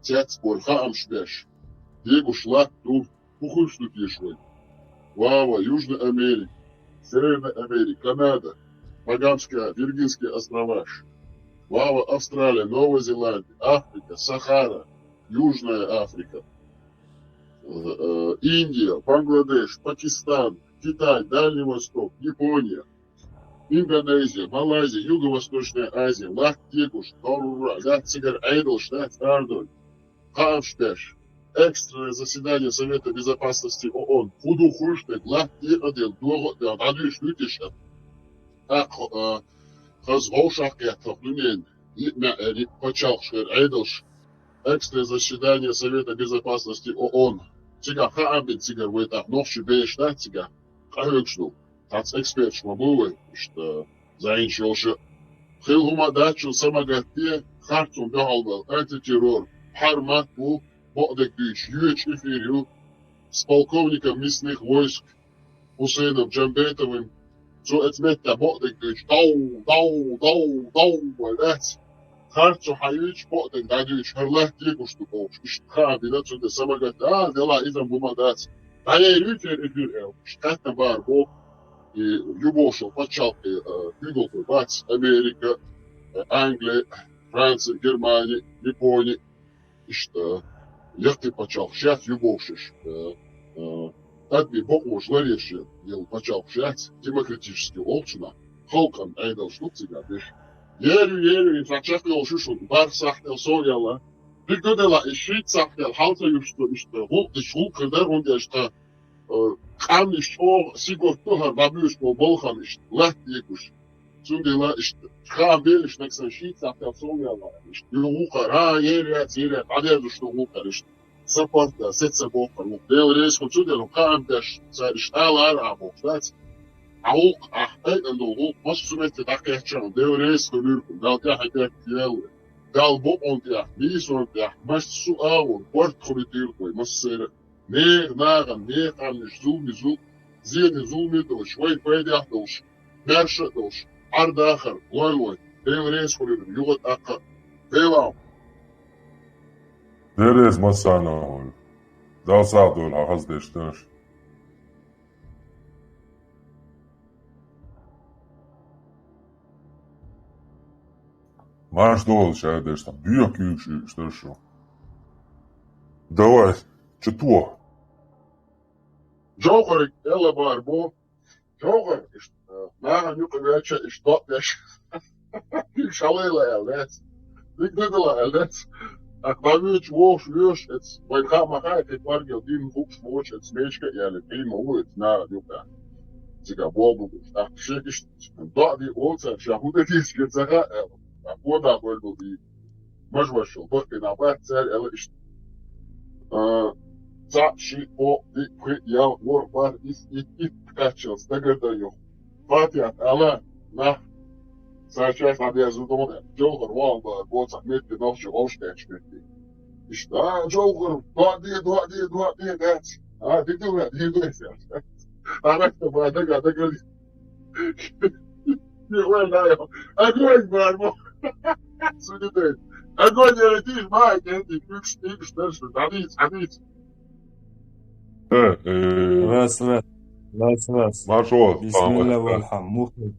цецбойла хаамаш беш, дегуш латта ду. ХӀун хуьлуш ду теша вай? Вава, Южная Америка, Северная Америка, Канада, Багамская, Виргинские острова, вава, Австралия, Новая Зеландия, Африка, Сахара, Южная Африка, э, э, Индия, Бангладеш, Пакистан, Китай, Дальний Восток, Япония, Индонезия, Малайзия, Юго-Восточная Азия, латта дегуш, дорра, лаьцна цигара Ӏедалш дац арадойла. Хаамаш беш, экстренное заседание Совета Безопасности ООН. ХӀун ду хуьлуш дерг, латта декъаделла, догӀа а делла, дӀадуьйш дуьтуш аьлла. ТӀаккха, а, хаза вовшах кхетта хӀокху дуьненан йиъ маьӀӀера йиъ пачхьалкхашкара Ӏедалш. Экстренное заседание Совета Безопасности ООН. Цигахь хаам бина цигара вай тӀаккха нохчий беш дац цигахь. Къахьоьгуш ду. Цхьацца эксперташ ма бу вай, иштта, зӀеначу йолуша. Хила хӀума дац шун самагатде, харцонна дуьхьал вала, антитеррор, хьармат бу, бакъдерг дуьйцуш, йоьдуш эфир ю, с полковником мясных войск Хусейном Джамбетовым. Цо оцу метта бакъдерг дуьйцуш, дов, дов, дов, дов, вай дац. Харцо хьан юьйцуш, бакъдерг дӀадуьйцуш, хӀара латта дегуш ду бохуш, иштта хаам бина, цуьнан самагатде, а, дела иза хӀума дац. ДӀаер ю церан эфир аьлла, иштта кхаьттина бахара боху. И ю бохуш пачхьалкх, э, куьйгалхой бац, Америка, э, Англи, Франци, Германи, Япони, иштта, яккхий пачхьалкхаш яц ю бохуш, э, э, адамийн бакъонаш ларъеш йолу пачхьалкхаш яц, демократический олучунах, халкъан Ӏедалш ду цигахь беш. Ер ю, ер ю, и цхьа чекх йолуш ю шуна, барх сахьтел сов яла. Дика ду дела, и шийтта сахьтел хьал ца юьсу, иштта, гӀуллакх дича гӀуллакх хир дара, хӀунда аьлча тхан, э, къаьмнаш чӀогӀа сингаттам ду хӀара, дӀабуьйсуш болу балхам иштта, латта дегуш. Цундела иштта, хаам беш нагахь санна шийтта сахьтел сов яла, иштта, ю гӀуллакхара, а, ер яц, ер яц, дӀадерзуш ду гӀуллакхара иштта. Сапарт а, сецца бохура ву. Дела реза хуьлу цундела, хаам беш, цара иштта ала ара а бохуш дац. Ахь гӀуллакх, ахь айъан долу гӀуллакх, массо а метте дӀакхаьчча, Дела реза хуьлийла, Дала тӀаьхье беркат йойла. Дала бакъонан тӀехь, нийсонан тӀехь, массо а агӀор, барт хуьлуьйтийла вай массеран а. Нехан нахана, нехан къаьмнаш зуламе зул-, зене зуламе а долуш, вайн пайдехь а долуш, маьрша а долуш, Ӏар-дахар лойла вай. Дела реза хуьлийла, юха а тӀаккха а. Дела. Дела реза массарна а хуьлийла. Дала сагӀа дойла хьан хаза деш дерш. Марш долу шадерш, там, боьха куьйгаш уьйуш дара шу. Давай, чу то. Жовхариг элла бара бу. Жовхар, иштта, нахана юкъа веача, иштта, доп деш. Куьйгаш хьалайла аьлла дац. Дика дадала аьлла дац. Ах, дӀавоьдуш вогӀуш воьш эца. Вайн хаа ма хаьа, кхин паргел дийна хууш воьш эца, мешка а яьлла, кхин ма ву эца, нахана юкъа. Цига бобу гуш. Ах, шен иштта. ДоӀа дийа олу цара, ша хӀун дан дийцича ца хаьа аьлла. Ткъа кода бевлла дийна. Мажа вашал баккхина бац цара аьлла иштта. А, цхьаъ, шиъ, кхоъ, диъ, пхиъ, ялх, ворхӀ, бархӀ, исс, итт, итт, Кхаччалц дагардайо. Фатихьат ала, нах. Са чай хаб я зудон, Джовхар валла, боцах метте, нохчо гӀовш деш метте. Иштта, а, Джовхар, доаде, доаде, доаде, дац. А, дидула, дидула, дац. Арахта ба, дага, дага. Огонь, бармо. Судите. Огонь, я тиш, ма, кенти, фикс, фикс, дальше. Садись, садись. Э, э. Раз, раз. Раз, раз. Маршо, Бисмилла валхам. Мухи.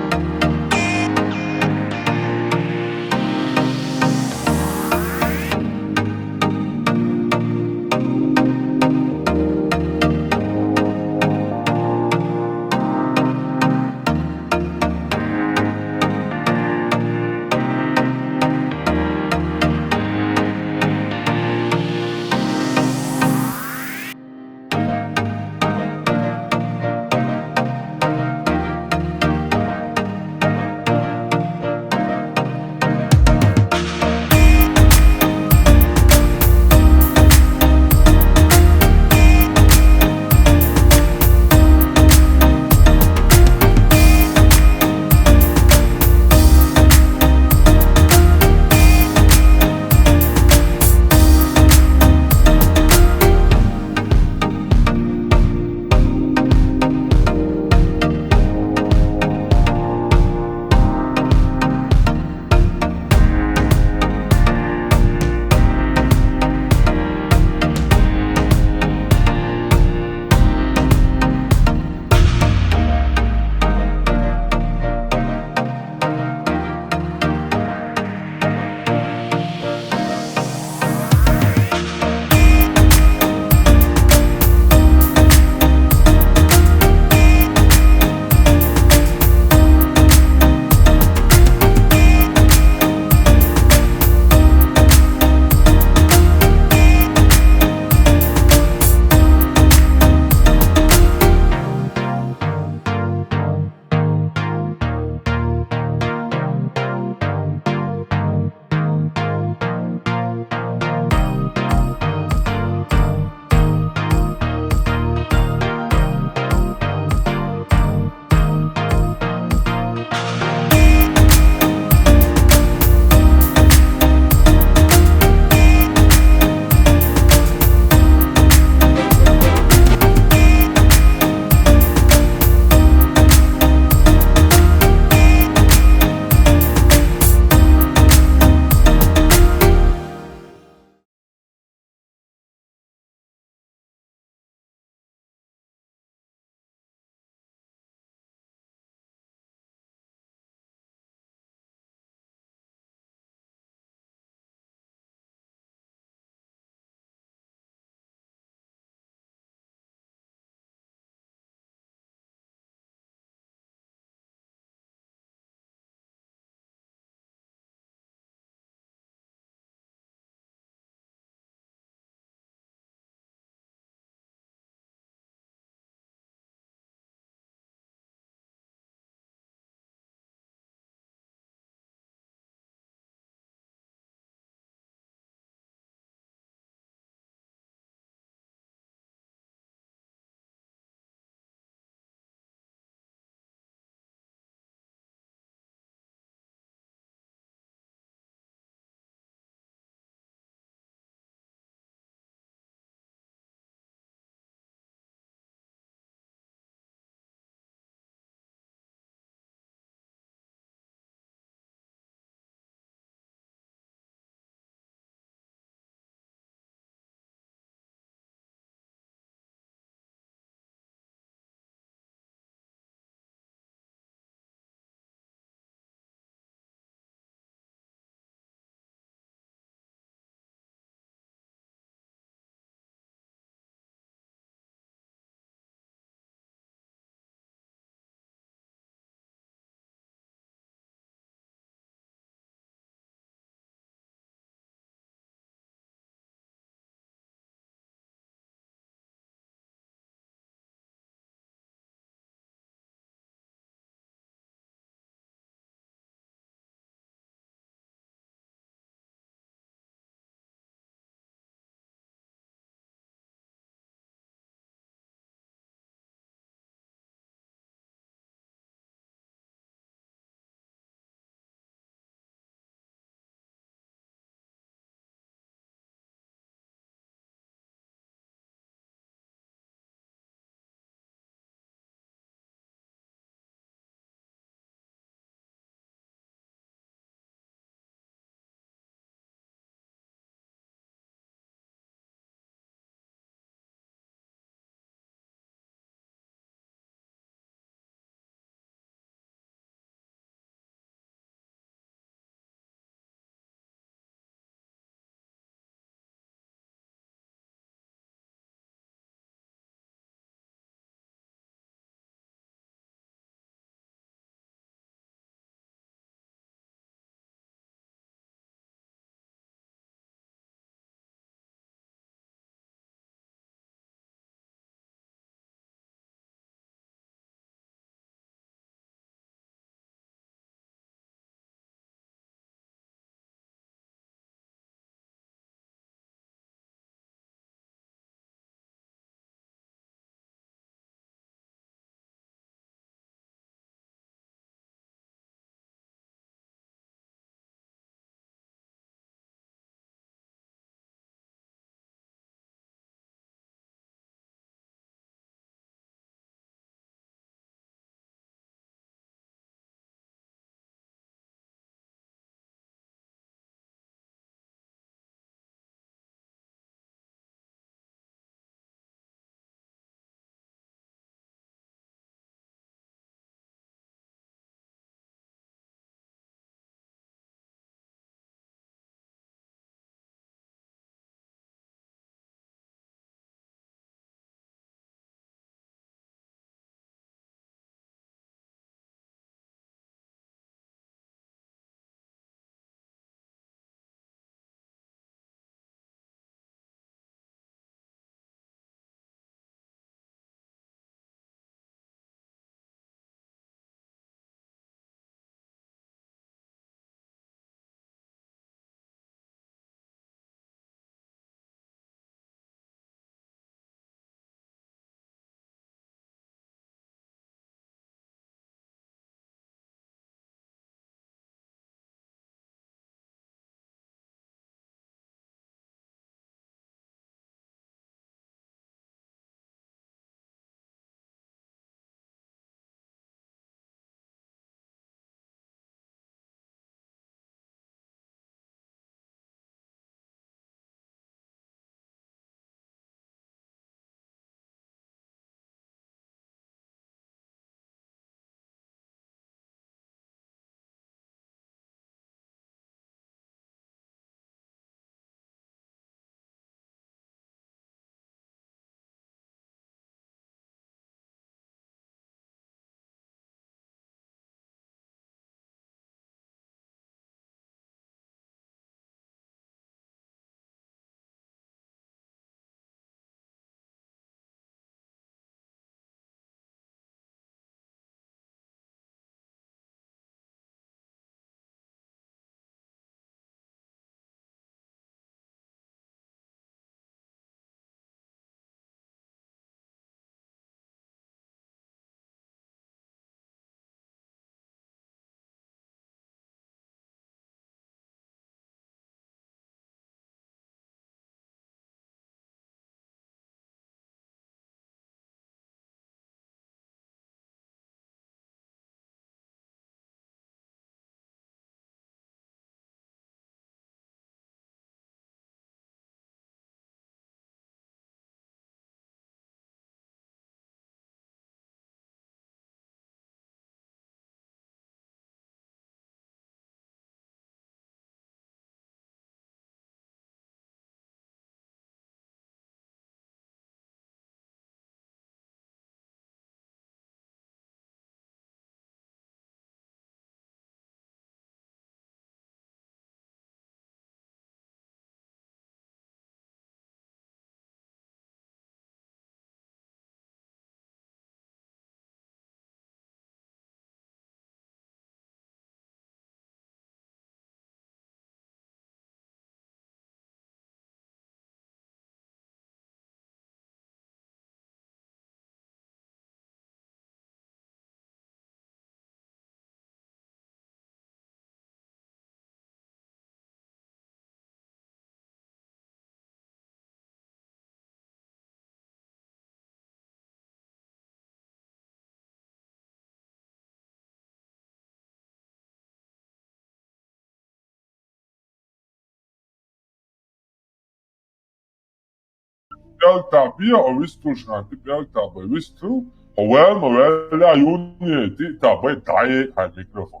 пӀелг тӀа бе, хьо вистхулаш хана, ти пӀелг тӀа бай вистхила, хьо ваьлла ма ваьлла, юххе тӀа бай, дӀае хьайн микрофон.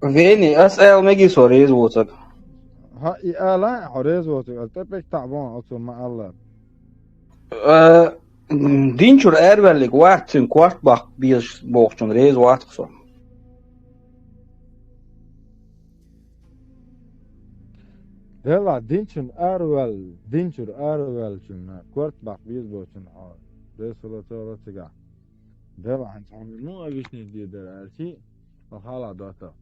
Вени, ас аьлла мегий со реза воцург? ХӀаъ, и ала, хьо реза воцург, ас тӀе пӀелг тӀа бохьан, оцо ма аллара. Э, дин чуьра араваьлларг вац, цуьнан корта баккха безаш бохучунна реза вац-кх со. Делахь, дин чуьра араваьлла, дин чуьра араваьллачунна корта баккха беза бохучунна хьо реза хилар ца хилар цигахь. Делахь, хӀинца хьуна ну объяснить де дара аьлча, хьо хьалха доттагӀа.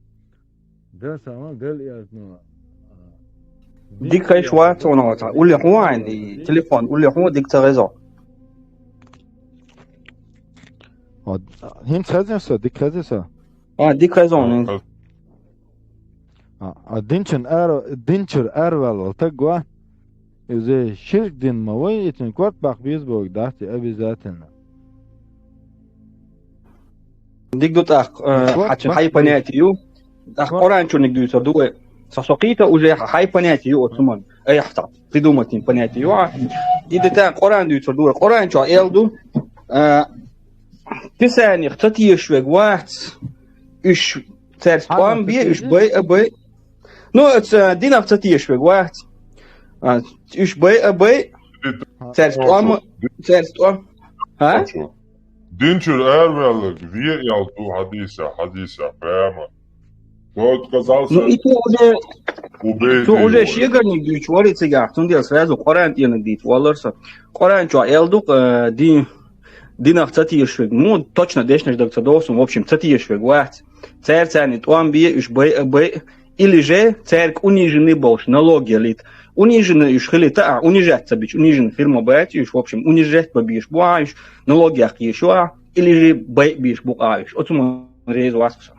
Дел сама, дел ияртно. Дика хезаш вац хьуна оцу. Уллехь хьо хьайн, и телефон уллехь хьо, дика ца хеза. Хьо, хӀинца хезний со, дика хезний со? А, дика хеза хьуна. А, а дин чуьра ара-, дин чуьра араваьлла волу стаг вац. Иза ширк дина ма вай, и цуьнан корта баккха беза бохург дац и обязательно. Дика ду тӀаккха, э, корта хьан, баккха хьайн беза понятие ю. ТӀаккха корта Къуръан чуьрниг дуьйцур ду вай. Со, со кхета уже хьан, хьайн понятие ю оцу хӀуманна. Ай, хьан, придумать йина понятие ю хьан. И де тӀаккха Къуръан дуьйцур ду вай. Къуръан чохь аьлла ду, э, Писаних ца тешаш верг вац. Уьш цаьрца тӀом бе, уьш байъа бай. Ну, оцу, а, динах ца тешаш верг вац. А, уьш байъа бай, цаьрца тӀом, цаьрца тӀом. А? Дин чуьра араваьлларг ве аьлла ду хьадисехь, хьадисехь, прямо. Тот казалось, ну, и цо уже, убей цо ты уже его. Шегарниг дуьйцуш вара цигахь, цундела сразу Къуръан тӀениг дийца валлара со. Къуръан чохь аьлла ду-кх, а, дин, динах ца тешаш верг. Ну, точно дешнаш даг ца догӀу суна, в общем, ца тешаш верг вац. Цаьрца тӀом бе, уьш байъа бай, или же цаьрга униженный болуш, налог ялийта. Униженный уьш хилийта ахь, унижать ца бича, униженный хир ма бац уьш, в общем, унижать бан безаш бу ахь уьш, налог яккха езаш ю ахь, или же байъа безаш бу-кх ахь уьш. Оцу хӀуманна реза вац-кх со.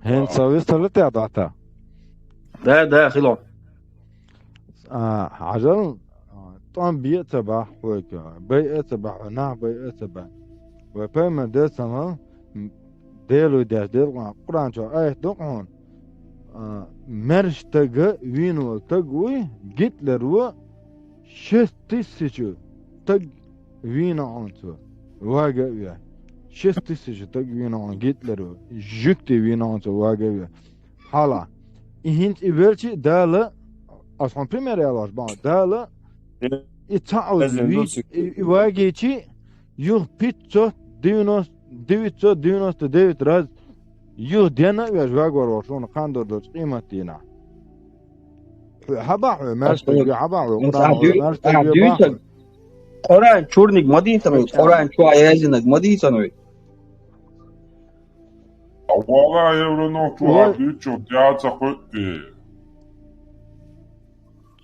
ХӀинца вистхила те, доттагӀа? Да, да, хилла. А, хьажал, а, тӀом бе а ца боху хьоьга, байъа а ца боху, нах байъа а ца боху. Вай пайхамар, Делера салам, м, Дела вуй деш, Делан Къуръан чохь аят ду-кх хьуна, а, маьрша стаг вийна волу стаг вуй, Гитлер ву, шесть тысяч стаг вийна хьуна цо, вага а веш. Шесть тысяч стаг вийна хьуна Гитлер ву, жуьгтий вийна хьуна цо, вага а веш. Хьала. И хӀинца и велча а Дала, ас хьуна пример ялош боху, Дала, и цхьаъ вийча, и, и вагийча, юха пятьсот девяносто, девятьсот девяносто девять раз юха денна а веш вагор волуш вуна кхандор долчу къематдийнахь. Хьо хьан боху хьоьга, маьрша стаг ве хьан боху хьоьга, Къуръан чохь маьрша стаг ве боху хьоьга? Къуръан чуьрниг ма дийцина вай, Къуръан чохь яздинарг ма дийцина вай. А вала евро нохчо а дуьйцучух тӀе а ца кхуьйту.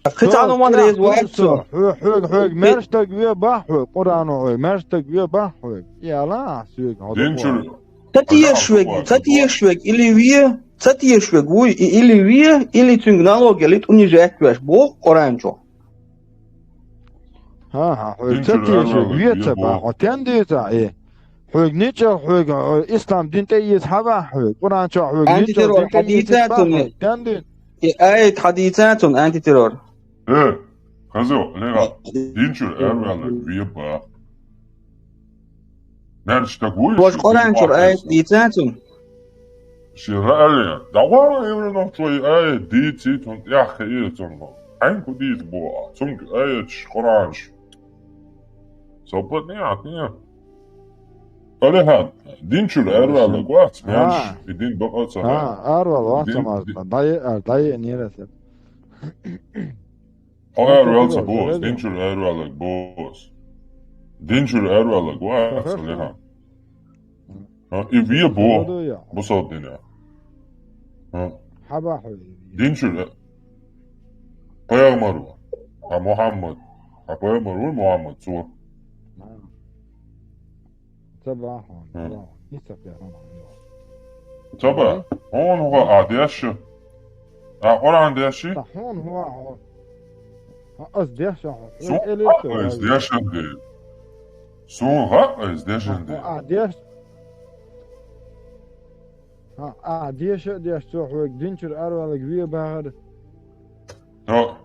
Кхин цхьа а хӀуманна реза вац со. Хьо, хьоьга, хьоьга маьрша стаг ве боху хьоьга, Къуръано хьоьга маьрша стаг ве боху хьоьга. И ала ахь соьга, хьо дукха. Ца тешаш верг, ца тешаш верг или ве, ца тешаш верг вуй, и или ве, или цуьнга налог ялийта, унижать веш боху Къуръан чохь. ХӀан-хӀа, хьоьга ца тешаш верг ве ца боху, хьо стенна дуьйцу ахь и? Хьоьга ничкъел хьоьга, хьо ислам дин тӀе а еза хьан боху хьоьга? Къуръан чохь хьоьга ничкъел дин тӀе а еза хьан боху хьоьга? Стенна дуьйцу? И аят хьан дийца цунна, антитеррор? Э, хазо, лера, дин чуьра араваьлларг ве боху. Маьрша стаг вуй, шен Къуръан чуьра аят дийца цунна? Шен раале, дӀагӀо, евро нохчо и аят дийций, цунна тӀехь хиира цунна. Хьайна хӀун дийца боху ахь? Цуьнга аяташ, Къуръанаш. Со бан неӀ, неӀ. Алихан, дин чуьра араваьлларг вац, маьрша, и дин бакъ а ца хаьа. Араваьлла вац, дин, ма, дин. ДӀае-, а, дӀаеанера аса. Хьо араваьлла ца боху ас, дин чуьра араваьлларг боху ас. Дин чуьра араваьлларг вац, Алихан. А, и ве боху, бусалба динехь. А. Хьан боху и ве? Дин чуьра. Пайхамар ву. А, Мухьаммад. А, пайхамар ву Мухьаммад, цо. Ца боху хьуна, ца боху. Ца боху. Хьуна хӀун хаьа, ахь дешши? Ахь Къуръан дешши? Ткъа хьуна хӀун хаьа? Ас дешши хьуна? Суна хаьа ас дешан дела. Суна хаьа ас дешан дела. Ахь деш-, ахь деша а деш, цо хьоьга дин чуьра араваьлларг ве бахара. Со,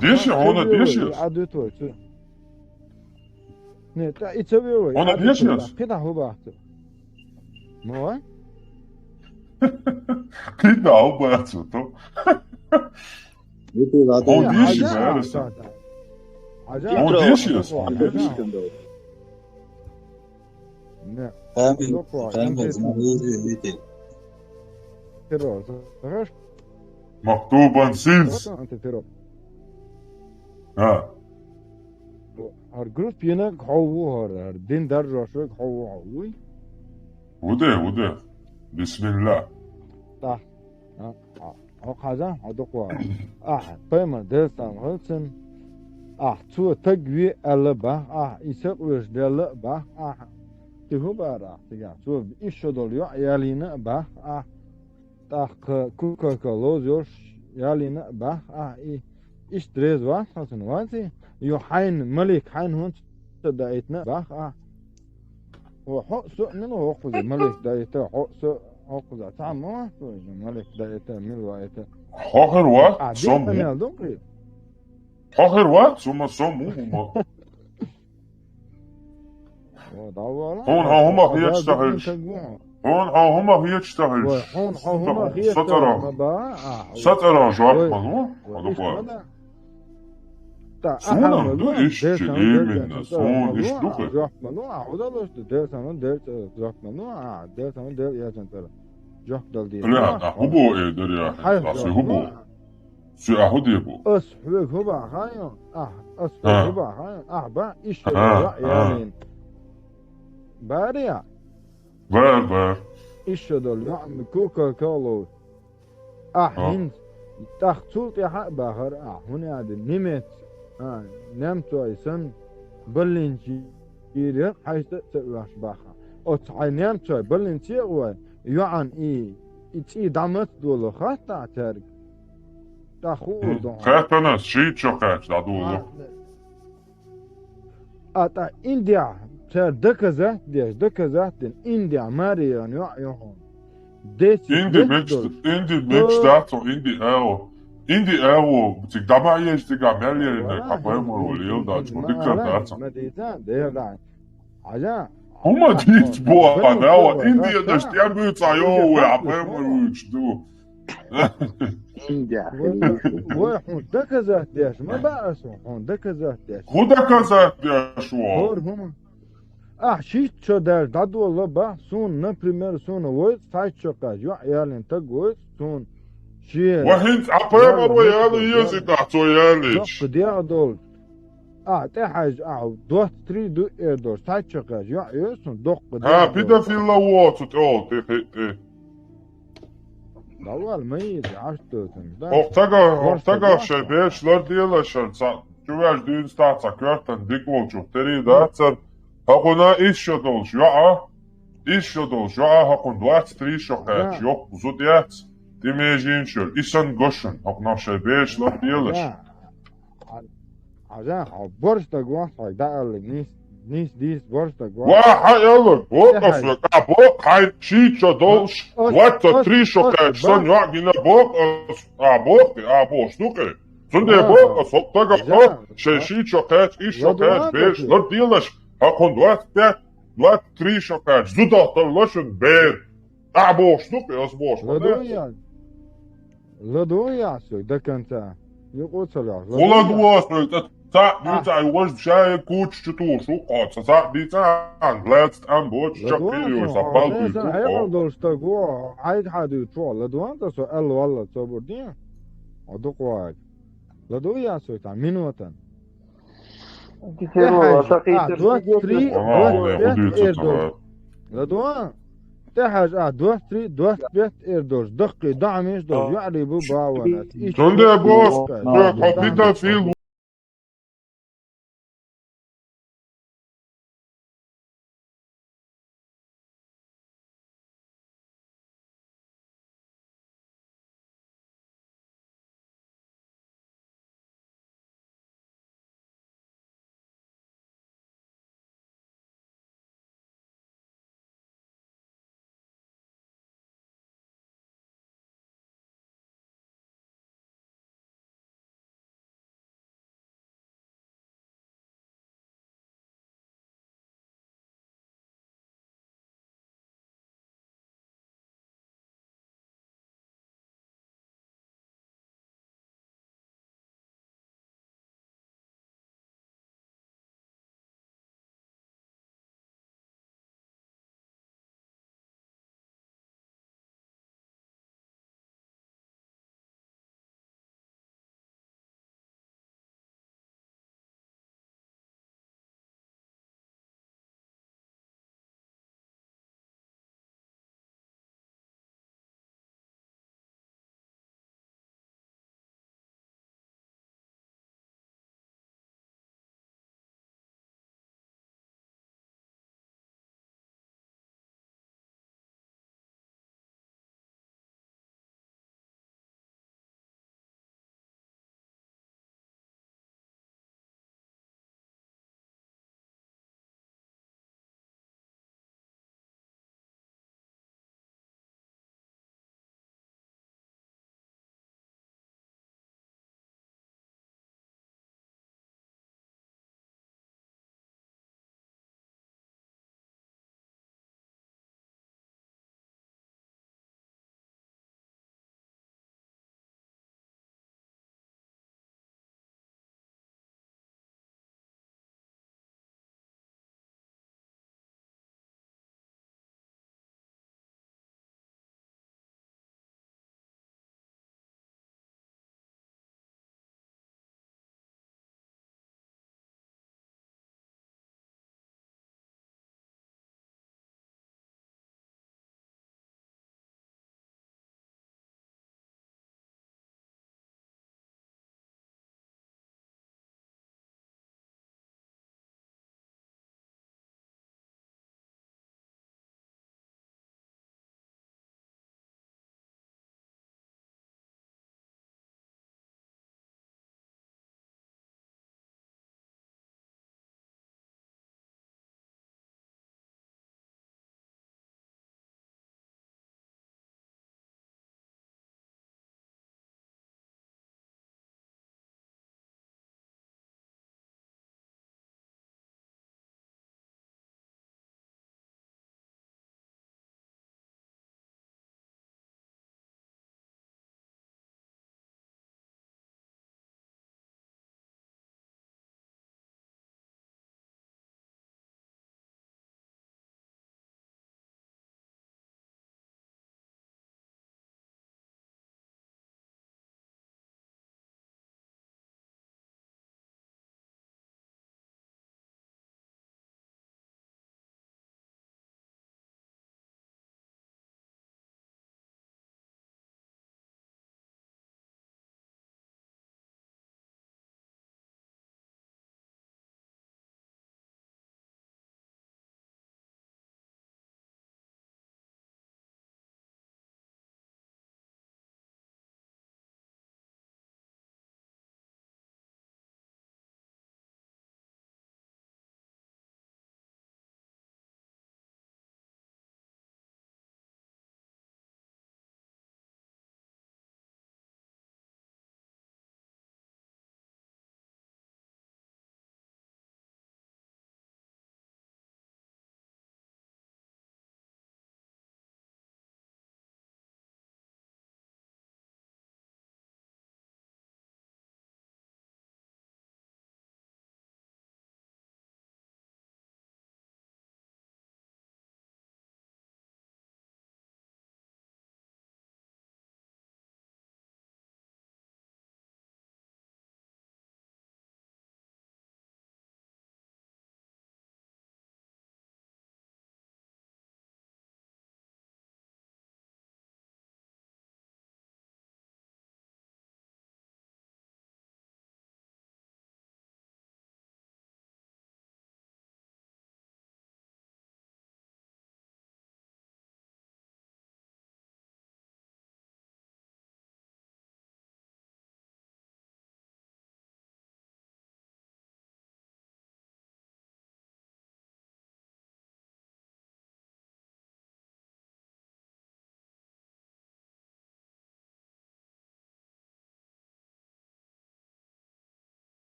Деша, хьона деша. Адуьту вай цу. Не, та и ца ве вай. Хьона деша. Кхида хӀу бахта. Ма вай? Кхида хӀу бахта, то. Хьона деша, ма яра са. Хьона деша. Не. Тамбов, Тамбов, смотри, видите. Террор. Мактубан синс. Вот он, антитеррор. А. ХӀара группинаг хьо ву хӀара, хӀара дин даржошваг хьо ву хьо вуй? Вуде, вуде. Бисмилла. Та. А, а, хьо хаза, хьо дукхва. Ахь, пайма делсан хилцин. Ахь, цо таг ви аьлла бах, ахь, и сакъвеш делла бах, ахь. Ти хӀу бара, ахь, тига. Цо ишшо дол йоӀ ялина бах, ахь. ТӀаккха кукака лоз йош ялина бах, ахь, и. Ишт рез вац хьо цун, ваци? Ю хьайн, малик хьайн хӀунца даитна бах, ахь. О, хьо со мила хӀокхузе, малик даита, хьо со хӀокхузе. Цхьа ма вац, малик даита, мила ваита. Хьо хир вац, а, сом дин хӀу. Амел дукъи. Хьо хир вац, сума сом хӀу хӀума. О, давала. Хьона хьо хӀума хеташ тахиш. Хьона хьо хӀума хеташ тахиш. Ой, хьона хьо хӀума хеташ тахиш. Сацара. Ма ба, а, сацара жоп ма лу. Ой, ма да. Та, сунам ду ишчи именно, сун иш духе. Жоп ма лу, а, удалось ду, дер саман дер, э, жоп ма лу, а, дер саман дер, я центр. Жоп дал ди. Бля, а хубо э, дер я. Хай, а, жоп ма лу, хубо. Цу аху дебу. Ас хьвег хӀу бахайон, ахь, ас хьвег хӀу бахайон, ахь ба, ишшо дол йоӀ ялин. Бария? Бар, бар. Ишшо дол йоӀ, кукака лоз. Ахь хӀинца, тӀаккха цул тӀехьа а бахар ахь, хӀуна аьлла немец, а, немцой сан, баллинчи ирер, хьайста а ца оьш баха. Оцу хьай немцой, баллинчи а вай, йоӀан и, и цӀий дӀамац долу хатта цаьрга. ТӀаккха хуу дохьа. Хаьттанас, шийтта шо кхаьчча дӀадуллу. А, тӀа Индия, цара доказать деш, доказать дина, Индия, Марион, йоӀ, йоӀ. Деци, Инди деци мечта, долуш. Инди мечта, цо Инди аьлла. Инди аьлла, цига дӀа ма еза, цига мел ерина, хьан пайхамар ву лела дац, ма дика дац. Ма дийца, дера дац. Хьажа. ХӀума дийца бу, а, дала, Индия даш тӀем буьйца йову, а, пайхамар вуьйцуш ду. Индия. Вай, вай, хьуна доказать деш, ма баа ас хьуна доказать деш. ХӀу доказать деш ву? ХӀора хӀума. Ахь шийтта шо даьлча дӀадолла бах, суна, например, суна вайца цхьайтта шо кхаьчча, йоӀ ялин таг вайца, суна шен. Ва хӀинца Ӏа пайхамар вай яла еза и дахь цо ялийча. Доккха дегӀ долчу. Ахь тӀехьаьжча, ахь двадцать три ду эр долуш, цхьайтта шо кхаьчча, йоӀ йоьсу суна, доккха дегӀ долчу. Хьа, педофилла ву оцу тӀехула, тӀе хи-, тӀе. Давала ма йийца, Ӏаш доцунаш, да? Хьо цхьаьна, хьо цхьаьна шайн беш лардела шайн цхьа, чу ваьш дуьйна стахь цхьа коьртан дика волчух тери дацар. ХӀокхуна исс шо долуш йоӀа, исс шо долуш йоӀа, хӀокхуна двадцать три шо кхаьчча, йоккха зуда яц, тӀе межийна шуьра. И санна го шуна, хӀокхунах шайн беш лардела ша. Хьажа, хьо борш даг вахь, хьо дааллиг нийс, нийс дийс борш даг вахь. Ва, хьан аьлларг, бокъа ас век, а, бокъа хьайн шийтта шо долуш, двадцать три шо кхаьчча, сан йоӀ гина бокъа ас, а, бокъа, а, бохуш ду кхе. Цундела бокъа ас, хӀокху дага хьо, шайн шийтта шо кхаьчча, исс шо кхаьчча, беш ларделаш, хьо кхунна двадцать пять, двадцать три шо кхаьчча, зудах тарло шуна бер. А, бохуш ду кхе, ас бохуш ма ду. ЛадугӀу яц вай до конца. Юкъа ца лоьху. ХӀун ладугӀу ас вай, цхьаъ дуьйцахь, важа ша кучу чу тухуш ву кхо, цхьа цхьаъ дийцахь, лаьцна тӀам боцуш, чаккхе а йой, схьа пал дуьйцу кхо. Хьайга хьан дуьйцу чохь ладугӀу ас, со аьлла валла цо бур ден? Хьо дукха ваьга. ЛадугӀу яц вай цхьа минотан. ТӀехьаьжча, а, двадцать три, двадцать пять эр долуш. ЛадугӀу? ТӀехьаьжча, а, двадцать три, двадцать пять эр долуш. Даккхий даӀамаш долуш. ЙоӀарий бу баванас. Цундела боху, хьо педофил ву.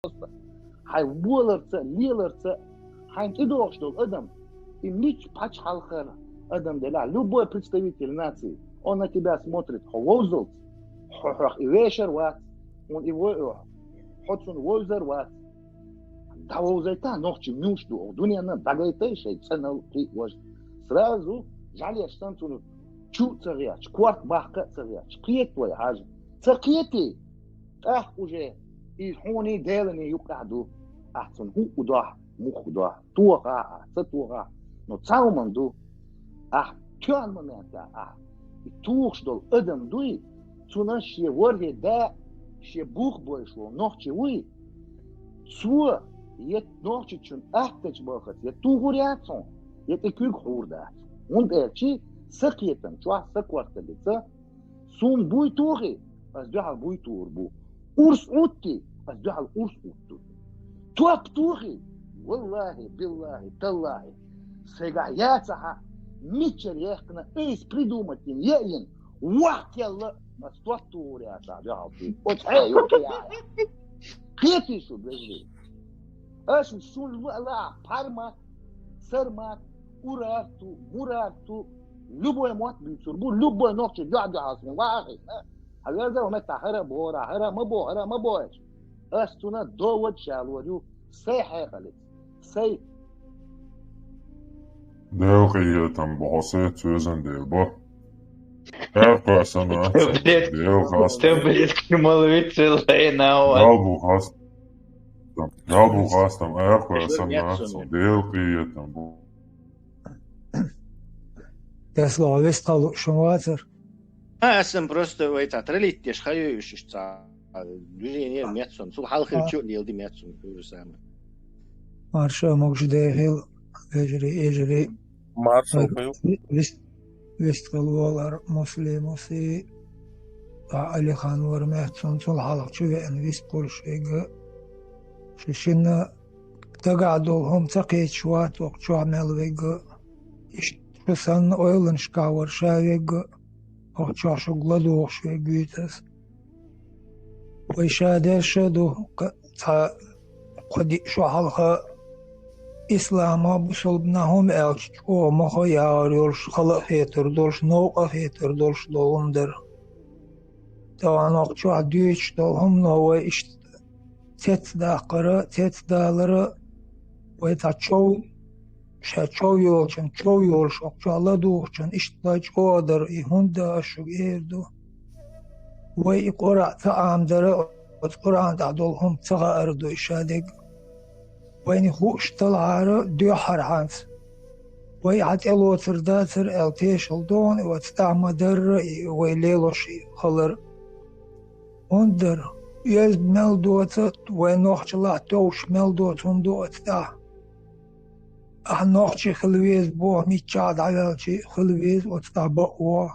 просто. Хьайн боларца, леларца, хьайна тӀедогӀуш долу адам, и мичча пачхьалкхара адам делахь, любой представитель нации, он на тебя смотрит, хьо вовзалц, хьо хьох и вешар вац, хьуна и вой, хьо цунна вовзар вац. ДӀавовзайта нохчий муьлш ду, оха дуьненна дӀагайтай шайн цӀанал кхиъ важа. Сразу жӀалеш санна цунна чу а ца гӀерташ, корта баккха а ца гӀерташ, кхета вай хьажа. Ца кхетий? ТӀаккха уже и хьуний Деланий юкъахь ду. Ахь цунна хӀуъу дохь, мухха дохь, тохахь ахь, ца тохахь, но цхьа хӀуманна ду. Ахь тоьхна моментехь ахь и тухуш долу адам дуй, цунна шен ворхӀе да, шен бух бойш волу нохчи вуй, цо я нохчичун аттачу балхаца я тухур яц хьуна, я тӀе куьг хьур дац. ХӀунда аьлча са кхетам чохь са корталлица, сум буй тухий, ас дуьхьал буй тур бу. Урс утти, ас дуьхьал урс утту. Топ тухий, валлахи, биллахи, таллахи, сайгахь яцахьа, миччара яьккхина, айса придумать йина, яйина, вахкелла, ас топ тухур яцахьа дуьхьал тур. Оцу хье юкъа яхьа. Кхетий шу, безри. Аша шун луъла, парма, сармат, урарту, мурарту, любой мотт буьйцур бу, любой нохчи дуьхь-дуьхьал схьа вахахь, а? Хьан верза ва меттахь хӀара бохура, хӀара ма бо, хӀара ма бо аьлча. Ас цунна довод ша лор ю, сай хьекъалица, сай. Делкъиетам боху сай цоьзан дела бо. Аьркхой санна, Делкъас. Таблетка мала вицвелла, ай, нава. Дал бу хас. Дал бу хастам, аьркхой санна, Делкъиетам бу. Дас ло вест халу шун вацар. А, асан просто вай ца троллить деш хьайо уьш, уьш ца движение меттасон. Цул хьалхир чу лел ди меттасон, то же самое. Марша могуш дехил, вежри, эжри. Маршал Вис-, вис-, вист хила волар Муслим Муси, а, Алихан вар меттасон, цул хьалха чу веана вист кхуьлуш вега. Шу шинна дагахь долу хӀума ца кхеташ вац, оха чохь мел вега. Иштта шу санна ойланашкахь вара ша вега, оха чохь шуьга ладугӀуш вега вуьйцу ас. Вай ша дерша ду, кха-, цхьа кхо-диъ шо хьалха ислама, бусулбана хӀума аьлча чӀогӀа мохо яхар йолуш, хала а хетар долуш, новкъа а хетар долуш долу хӀума дара. Тахана оха чохь дуьйцуш долу хӀумано вай иштта цецдаккхара, цецдалара, вай цхьа чов, ша чов йолчун, чов йолуш оха чохь ладугӀучун иштта вай чӀогӀа дара, и хӀунда аш шуьга эр ду. Вай и Къуръан ца Ӏамадара, оцу Къуръан тӀехь долу хӀума ца хаьар ду и ша дерг. Вайна хууш талхьара дуьххьара хьанца. Вай хьан тӀелоцур дацара аьлла тешал догӀу, и оцу тӀехь ма-дарра, и вай лелош и хилар. ХӀунда дара, оьзда мел доца, вай нохчалахь товш мел доца хӀума ду оцу тӀехь. Ахьа нохчи хила веза боху, миччахь дӀаваьлчи хила веза оцу тӀехь бакъо.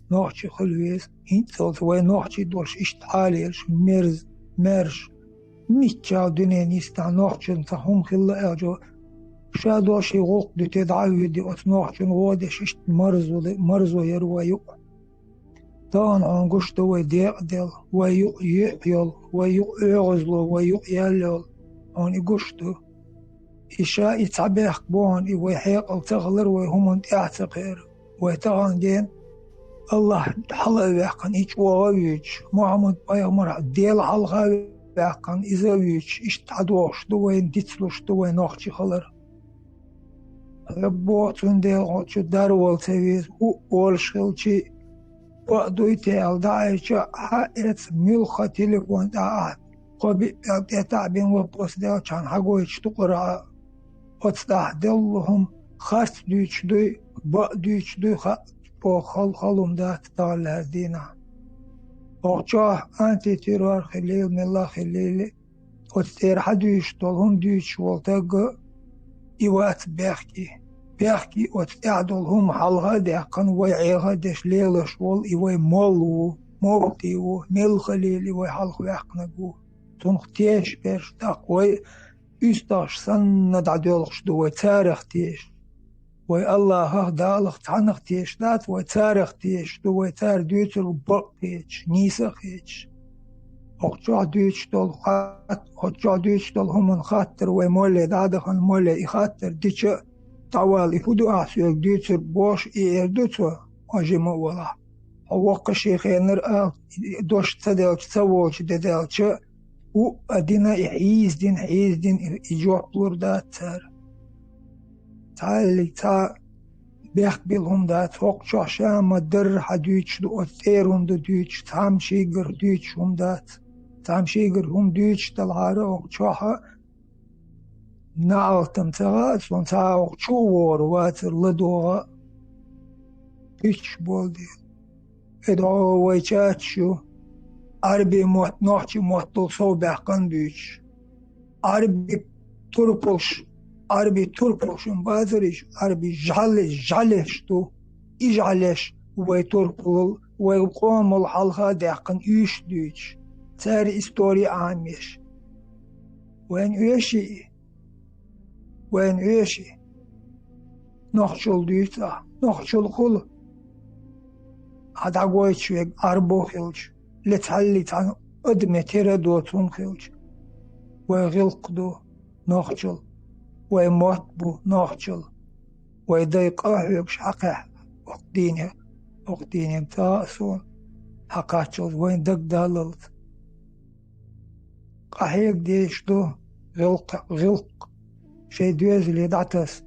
Нохчи хила веза, хӀинццалц вай нохчий долуш иштта хьалелаш, мерз-, маьрша. Миччахь дуьненан йистехь нохчун цхьа хӀума хилла аьлча, ша долуш и гӀуллакх дуьте дӀа а вуьди, оцу нохчун гӀо деш иштта марзо, марзо яра вай юкъ. Тахана хьуна гуш ду вай декъаделла, вай юкъ юьхь йолу, вай юкъ оьгӀазло, вай юкъ ял йолу. Хьуна и гуш ду. И ша и цхьа бехк бу хьуна, и вай хьекъал ца хилар, вай хӀуманна тӀаьхьа ца кхиар. Вай тахана ден Аллахь хьала а ваьккхина, и чӀогӀа а вуьйцуш, Мухьаммад-пайхамар Дела хьалха а ваьккхина, иза а вуьйцуш, иштта дӀадохуш ду вайна, дицлуш ду вай нохчи хилар. Хьеббо, цундела хьо чу дарвала ца веза, хӀуъа олуш хилчи, бакъ дуй те аьлла дӀаайча, хьаэца муьлхха телефон тӀехь ахь кхо-биъ пӀелг тӀетаӀбина вопрос делчхьана хьагойтуш ду Къуръан. Оцу тӀехь делла хӀума харц дуьйцуш дуй, бакъ дуьйцуш дуй, хаа, оха хал-, халум дац тахана лаьрра дийнахь. Оха чохь антитеррор хилийла, мелла а хилийла, оцу тӀера хьан дуьйцуш долу хӀума дуьйцуш волу тагга, и вац бехке. Бехке оцу тӀехь долу хӀума хьалха а даьккхина, вай Ӏеха а деш лелаш волу, и вай молла ву, муфти ву, мелла хилийла и вай хьалха ваьккхинарг ву. Цунах тешаш берш тӀаккха вай уьстагӀаш санна дӀадоьлхуш ду, вай царах тешаш. Вай Аллахах, Далах цхьаннах тешаш дац, вай царах тешаш ду, вай цара дуьйцург бакъ хеташ, нийса а хеташ. хӀокху чохь дуьйцуш долу хат-, хӀокху чохь дуьйцуш долу хӀуманна хаттар вай молле дӀа а дахана, молле и хаттар дича а, дӀавала, и хӀун ду ахь соьга дуьйцург бохуш, и эр ду цо, хьо жима а валахь. Хьо воккха шен хенара а, дош ца делча, ца волчу де даьлча, у а дина, и хьийза дина, хьийза дина, и, и жоп лур дац цара. Цхьаьллиг цхьа бехк билла хӀума дац, хӀокху чохь ша ма-дарра хьан дуьйцуш ду, оцу цӀера хӀума ду дуьйцуш, цхьамма шийгара дуьйцуш хӀума дац. Цхьамма шийгара хӀума дуьйцуш далахьара, хӀокху чохь а наӀалтам ца хаьа, суна цхьа а хӀокху чу а вогӀур вацара ладогӀа а. Кхуьссуш болу дела. И догӀо вай чачаш ю, Ӏарби мотт нохчи моттал сов баьккхина дуьйцуш. Ӏарби турпалш, Ӏарби турпалш хӀума бацара иза, Ӏарби жӀалеш, жӀалеш ду. И жӀалеш вай турпалал, вай къомал хьалха а даьккхина уьш дуьйцуш. Цара истори Ӏамош. Вайн оьший и? Вайн оьший? Нохчалла дуьйцу ахь, нохчалла хуьлу. Ахь дӀагойтуш верг Ӏарбо хилча, ле цхьаллиг цхьана адаме тера а доцу хӀума хилча. Вай гӀиллакх ду нохчалла, вай мотт бу нохчалла, вай дай къа хьоьгуш хьакхехь, окху дийне, окху дийне ца хаьа суна, хьакхаччалц вайн дагадаллалц. Къахьега дезаш ду гӀиллакх, гӀиллакх шайн доьзале дӀатаса.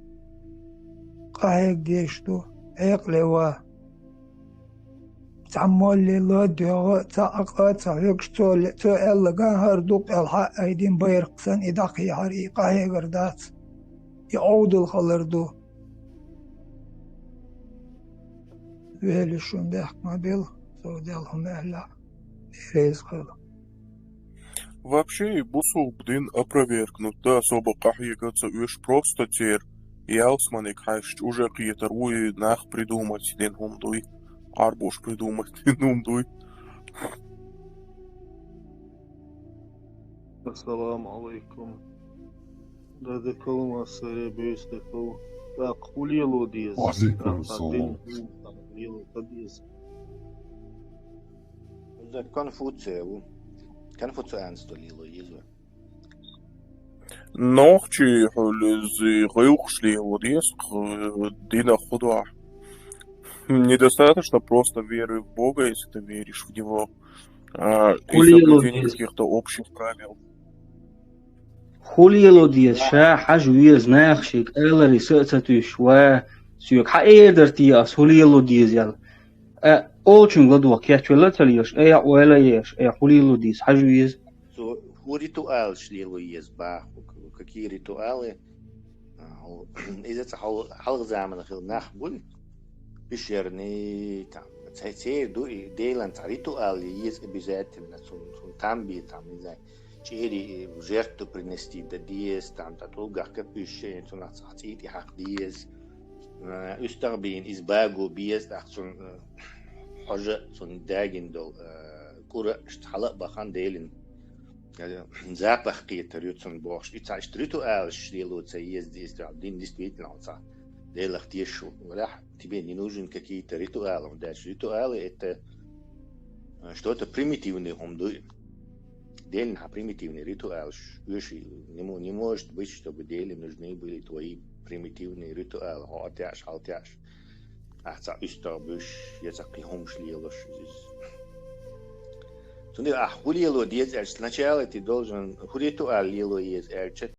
Къахьега дезаш ду, хьекъале ван. Цхьамма молле ладоьгӀу, цхьа а къа а ца хьоьгуш, цо ле-, цо аьлла ган хӀара дукъ аьлла хьа а айдина байракх санна, и дӀакхехьар, и къахьегар дац. И Ӏовдал хилар ду. Вели шун бехк ма била, со Делан хӀума аьлла, реза хила. Вообще, и бусулба дин опровергнуть, да, особо къахьега ца оьшу, просто церан ялсаманиг хьаьжча уже кхетар ву, и нах придумать дина хӀума дуй, Ӏарбош придумать дина хӀума дуй. Ассаламу алайкум. Да, декал массаре бейс декал. Так, хӀун лело деза? Ва алейкум ассалам. Так, дин хӀун лело деза? Иза Конфуция ву. Конфуцианство лело еза. Нохчий хьуьллизи гӀиллакхаш лело деза, кх-, динах худохь. Недостаточно просто веры в Бога, если ты веришь в Него, а, и хӀун лело соблюдение деза? Каких-то общих правил. ХӀун лело деза, ша хьажа веза, наха шега аларе са а ца туьйсуш, ва, соьга хьан эр дара те ас, хӀун лело деза аьлла? Э, олучуьнга ладогӀа кечвелла а ца лелаш, э, ойла а еш, э, хӀун лело деза, хьажа веза? Цо хӀун ритуалаш лело еза боху, какие ритуалы? А, хьо-, иза цхьа хьо-, хьалха заманахь хилла нах буй, пещерный, там, цхьа-, церан ду и, Делан цхьа ритуал еза обязательно, цунна, цунна там бен, там, не знаю, чӀерий жертву принести дан деза, там, цхьа тӀулгах капуьшшен, цунах цхьа цӀий тӀе хьакха деза. Э, уьстагӀ бийна иза баго беза, тӀаккха цунна, э, хьожа, цунна дагийна долу, э, кӀура, иштта хьала а бахана Делан, э, запах кхетар ю цунна бохуш. И цхьа иштта ритуалаш лело ца еза, дин действительно цхьа Делах тешаш ву. Валахь, тебе не нужен какие-то ритуалы. Дальше ритуалы это, э, что-то примитивное хӀума ду. Делан хьан примитивный ритуалаш оьший не мо-, не может быть, чтобы Деле нужны были твои примитивные ритуалы. Хьо а теш, хьал теш. Ахь цхьа уьстагӀ буьш, я цхьа кхин хӀумаш лелош иза. Цундела ахь хӀун лело деза аьлча, сначала ты должен, хӀун ритуал лело еза аьлча,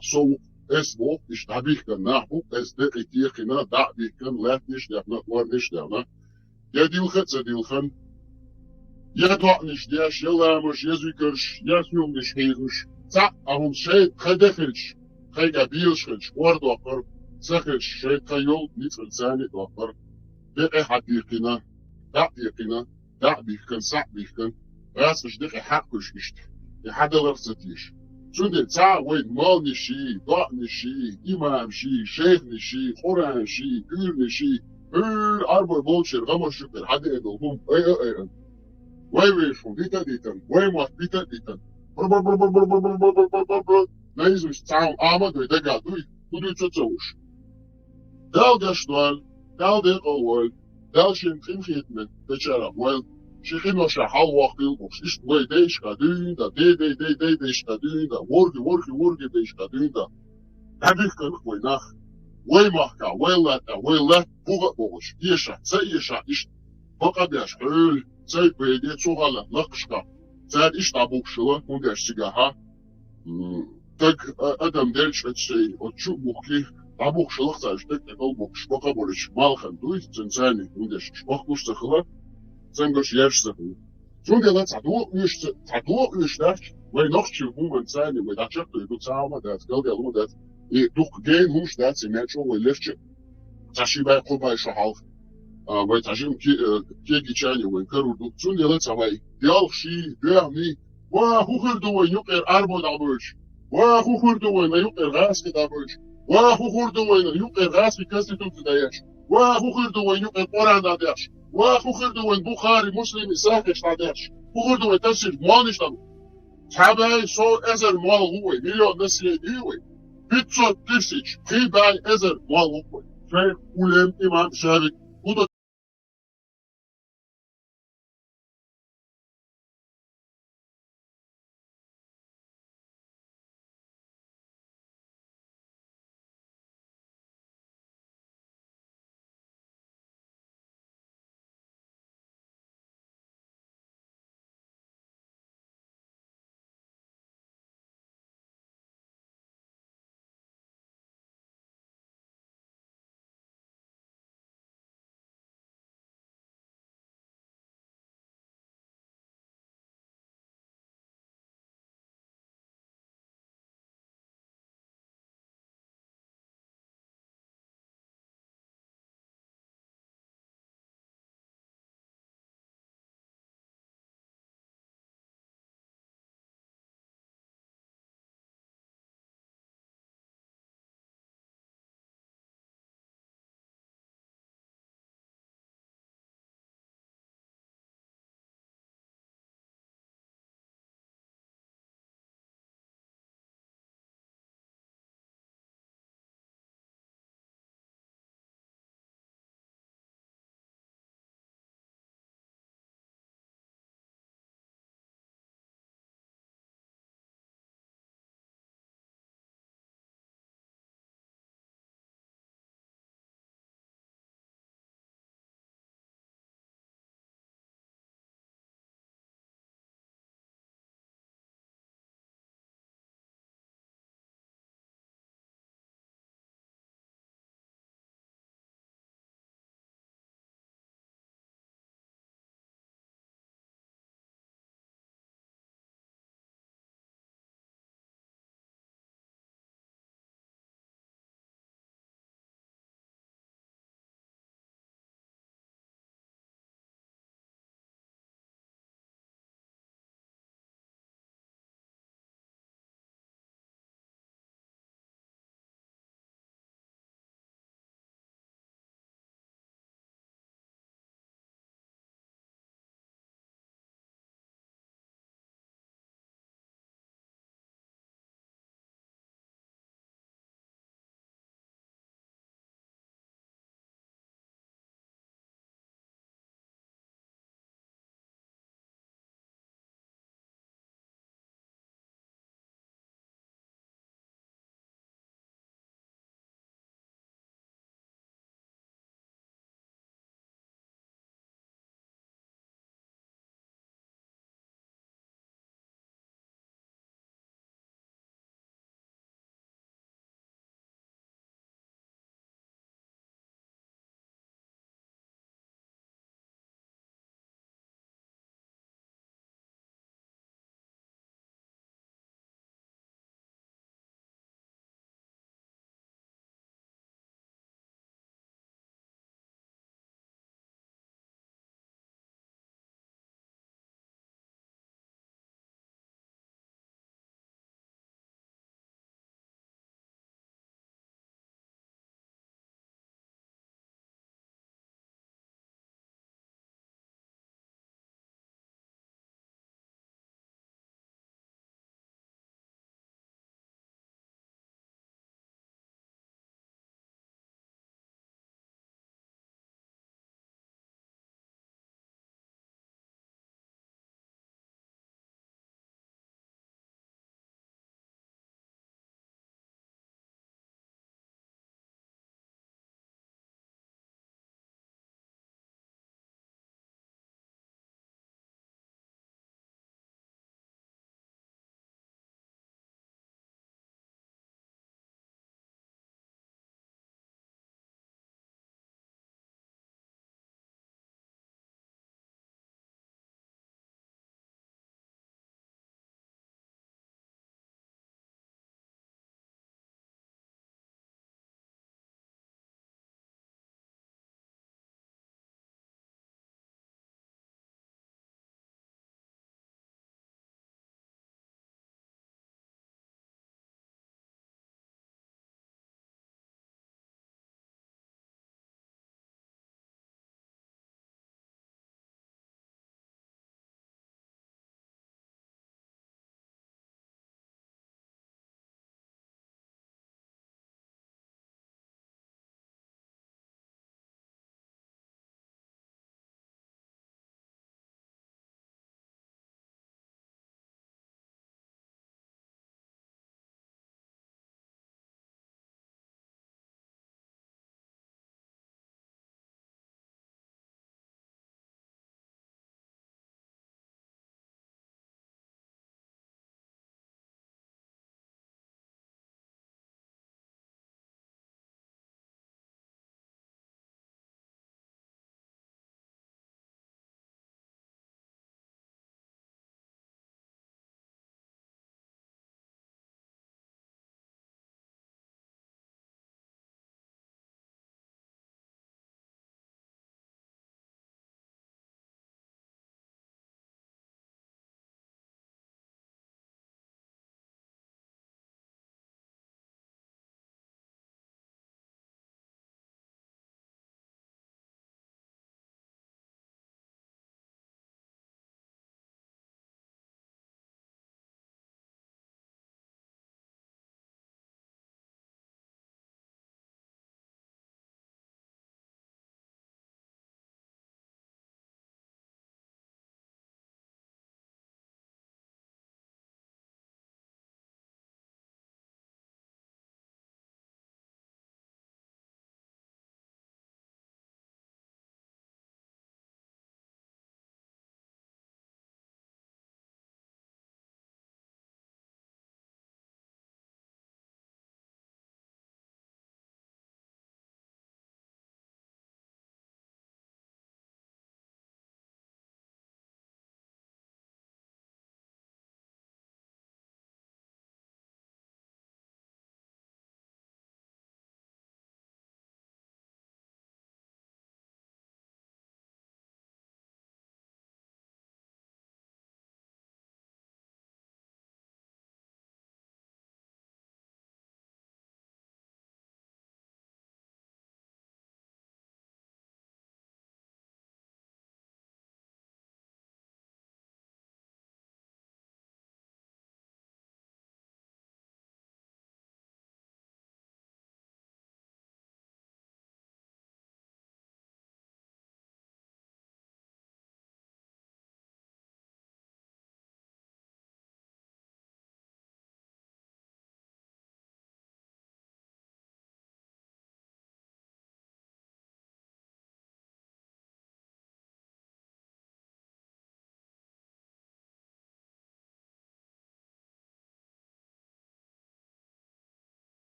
Со ву, эс боху, иштта дӀабихкина нах бу, эс декъий техкина, дӀа а бихкина, лаьттанаш а дехна, орнаш а дехна. Я дилха а ца дилхина, я доӀанаш деш, я ламазаш, я зикарш, я суьлхьанаш хьийзош. Цхьаъ а хӀума шайтӀа тхан де хилча, тхайга безаш хилча, ор доккхур, ца хилча, шайтӀа тхан йолу ницкъаца а доккхур. Декъе хьатехкина, дӀа а техкина, дӀа а бихкина, схьа а бихкина, гӀазкхаша декъе хьакхуьйсуш иштта, и хьадаларх ца теша. Цундела цхьа а вайн молланаший, доӀанаший, имамаший, шайханаший, Къуранаший, куьйранаший, хӀуьйра Ӏарбой болчеран гӀамаш ю кхера хьадеана долу хӀума, ай а айъана. Вай вешан хӀума дита а дитина, вай мотт бита а битина. Бр-бр-бр-бр-бр-бр-бр-бр-бр-бр-бр-бр-бр. Наизусть цхьа хӀума Ахьмад вай дага дуй, хӀун дуй цо ца вуш. Дала гаш дойла, Дала декъал войла, Дала шен къинхетаме печарах войла, шен къиноша хьалавоккхийла бохуш, иштта вай дайшка дуьйна да, дей, дей, дей, дей, дайшка дуьйна да, ворхи, ворхи, ворхи дайшка дуьйна да. ДӀабихкина вай нах, вай махка, вай латта, вай латта буха а бохуш, эша, ца эша, иштта бакъа беш, хьуьйла, цай пайде, цу гӀалат лакхашка. Цара иштта дӀабухуш хилла, хӀунда аьлча цигахьа, м, стаг, а, адам делча оцу шайн, оцу чу а бухкий, дӀабухуш хилла цара, стаг тӀекӀал бухкуш, бакъа болчу малхана дуй, цуьнан царний, хӀунда аьлча уьш бахкуш ца хилла, цамгарш еш ца хилла. Цундела цхьа догӀа оьшуш ца, цхьа догӀа оьшуш дац, вай нохчийн хӀуманца царний, вай дӀачекхдойр ду, цхьа хӀума дац, галдаьлла хӀума дац. И дукха гена хӀумаш дац, и мел чӀогӀа вай лерча а, цхьа ши бӀе, кхо бӀе шо хьалха, а, вай цхьа жима ке-, э, кегийчарний вайн карор ду. Цундела цхьа вай делхаший, доьхний, ва хӀун хир ду вайна юкъера Ӏарбой дӀабевлча? Ва хӀун хир ду вайна юкъера гӀазкхий дӀабевлча? Ва хӀун хир ду вайна юкъера гӀазкхий конституци дӀаетташ? Ва хӀун хир ду вайна юкъера Къуръан дӀадехаш? Ва хӀун хир ду вайна Бухари, Муслими, Сахьихь дӀадехаш? ХӀун хир ду вайна тафсир молланаш дӀа? Цхьа бӀе сов эзар молла ву вай, миллион население ю вай. Пятьсот тысяч, пхи бӀе эзар молла ву вай. Шайх, улем, имам, шарик, хӀун ду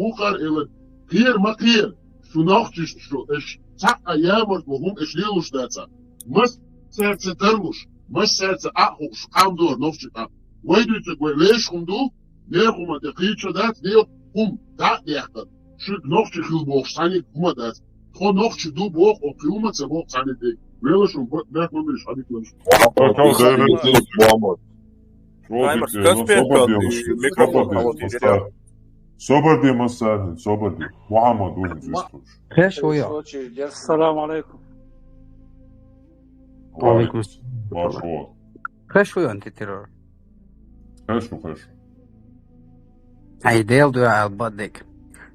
вукхар элар, кхера ма кхера, шу нохчашца шу, аш цхьа а ямартло хӀума аш лелуш дацар. Массаьрца тарлуш, массаьрца а хууш, къам дора нохчий къам. Вай дуьйцург вай леш хӀума ду, нехума тӀе кхийчо дац, нехума дӀа а дехкар. Шуьга нохчий хила бохуш цхьаьнниг хӀума дац. Тхо нохчий ду боху, оха хила ма ца боху цхьаьнниг. Велаш хӀума бехк ма беш, хьадик лаш. Мухаммад. Таймер, скажи, пожалуйста, микрофон. Собар де, массарин, собар де. Мухаммад ву хӀинца вистхуш. Хеш ву я. Салам алейкум. Ва алейкум салам. Маршо. Хешу йоӀ, террор? Хешу, хешу. Ай, Дела дуьхьа ала бадик.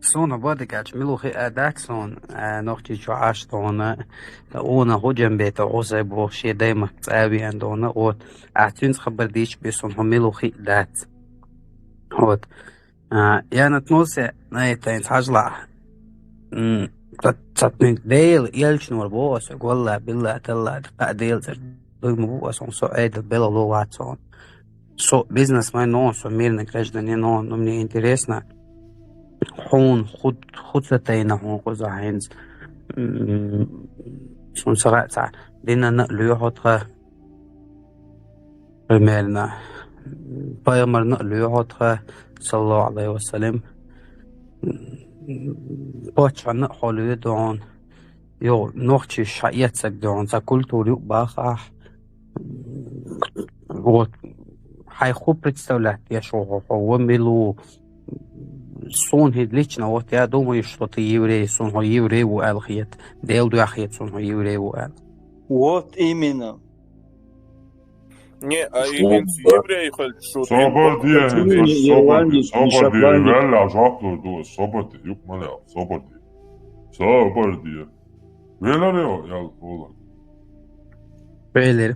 Суна бадик аьлча, мила хи а дац суна, а, Нохчийчу Ӏаш дона, уна хӀу жамбета гӀо сай боху шен дайма цӀа а веана дона, вот. А цуьнца хабар дийча бен суна хӀу мила хи а дац. Вот. А, Янат Мусе, ай, тайна хьажлахь. М, ца, ца, Дела, элчанора боху аса, валла, билла, талла, кхаа Дела цӀера дуй ма бу аса, со Ӏедал белгало вац хьуна. Со бизнесмен ву, со мирный гражданин ву, но мне интересно, хьуна хӀу, хӀу ца тайна хьуна кхуза хьайнца. М, суна ца хаьа цхьа, динана а лоьху тхан, примерно, пайхамарна а лоьху тхан, саллаллаху алейхи ва саллям, паччахьна а хьо лоьду хьуна, йо, нохчий ша эцаг ду хьуна, цхьа культура ю бахахь. Вот, хьайн хӀу представлять деш ву хьо, хьо ва мила ву? Суна хӀинца лично, вот я думаю, что ты еврей, суна хьо еврей ву аьлла хета, Дела дуьхьа хета суна хьо еврей ву аьлла. Вот именно. Не, а и хӀинца еврей хилча шу дин боху? Собар де, хӀинца, собар де, собар де, ваьлла жоп лур ду, собар де, юкъ ма лел, собар де. Собар де. Велар йо, ял, вола. Велар.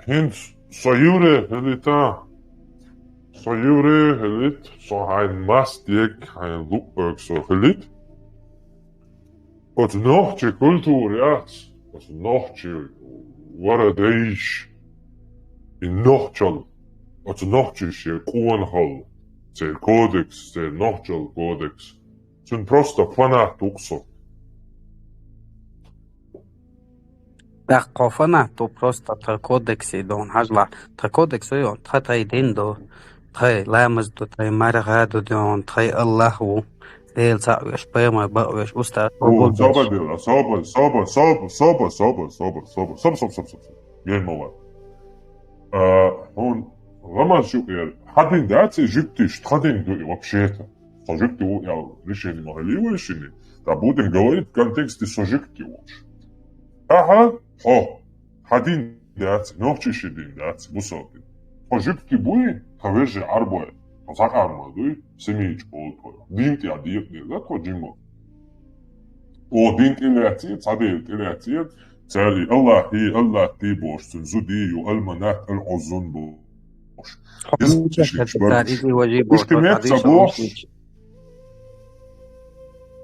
ХӀинца со еврей хилийта, со еврей хилийта, со хьайн мас дег, хьайн луъург со хилийта. Оцу нохчийн культура яц, оцу нохчийн вара дайш, и нохчалла, оцу нохчийн шен къонахалла, церан кодекс, церан нохчалла кодекс. Цуьнан просто фанат ву-кх со. ТӀаккха хьо фанат ву просто тхан кодексе дона хьажлахь. Тхан кодекс ву йоӀ, тхан тхайн дин ду, тхайн ламаз ду, тхайн марха ду дона, тхайн Аллах ву, Дела цхьаъ веш, пайхамар бакъ веш, устаз О, гулбеш. Собар дела, собар, собар, собар. Ген ма ван. А, хьуна ламаз шу эр, хьан дин дац и жуьгтиш, тхан дин ду и вообще-то. Со жуьгти ву аьлла решение ма хили вай шинна. Да будем говорить в контексте со жуьгти волуш. Аха, хьо, хьан дин дац, нохчийн шен дин дац, бусалба дин. Хьо жуьгти буй, тхан вежарий Ӏарбой, тхо цхьа къам ма дуй, семья чӀогӀа тхо. Дин тӀехь декъа деза тхо жимма. О, дин тӀелаьций, цхьа Дела тӀелаьций, цара и Аллах, и Аллах ти бохуш, цуьнан зуда ю, Аль-Манат, Аль-Узза бохуш. Хьо Иза мичахь иштта хьаьдда бараш. Цара иза вожий бохуш, Иштта меца бохуш.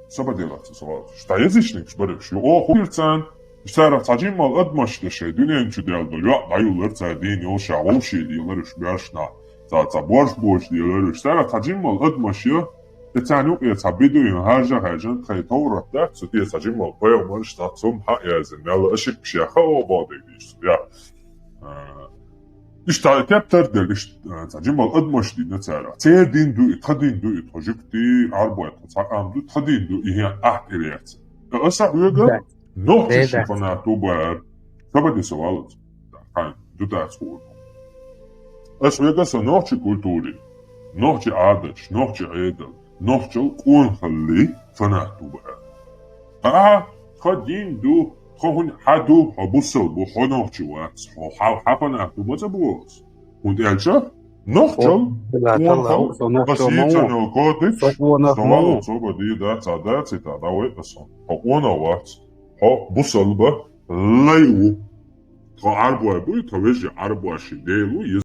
Собар делаца, собар. Шта язычникаш бараш. Ю, о, хӀун дира царна? Царах цхьа жиммал адамаш ду шайн дуьнен чу даьлла долу йоӀ дӀаюллара цара дийна йолуша, вовший лелара уьш боьршна. Цара цхьа борш бохуш лелара уьш. Царах цхьа жиммал адамаш ю, и царна юкъе цхьа бидуин хьаржа хьаьжна, тхайн товрат дац, цу те цхьа жиммал пайхамарш цхьа цум хьа яьзина, мелла аширкаш яха о боху дерг дийш цу, я. А, иштта тептар дерг, иштта, а, цхьа жиммал адамаш дийна цара. Церан дин ду и, тхан дин ду и, тхо жуьгти, Ӏарбой, тхо цхьа къам ду, тхан дин ду и, хӀен ахь тӀе яц. Аса хьоьга, да. Нохчий ши фанат ву бара. Собар де со валлалц. Хьайн, ду дац хуур. Ас хьоьга со нохчий культури, нохчий Ӏадаташ, нохчий Ӏедал, нохчал къонахалли фанат ву бара. Ахьа, тхан дин ду, тхан хӀун хьан ду, хьо бусал бу, хьо нохчи вац, хьо хьан, хьан фанат ву ма ца боху ас. ХӀунда аьлча, нохчал, О, да, къонахал, талла, со нохчо ма ву. Национал кодекс, со къонах ма ву. Со валлалц, собар де, дац, а дац, и та, да вай, аса. Хьо къонах вац. Хьо бусалба лай ву. Тхо Ӏарбой буй, тхо вежарий Ӏарбоши Дела ву,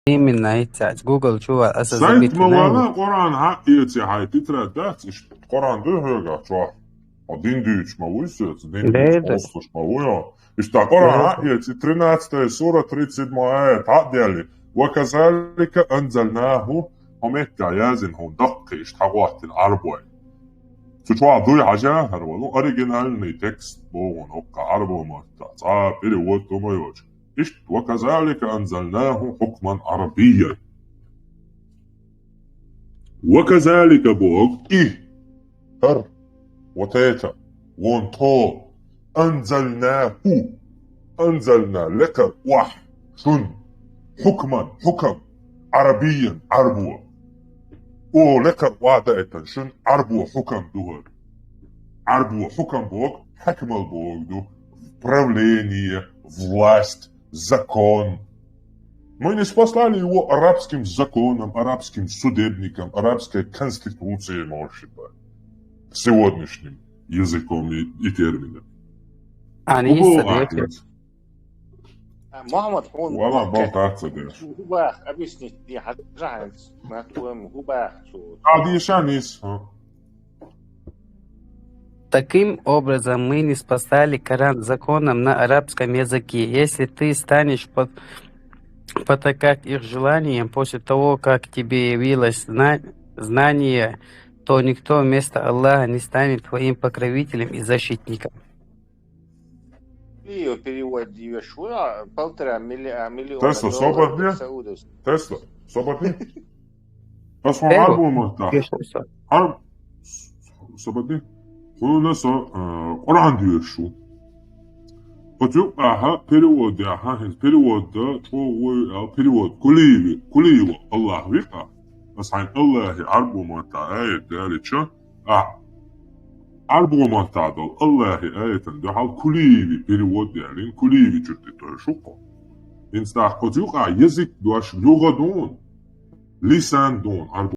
именно итт саьт. Google чу вар, аса Сайт забит ма вана, Къуръан хьаэци хьай тетрадь дац, иштта Къуръан ду хьоьгахь чохь. Хьо дин дуьйцуш ма вуй соьца, дин дуьйцуш къослуш ма вуй хьо. Иштта Къуръан хьаэци, тринадцатая сура, тридцать седьмой аят хьа а делли. «Ва казалика анзалнаху», хьо меттехь яздина хьуна даккхий иштта хьагӀоттина Ӏарбой. Цу чохь дуй хьажа хӀара вала, оригинальный текст боху хьуна хӀокху Ӏарбо маттахь, цхьа а перевод ду ма йоцуш. Иштта, «Ва казалика анзалнаху хьукман Ӏарабийян». «Ва казалика» боху и, хӀара, вот это, вон тхо, «анзалнаху», «анзална» лекхар охьа, шун, «хьукман», «хьукам», «Ӏарабийян», Ӏарбо. О, лекхар охьа даийтина шун Ӏарбо хьукам ду хӀара. Ӏарбо хьукам боху, хьаькамал боху ду, правление, власть, закон. Мы не спаслали его арабским законом, арабским судебником, арабской конституцией, может быть, сегодняшним языком и, и терминами. Ани Угу, садеки. Ахмед. А, Мухаммад, хьуна Вала, бал таца деш. ХӀун баха, объяснить де хьажа хьайнца, нах вайма хӀун баха цо. А, дийша нийса, хӀа. Таким образом, мы ниспослали Коран законом на арабском языке. Если ты станешь пот-, потакать их желаниям после того, как тебе явилось зна-, знание, то никто вместо Аллаха не станет твоим покровителем и защитником. Ио перевод дивеш вуна, полтора милли-, а, миллиона Тесла долларов собарни? Саудовс. Тесла собарни? Ас хьуна Эго. Ӏарбо маттахь. Еш со. Ӏар-, собарни? Хьуна со, а, Къуръан доьшуш ву. Оцу юкъахьа перевод яхьа, хӀинца перевод да, чӀогӀа вой аьлла, перевод. Кулиеви, Кулиева, Аллах векъа. Ас хьайн Аллахи Ӏарбо маттахь аят далича, а, Ӏарбо маттахь долу Аллахи аятан дуьхьал Кулиеви перевод яьллин, Кулиеви чуьра тӀе тойшу кхо. ХӀинца нах оцу юкъа язык дош юха дуна, лисан дуна, Ӏарбо.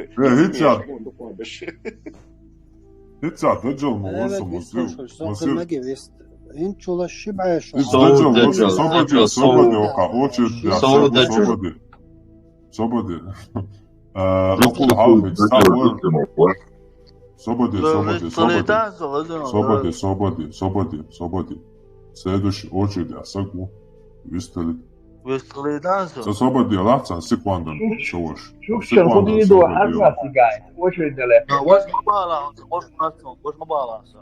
Э, хӀинца. ХӀинца Даджал ма вар со, Мусир. Мусир. ХӀинца чула ши бӀаь шо. Даджал вар со, собаде, собаде, оха, очередь, собаде. Собаде. Э, акъул хьалхик, ца вар. Собаде, собаде, собаде. Собаде, собаде, собаде, собаде. Следующий очередь, а саг ву. Висталит. Висталит, да, со? Со собаде, ла, цхьа секунда, со ваш. Шух, шух, секунда, худо собаде. Очередь дале. Да, ваш ма бала, ваш ма бала, ваш ма бала, со.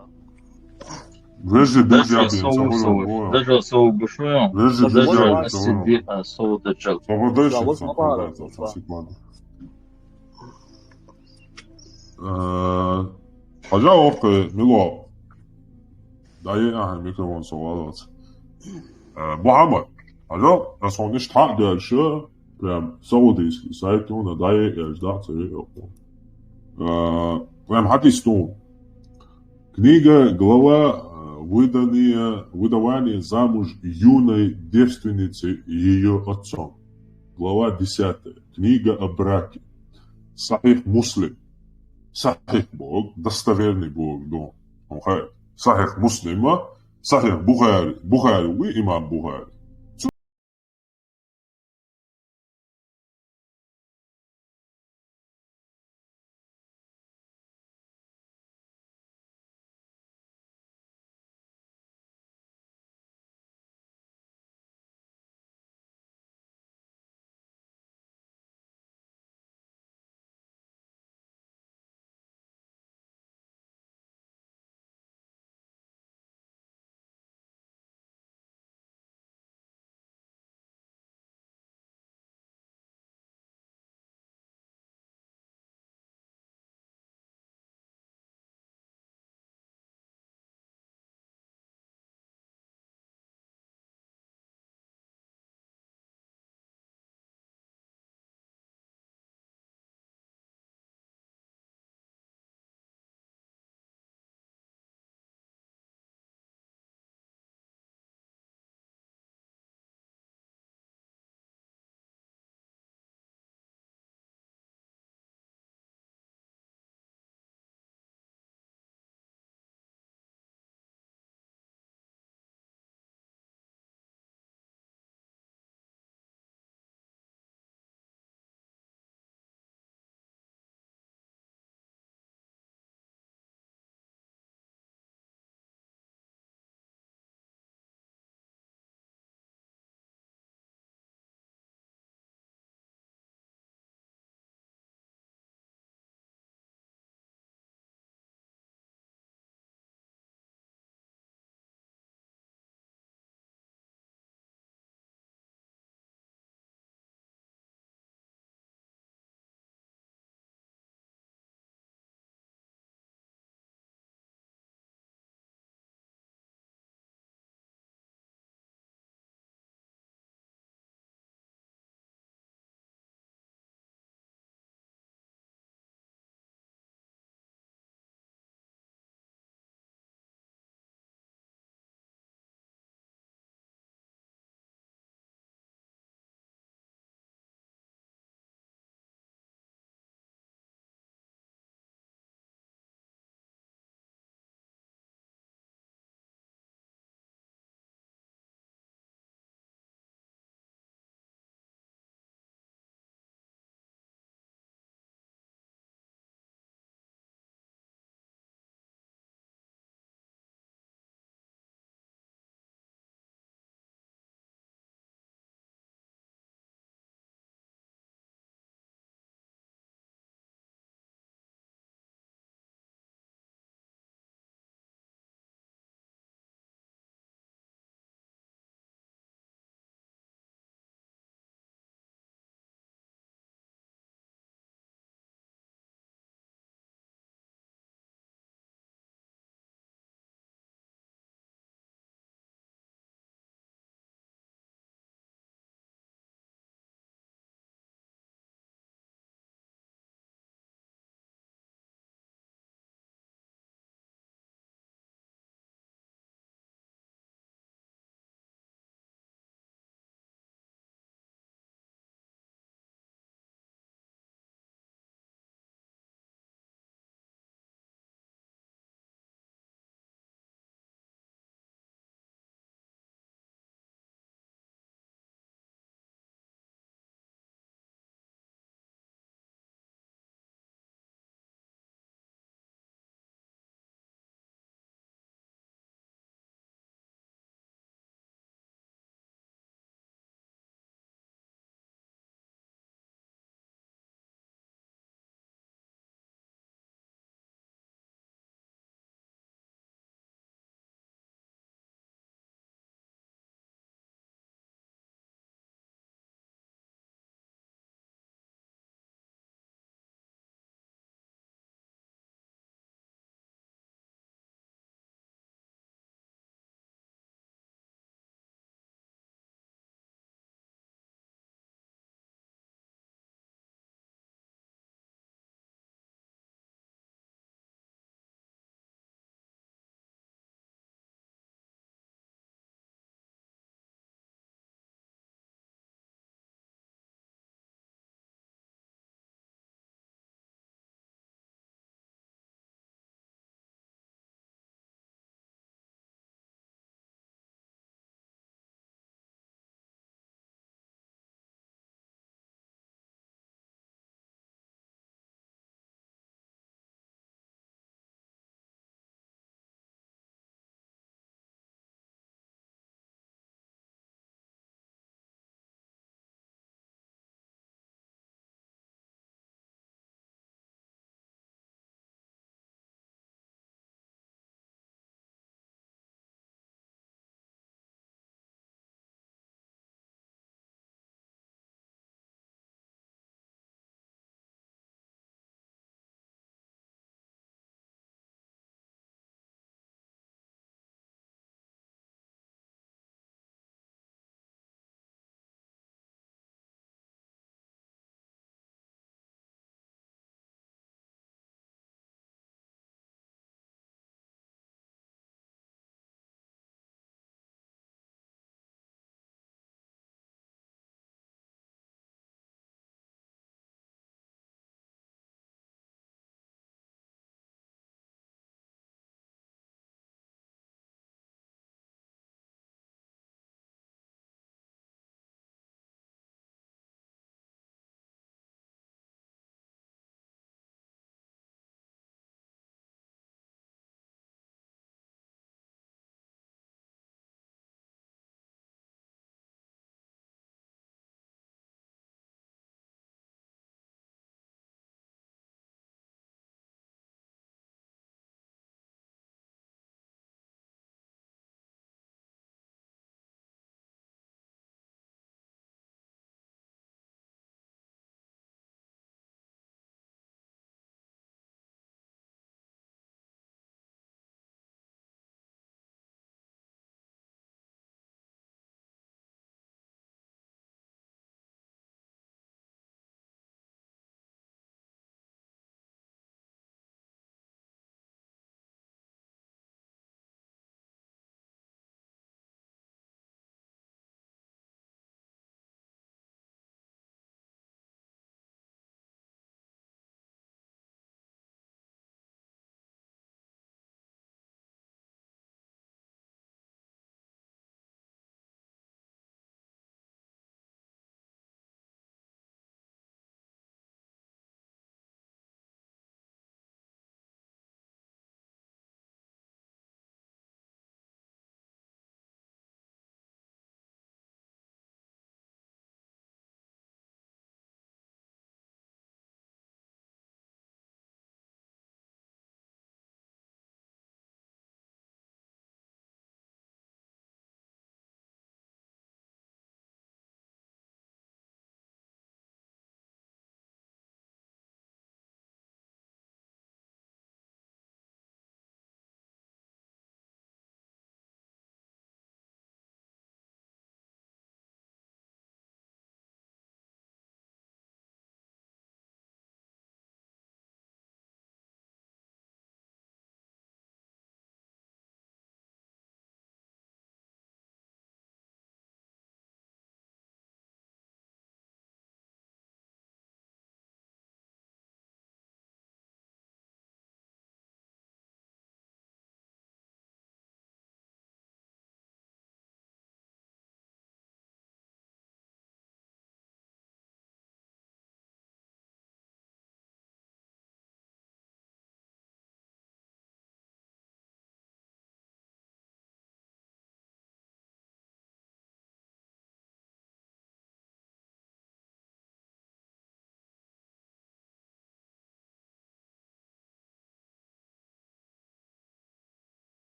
Вежи, даже бежи, со, со, даже со бушуем. Вежи, даже бежи, со. Сиди, а, со, даже. Собаде, да, ваш ма бала, со, секунда. Э, пожалуйста, Мило. Дай, ага, микрофон со валац. Э, Мухаммад, алло, а со ниш так дальше, прям саудийский сайт, ну, дай, я ждал, э, прям хадис, ну. Книга, глава, э, выдание, выдавание замуж юной девственницы её отцом. Глава десятая. Книга о браке. Сахих Муслим. Сахих бу, достоверный бу, ну, окей. Сахих Муслима, Сахих Бухари, Бухари, ви имам Бухари.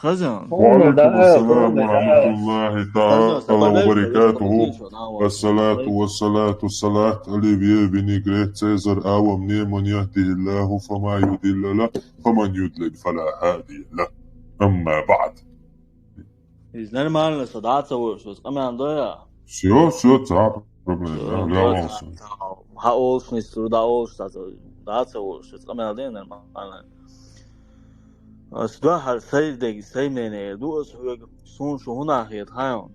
Хазан. وعليكم السلام ورحمة الله تعالى وبركاته. الصلاة والصلاة الصلاة. Оливье Винегрет Цезарь, а во мне من يهده الله فما يضل له ومن يضلل فلا هادي له. أما بعد. Из нормально, со дӀа ца вуьш, со къамел дой а? Всё, всё, ца проблема. Всё, я всё, ца, ца, ца. Хьа олуш, низ цура дӀа олуш, ца, ца, дӀа ца вуьш, со къамел дой, нормально. Ас дуьххьара сай дег, сай мнение ду ас хьоьга, суна шу хӀунах хета хьайон.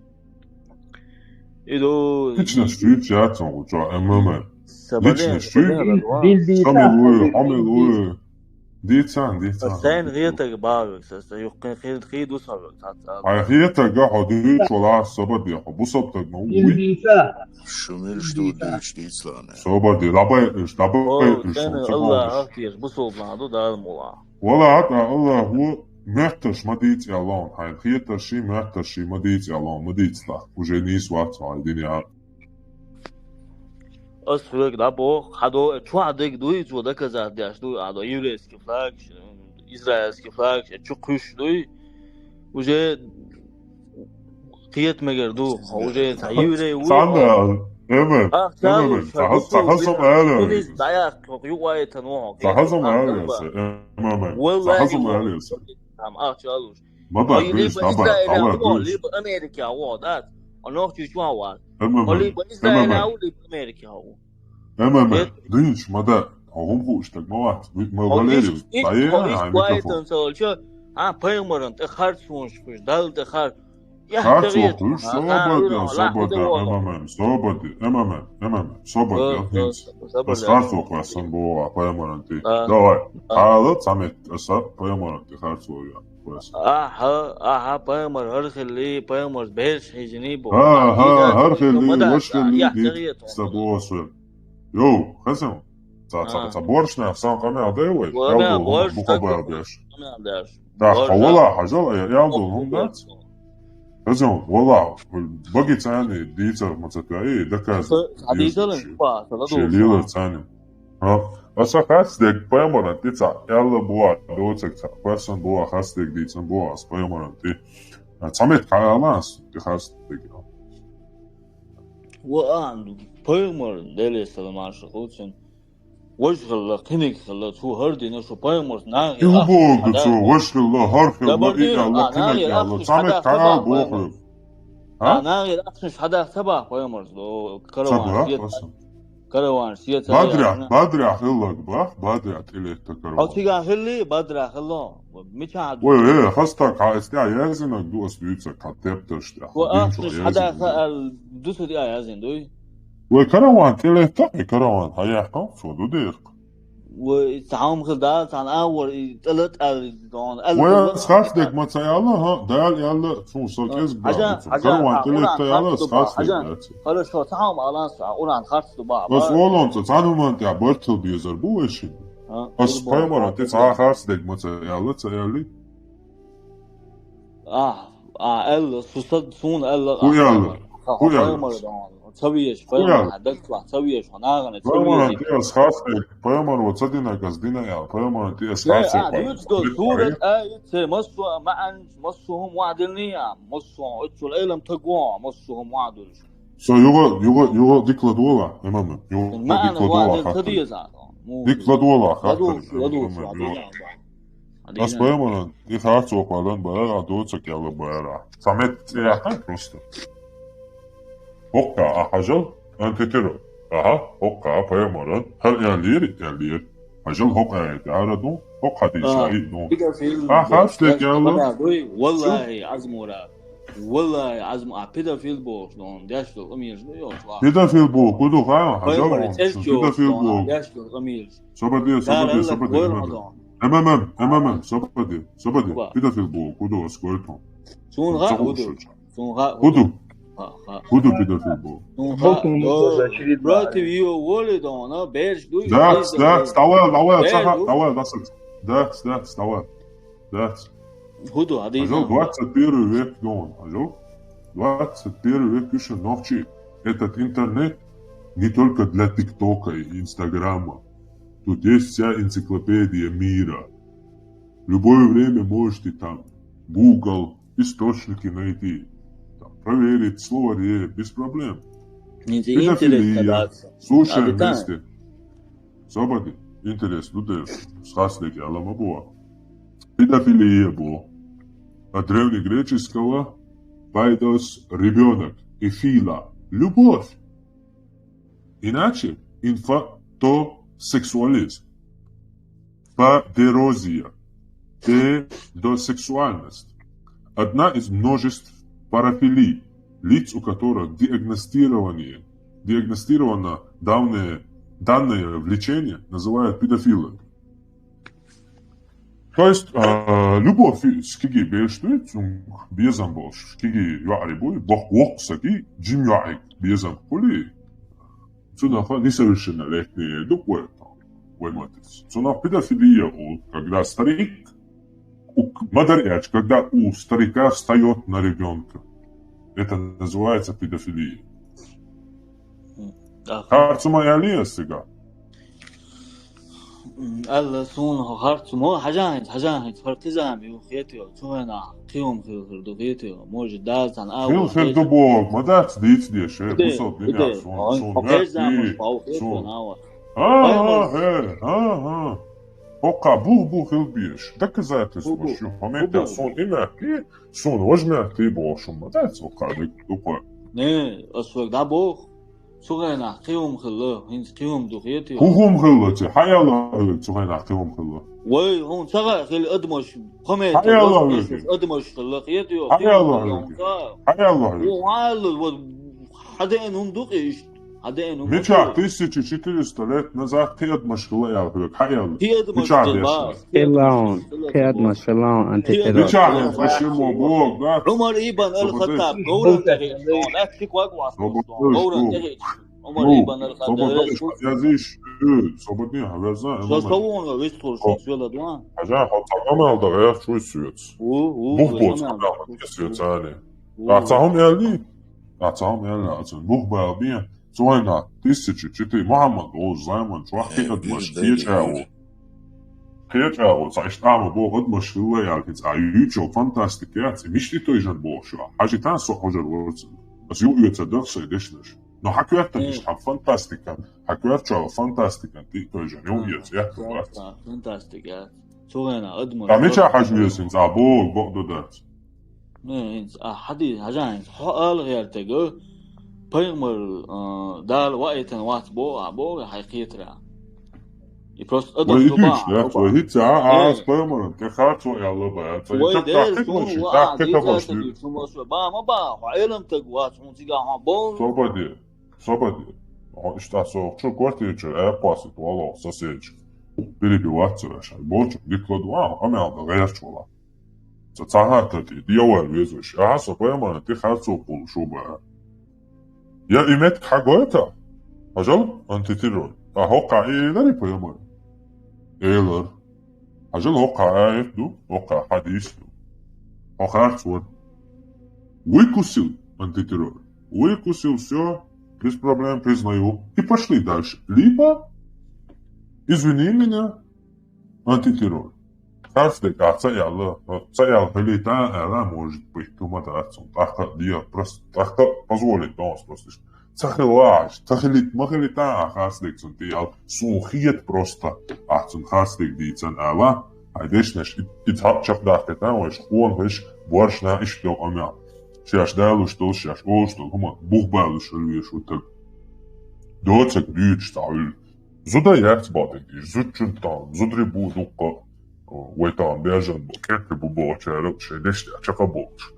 И ду... Личность чуьйца яц хьуна гуча, МММ. Личность чуьйца. Шамил вуй, Шамил вуй. Дийцан, дийцан. Сайн хетаг бавиг, са, са юхкин хи-, хи ду сан век, ца, ца. Ай хетаг хьо дуьйцу вала, сабаде хьо, бусалба таг ма вуй. Ил дийца. Шумил шу дуьйцу, дийцлана. Сабаде, лабай, иш, лабай, иш, Аллах ахтеш, бусалба ду, дал мула. Вала, а, Аллах ву, метташ ма дийца ялон, хай хеташ ши, метташ ши ма дийца ялон, ма дийцла. Уже нийса вац, хай дин я. Ас хьоьга дӀабоху, хьадо, чохь дерг дуй, цо доказать деш ду, а до еврейский флаг, израильский флаг, чу кхуьш дуй. Уже кхета мегар ду, уже цхьа еврей ву. Цхьанна, эма, ах, эма, чалуш, цхьа хаза, цхьа хаза ма аьлла. Сунис дӀаяккха, юкъайтан ву хьо. Цхьа хаза ма аьлла, эма. Валлахи, цхьа хаза ма аьлла. Ам, ах, чалуш. Ма да, дуйш, ма да, Израиль а ву, либо Америка а ву, да? А нохчий чу а ву. Ма либо Израиль а ву, либо Америка а ву. Ма да, дуйш, ма да, хьо хӀума хууш таг ма вац, ма Валерий, иш, ай, иш, ай, иш, микрофон. Пайхамаран тӀе харц хӀунаш хуьш, Далла тӀе хар-, я, харц хӀун хуьш, собаде, собаде, МММ, собаде, МММ, МММ, собаде, хӀинца. Ас харц хӀун хуьш сан боху, пайхамаран тӀе. Давай, хьала, цхьа мет, аса, пайхамаран тӀе харц хӀун хуьш. Ахьа, ахьа, пайхамар хӀара хилли, пайхамар берш хьийзиний бо. Ахьа, хӀара хилли, ваша хилли, дийца боху со. Йо, хаза, ца, ца, ца боршнах сан къамел дай вай? Ва, ял ма, ду, борш бу-, ца, къамел деш. Къамел деш. Да, борш хьо вала, хьажал, я, ял ду, хӀума дац. Хаза, вала, баги цани дийцар ма ца тӀаи, доказывать. Ца, ца дийцар, ша, ша лела цани. Аса харц дерг пайхамаран тӀе цхьа аьлла боху, доцург цхьа, хӀорсан боху, харц дерг дийцина боху ас пайхамаран тӀе. Цхьа мет хьаала ас тӀе харц дерг. Ва а, пайхамар, Деле салам-маршо хуьлда цунна, важа хилла, кхиниг хилла, цо хӀара дина шу пайхамарс нахе. И хӀун боху цо, важа хилла, хӀара хилла, и аьлла, кхиниг аьлла. Цхьа мет хьаала боху. А? Нахе ахчанаш хьадаха ца баха пайхамарс, караван сета. Караван сета. Бадря, Бадря хиллаг бах, Бадря тӀелетта караван. Хьо цигахь хилли, Бадря хилла. Мичахь ду? Ой, э, хастаг, хьа эс тӀехь яздинарг ду ас дуьйцург, хьан тептарш тӀехь. Ва ахчанаш хьадаха аьлла, ду ца диа яздина, дуй? Вай караван тӀелетта, и караван хьаяьккхина, цо ду дерг. Вай, цхьа хӀума хила Дала, цхьана агӀор, и тӀелатӀа аьлла, дона, аьлла. Вай, ас харц дерг ма ца аьлла, хӀа, Дала аьлла, цунна со кӀезиг баха. Хьажа, караван тӀелетта аьлла, ас харц дерг дац. Хорошо, цхьа хӀума алан со, Къуръан харц ду баха. Ас олонца, цхьана хӀуманна тӀехь барт хила безар бу вай шин. Ас пайхамаран тӀе цхьа харц дерг ма ца аьлла, ца аьлли? А, а, аьлла, су са-, суна аьлла, хӀун аьлла? ХӀун аьлла? Ца везаш, пайхамар, дагахь ца везаш, хьо нахана ца везаш. Пайхамаран тӀе ас харц дерг, пайхамар ва ца динарг ас дина аьлла, пайхамаран тӀе ас харц дерг. Дуьйцу до, сурат, аят, церан массо а маьӀна, массо а хӀума вахьдилний а, массо а оццул Ӏелам таг ву, массо а хӀума вахьдуьлуш. Со юха, юха, юха дика ладогӀа, имам, юха дика ладогӀа хаттар. Дика ладогӀа хаттар. ЛадугӀуш, ладугӀуш, ладугӀуш. Ас пайхамаран тӀе харц вокхалан бара, а доцург аьлла бара. Цхьа мет цӀе яьккхина просто. ХӀокху а хьажал, антитеро. Аха, хӀокху а пайхамаран. ХӀара аьллера, аьллера. Хьажал хӀокху аят ара ду, хӀокху хьадис а и ду. А харц дерг аьлла. Валлахи, Азмура. Валлахи, Азму, а педофил бохуш ду, деш долу къамелаш ду, йо, чувак. Педофил боху, ку ду, ха, хьажал, педофил боху. Деш долу къамелаш. Собаде, собаде, собаде. МММ, МММ, собаде, собаде. Педофил боху, ку ду, ас гойт хьуна. Суна ха, ку ду. Суна ха, ку ду. Ха, ха. Ку ду педофил боху. Суна ха, ду. Против её воли дона, берш дуй. Дац, дац, давай, давай, дац, дац, давай. Дац. ХӀун ду, хьадийца? Хьажал, двадцать первый век дона, хьажал. Двадцать первый век уьш нохчий. Этот интернет не только для ТикТока и Инстаграма. Тут есть вся энциклопедия мира. В любое время можете там Google, источники найти, там, проверить в словаре, без проблем. Интересно, Педофилия. Да. Слушай, А, да. Вместе. Собади, интерес, ну ты, схаслик, я лама была. Педофилия была. От древнегреческого педос — ребенок, и фила — любовь. Иначе инфантосексуализм. Падерозия. Педосексуальность. Одна из множеств парафилий, лиц, у которых диагностирование, диагностировано данное, данное влечение, называют педофилами. То есть, а, любовь, скиги бештует, безам больше, скиги юарибуй, бог воксаги, джим юарик, безам хули. Цунаха несовершеннолетние, дуквы там, вайматис. Цунах педофилия, у, когда старик, у, мадаряч, когда у старика встает на ребенка. Это называется педофилия. Да. Харцума ялия сега. Алла сун харцума, хажан, хажан, хартизам, ю хетио, цугана, киум хил хил ду хетио, может, да, цан, а, Хил хил ду бог, мадац диц деше, бусал диня, сун, сун, Покажи замуж, верти, пау хетио, сун. нава. Ага, э, ага. Пока бух бух хил беш. Доказательство, Бух-бух. Что момента Бух-бух. Сун имя, ты, сун, возьмя, ты бошум, мадац, пока, дуква. Не, освог да бог. Цугана, киум хил, хинц киум ду хетио. Хухум хилла, че, хаяла хилла, цугана киум хилла. Вай, хун цага хил адмаш, хоме, Хаяла хилла. Адмаш хилла хетио. Хаяла хилла. Хаяла хилла. Вай, вот, хаден ум дукиш. Хаден ум. Мича, тысяча четыреста лет назад ты адмаш хилла, я хилла, хаяла. Ты адмаш Мича хилла. бешла. Хилаун, хилаун, антитеррор. Мича, я хилла, бог, да? Умар ибн аль-Хаттаб, Умар ибн аль-Хаттаб, Собади, Язиш, собади, хавяза, Со совунга вистхур шо цвела дуан. Хажа, хо цагамал да гаяр чуй свет. У, у, Бух бо везана. цагамал да свет сани. У. А цагам ялли? А цагам ялли, а цагам бух бал бия. Цуайна, тысяча четыре, Мухаммад, о, займан, чуах ки адмаш, кечау. Кечау, са иштама бо адмаш хилла ялкиц, а ючо фантастика яц, мишти той жан бо шо. Хажи тан со хожар ворцин. Ас ю юца дахсай дешнаш. Но хакуятта иш, хам фантастика. Хакуятча фантастика, ти той жан, ю юца, я то вац. Фантастика. Цугана, адмаш. А мича хажи юсин, а бо, бо додац. Не, инц, а хади, хажа инц, хо ал гертего. Пайгмар, а, дал ва этен вац бо, а бо, хай китра. И просто Вай адмаш идиш, да, вай хица, а, а, с пайгмаран, ке хацо ялла ба, а, ца Вай чак дер, так сун моши, ва, так а, ке диза хабаш. таги, сун ва шо, ба, ма ба, хо элам таг вац, хун цига, хо бо. Собади, собади. О, ишта со, чу квартира чу, э, пасит, вало, соседи. Перебиваться, ваша. Борчу, не кладу, а, а мя да гайарч вала. Ца цагата ти, дьявол везуш. А, со пайгмаран, ти хацо пул шуба. Я имет хагота. Ажал антитеррор. А хока и лари пайгмар. Элар. Ажал хока аят ду, хока хадис ду. Хока арцвар. Выкусил антитеррор. Выкусил, все, без проблем, признаю. И пошли дальше. Либо, извини меня, антитеррор. Харцдек, а, ца ялла, ца ял хилита, ала, может быть, тума да, ацун, таха, диа, просто, таха, позволить, да, он просто. Ца хилаш, ца хилит, ма хилита, а, харцдек, цун, ти ял, сун хиет просто, а, цун харцдек, ди, цан, ала, а, дешнеш, и, и ца, чак да, хета, ваш, он, ваш, борш на, иш, до, амя. Шаш далуш, тол, шаш, олш, тол, хума, бух балуш, хилвеш, утак. Доцак, дюч, та, ул. Зуда яц бадин, иш, зудчун там, зудри бу, дукка, вайтан, бяжан, бу, кетри бу, бу, чара, шей, деште, чака болч.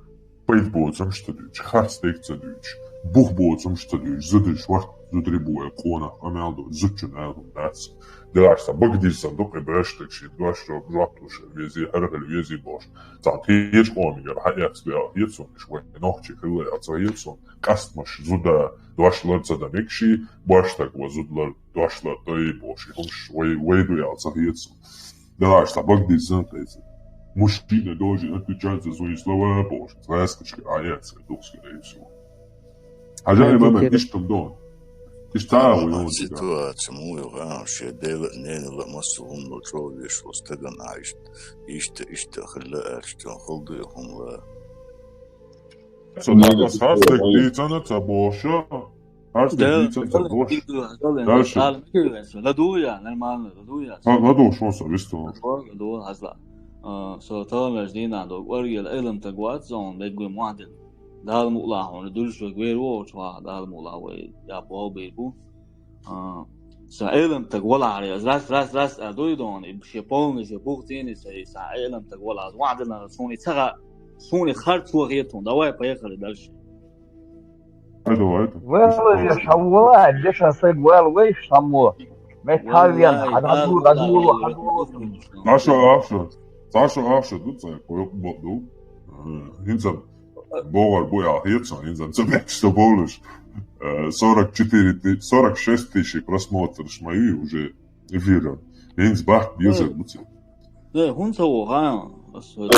Пайд боцам, што дюч, харцдек, ца дюч. Бух боцам, што дюч, зудри шварт, зудри бу, э, кона, амялду, зудчун, айлун, дац. Даш са, багдир са, дукка, бэштек, ши, даш, жо, жо, туш, вези, хар, хар, вези, бош. Ца, тиеч, коми, гар, ха, яц, бя, яцун, иш, вай, нохчи, хилла, яц, яцун. Кастмаш, зуда, дошлар, ца, да, мекши, баштак, ва, зудлар, дошлар, да, и, бош, и, хумш, вай, вай, ду, ял, ца, яцун. Даш са, багдир са, тайца. Мужчина должен отвечать за свои слова, бош. Связкочка, а, яц, духски, да, и всё. А жаль, мама, иш, там, дон. Иштта а вуй, ситуаци муха ю, а, шен дела а, ненала а, массо а хӀумано чӀогӀа вешан волу стагана а иштта, иштта, иштта хилла аьлча, чӀогӀа хала ду и хӀума. Со дагас хьарс дерг дийцина ца бохуш, хьарс дерг дийцина ца бохуш. Дальше. ЛадугӀу я, нормально, ладугӀу я. А, ладугӀуш вон со вистхула. ЛадугӀу, хьазла. А, со таханлерчу дийнахь дог оргел Ӏеламстаг вац, зон деггуй мохь дина. Дала мукъалахь хьуна дуьллуш верг вер ву оцу ваха, Дала мукъалахь вай я боху бер бу. А, сан Ӏеламстаг валахьара, аз рас, рас, рас а дуй дона, и шен полный, шен бух цӀийний сан, сан Ӏеламстаг валахь, аз ваӀдина, суна и ца ха-, суна и харц вахетун, давай, поехали дальше. Давай, давай. Вала, я шаввала, я ша саг вала, вай шаммо. Мет хавьян, валлахи, хадгул, хадгул, хадгул. Саша ахша, Саша ахша ду цай, кой бо ду. Э, хинца богар бу я хица, хинца ца бекста болуш. Э, сорок четыре ты-, сорок шесть тысяч просмотров мои уже эфира. Хинца бахт бьюзер буци. Э, хӀунда ца вогӀу, а? Ас хӀунда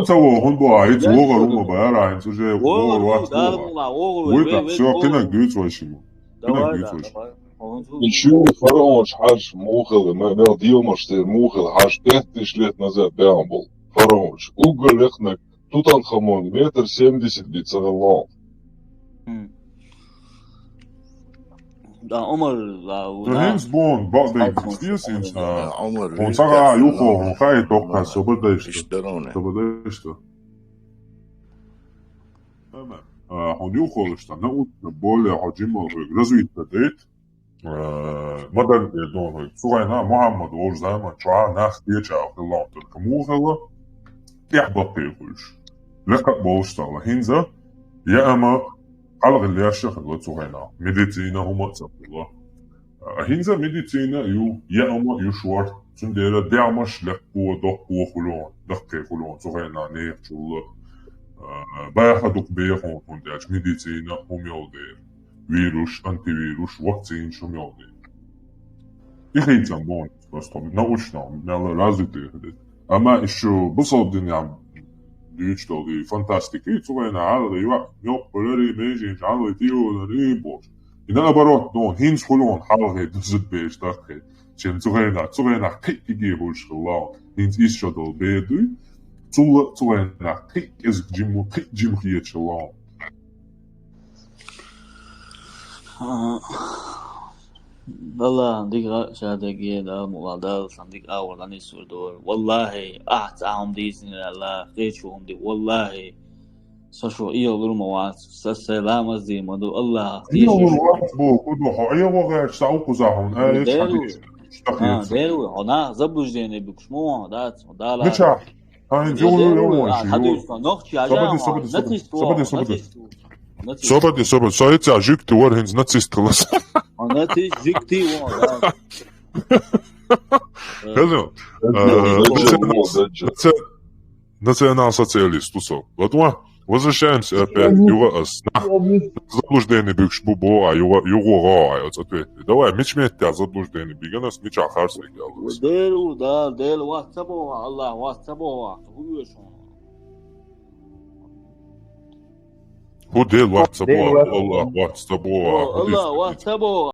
ца вогӀу, хӀунда бу, а, хӀинца вогӀар хӀума бара, хӀинца уже вогӀар вац, вогӀар. Вуй, так, всё, кхинаг дуьйцу вай шимма. Кхинаг дуьйцу вай шимма. Иши фараонаш хьарш мухала, ме-, мел дийлмаш тера мухала хьарш пять тысяч лет назад баьхна болу. Фараонаш. Уггар лекхнаг Тутанхамон метр семьдесят бицаралло. Да, Омар, да, ну, да. ХӀинца бон, бакъдайна, стилс хӀинца. Омар, хӀун сага юхо, хӀун хай токкха, собар дайшта. Собар дайшта. А, хӀун юхо лишта, научно более хьо жимма развитка дайт. Э, ма дан, э, дон, цу гӀайна Мухьаммад волчу заман чохь нах кхеча а хилла, только муха хилла, тӀехь баккхий хуьлуш. Лекха а болуш стагӀа. ХӀинца, яа ма, хьалха леш а хилла цу гӀайна. Медицина хӀума а ца хилла. А, хӀинца медицина а ю, яа ма а ю шорта. Цундела дегӀмаш лекхо, доккхо хуьлу, даккхий хуьлу цу гӀайна нехачул. А, баха дукха бехун, хӀунда аьлча медицина хӀума йолу дела. Вирус, антивирус, вакцинаш хӀума йолу дела. И хийцам боху, просто научно, мелла развитый хилла. Амма ишо бусалба динехь дуьйцуш долу и фантастика, и цу вайна хьалха юкъа, мелкъа лари, меженаш хьалха тиолари бохуш. И наоборот, ну, хӀинца хуьлу хьалхе дуза беш даккхе. Шен цу гӀайнах, цу гӀайнах кхин а кӀиге хуьлуш хилла. ХӀинца иза шо долу бер дуй, цул а цу гӀайнах кхин а кӀезиг жимма, кхин а жима хеташ хилла. А, Далла дика ша дерг е, Дала мукъалахь, Дала сан дика агӀор дӀанисвур дора. Валлахи, ахь цхьа хӀума дийцина аьлла, кхечо хӀума ди-, валлахи, со шу иалур ма вац, са сайн ламаз дийр ма ду, Аллахьах тешаш. Иалур вац боху, ду, хьо Ӏехо гӀерташ, са укхуза хьуна, а, Дера ву. Дера ву, хьо нах заблуждение буьгуш ма вон, дац, хьо Дала. Мичахь? Хьайн, йо, йо, йо, йо, йо. Сабади, сабади, сабади. Сабади, сабади. Нацист ву. Нацист. Сабади, сабади. Со ица жуьгти вара, хӀинца нацист хилас. А, нацист, жуьгти ву, да. Хезна? Э, наци-, наци-, национал-социалист ву со. Вот, ва-, возвращаемся опять. Юха ас. Нах заблуждение буьгуш бу, бо, а, юха, юха гӀо, а, оц ответ. Давай, мича метте заблуждение бигана ас, мича харц вегал ас. Дера ву, да, Дела вац ца боху, Аллах вац ца боху, хӀун веш хьуна? ХӀун Дела вац ца боху, Аллах вац ца боху, Аллах вац ца боху.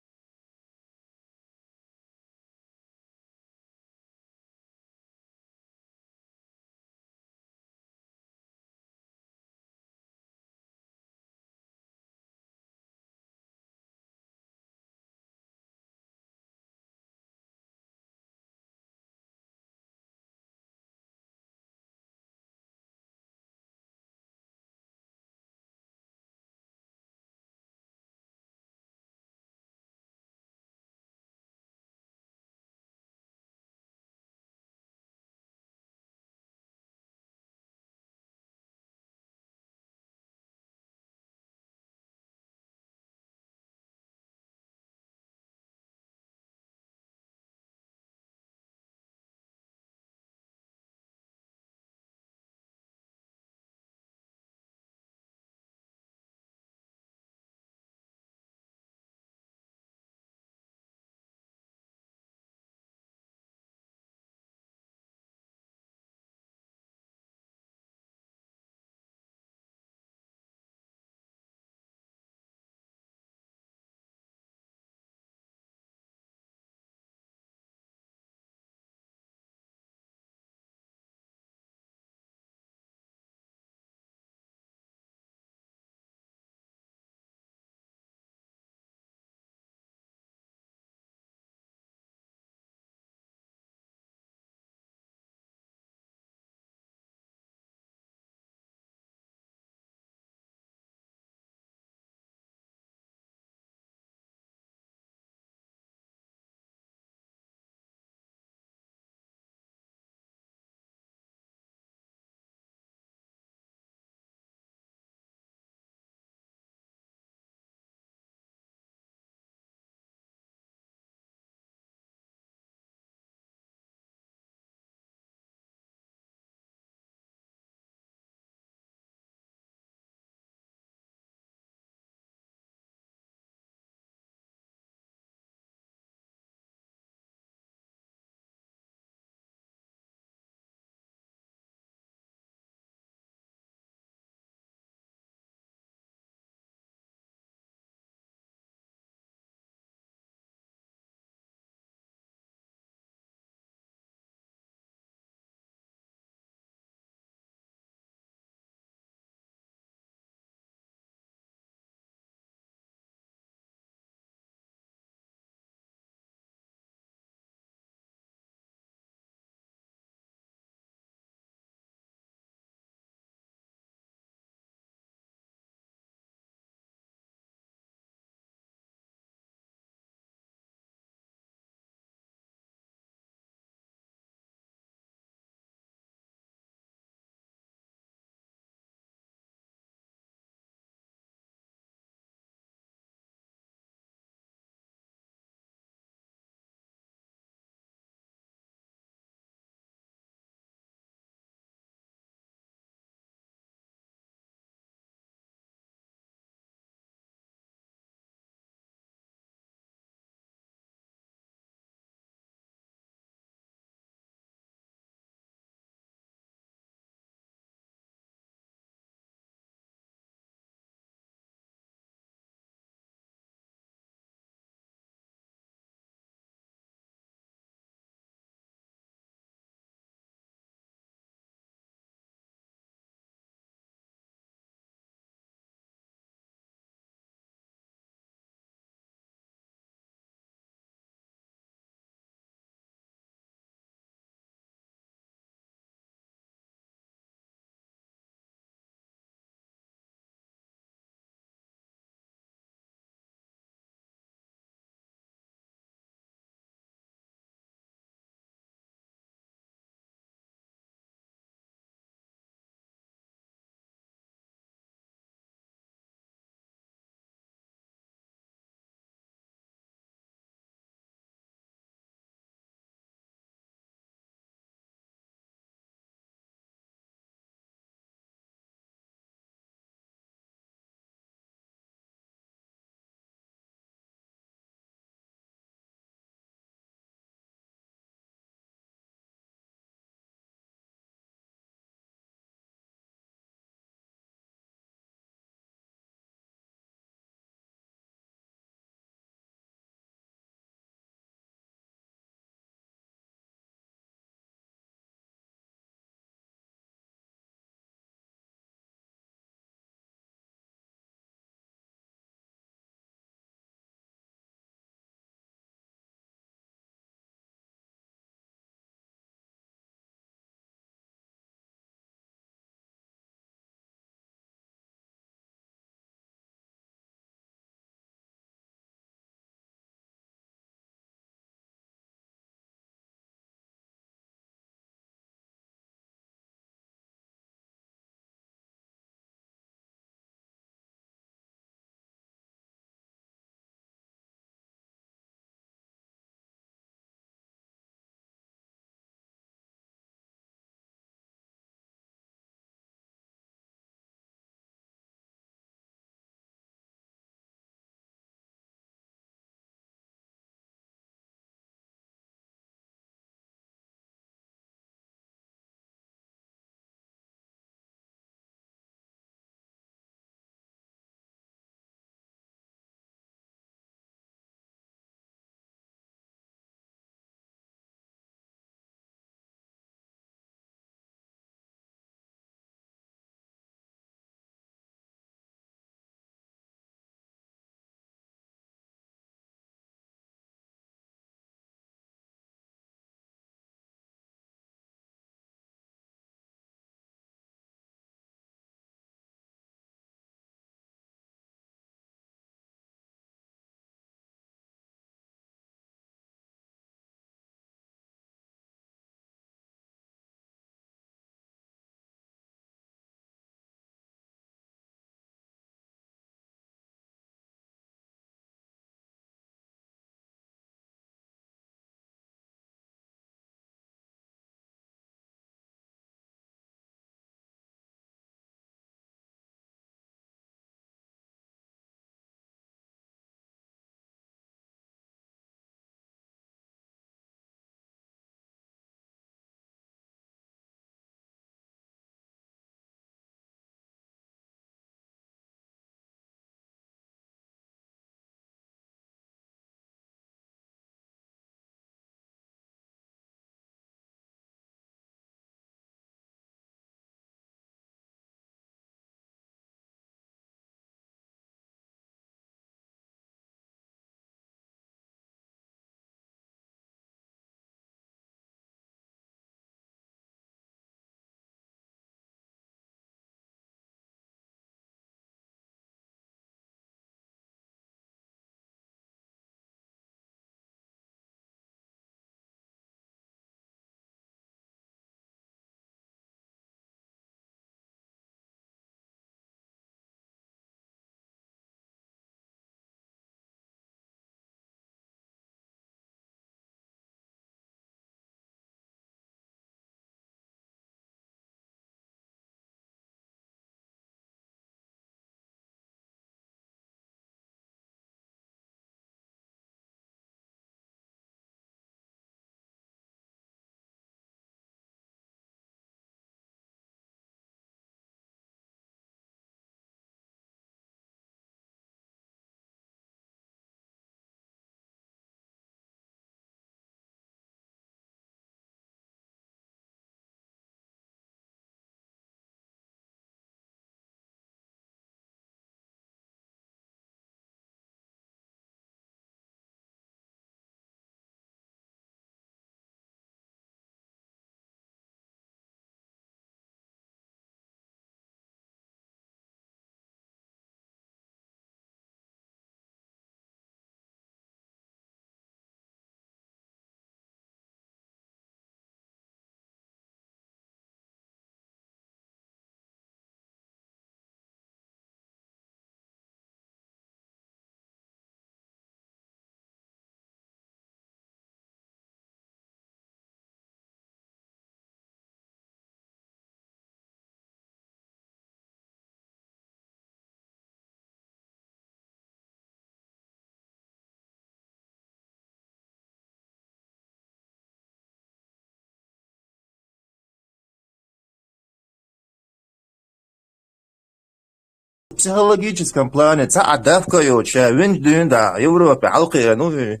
психологическом плане, цхьа а давка йоцуш, винчу дуьйна да, Европе хьалкхиъна ву и.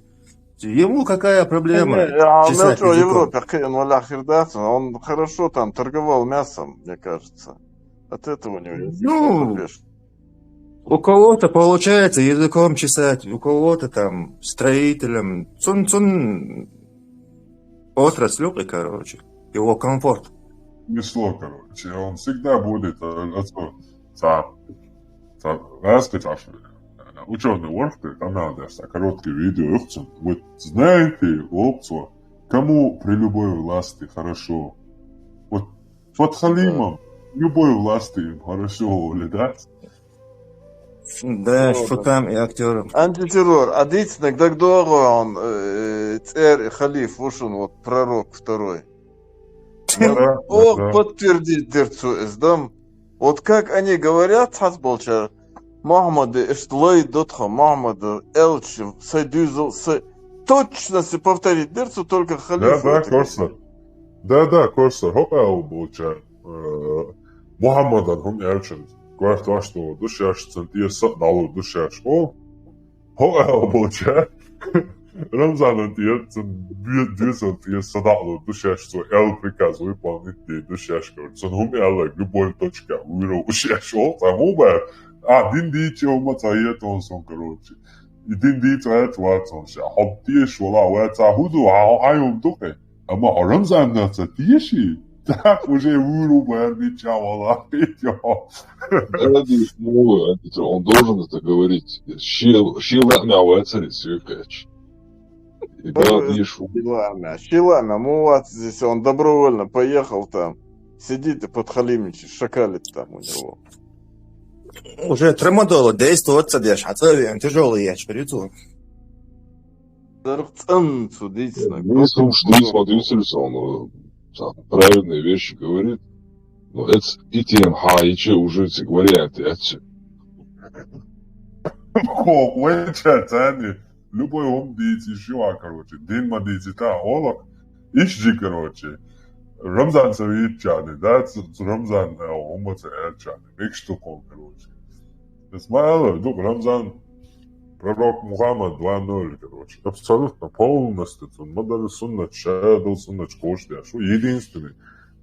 Ему какая проблема? Не, а Чесать мел чӀогӀа языком. Европе кхиъна валахь хир дац, он хорошо там торговал мясом, мне кажется. От этого у него есть Ну, успеш. У кого-то получается языком чесать, у кого-то там строителем. Цун, цун отрасль, короче, его комфорт. Несло, короче. Он всегда будет, э, это, ца, ца, распитавший. Ученый Уорхты, канал, да, короткие видео, вот знаете, опцию, кому при любой власти хорошо? Вот под Халимом любой власти им хорошо, или да? Да, шутам и актёрам. Антитеррор. А дийцинарг дагадогӀу хьуна, э, цӀера и халифа ву шуна, вот пророк второй. Да, Ох, да. Подтвердить дира цо иза, да? Вот как они говорят, цхьаболчара, Мухаммад, иштта лай до тхо, Мухаммад, элча, сай дуьзал, сай точности повторить дира цо, только халифа. Да, да, Корсар. Да, да, Корсар. ХӀокху аьлла болчара, э, Мухаммадан хӀума аьлча, коьрта ваша долу ду шаьш, цунна тӀера са а дӀалур ду шаьш. О, хӀокху аьлла болчара, Рамзанан тӀера, цунна дуьзал тӀера са дӀалур ду шаьш, цо аьлла приказ выполнить дийр ду шаьш, короче. Цунна хӀума аьлла, любой точка вуьйр ву шаьш. О, цхьа хӀума бара. А, дин дийча хӀума цхьа ета он сон, короче. И дин дийца гӀерта вац он ша. Хьо тешаш вала вац, а хӀун ду, хьо хьайн хӀума ду кхе? Амма хьо Рамзанна ца теший? Так уже вуьйр ву бара, мича вала. Ради слова, он должен это говорить. Ши, ши лаьмна вацари свекач. И да, Давай. Ишу. Ши лаьмна, ши лаьмна, ну вот здесь он добровольно поехал там. Сидит и под Халимичи, шакалит там у него. Уже трамадола действовать ца деш, а целый тяжелый яч перецу. Дарх цӀанцу дийцинарг. Если уж ты смотришь, он э, там, правильные вещи говорит, но это и тем хайче уже эти варианты отсюда. Хо, вай ча цани. Любой хӀума дийца, иши ва, короче. Дин ма дийца, та олах. Иш жи, короче. Рамзан ца вийча, да, ц-, ц-, Рамзан, э, хӀума ца аьлча. Мекш ту кхо, короче. Эс ма аьлла, ду Рамзан, пророк Мухаммад два ноль, короче. Абсолютно, полностью, цун ма дара суннат, шадал суннат кхош деш. Шу единственный.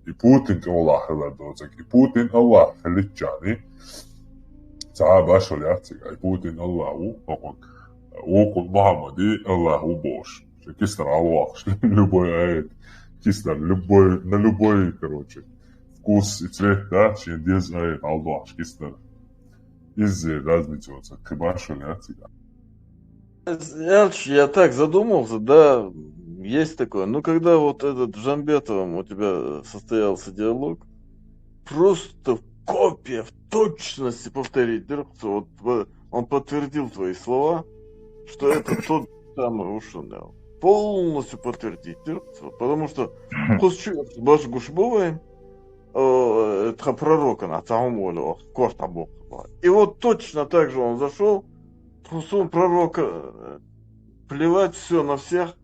И Путин тӀе Аллах хилар доцург. И Путин Аллах хиличчани. Ца башал яц цига. И Путин Аллах ву, хӀокхун. Вукхун Мухаммади Аллах ву бош. Ше кистар алвахш. Любой аят. Кистар любой, на любой, короче, вкус и цвет, да, шен деза аят алвахш кистар. Из-за разница вот, ца башал яц цига. Знаешь, я так задумался, да, есть такое. Ну, когда вот этот в Джамбетовом у тебя состоялся диалог, просто копия в точности повторить дира цо. Вот, э, он подтвердил твои слова, что это тот самый Ушинел. Полностью подтвердить дира цо, потому что кхуза чу баш гуш бу вайн, э, тха пророкана, цхьа хӀума волу, корта бу. И вот точно так же он зашел, Хусун пророка, э, плевать, все на всех.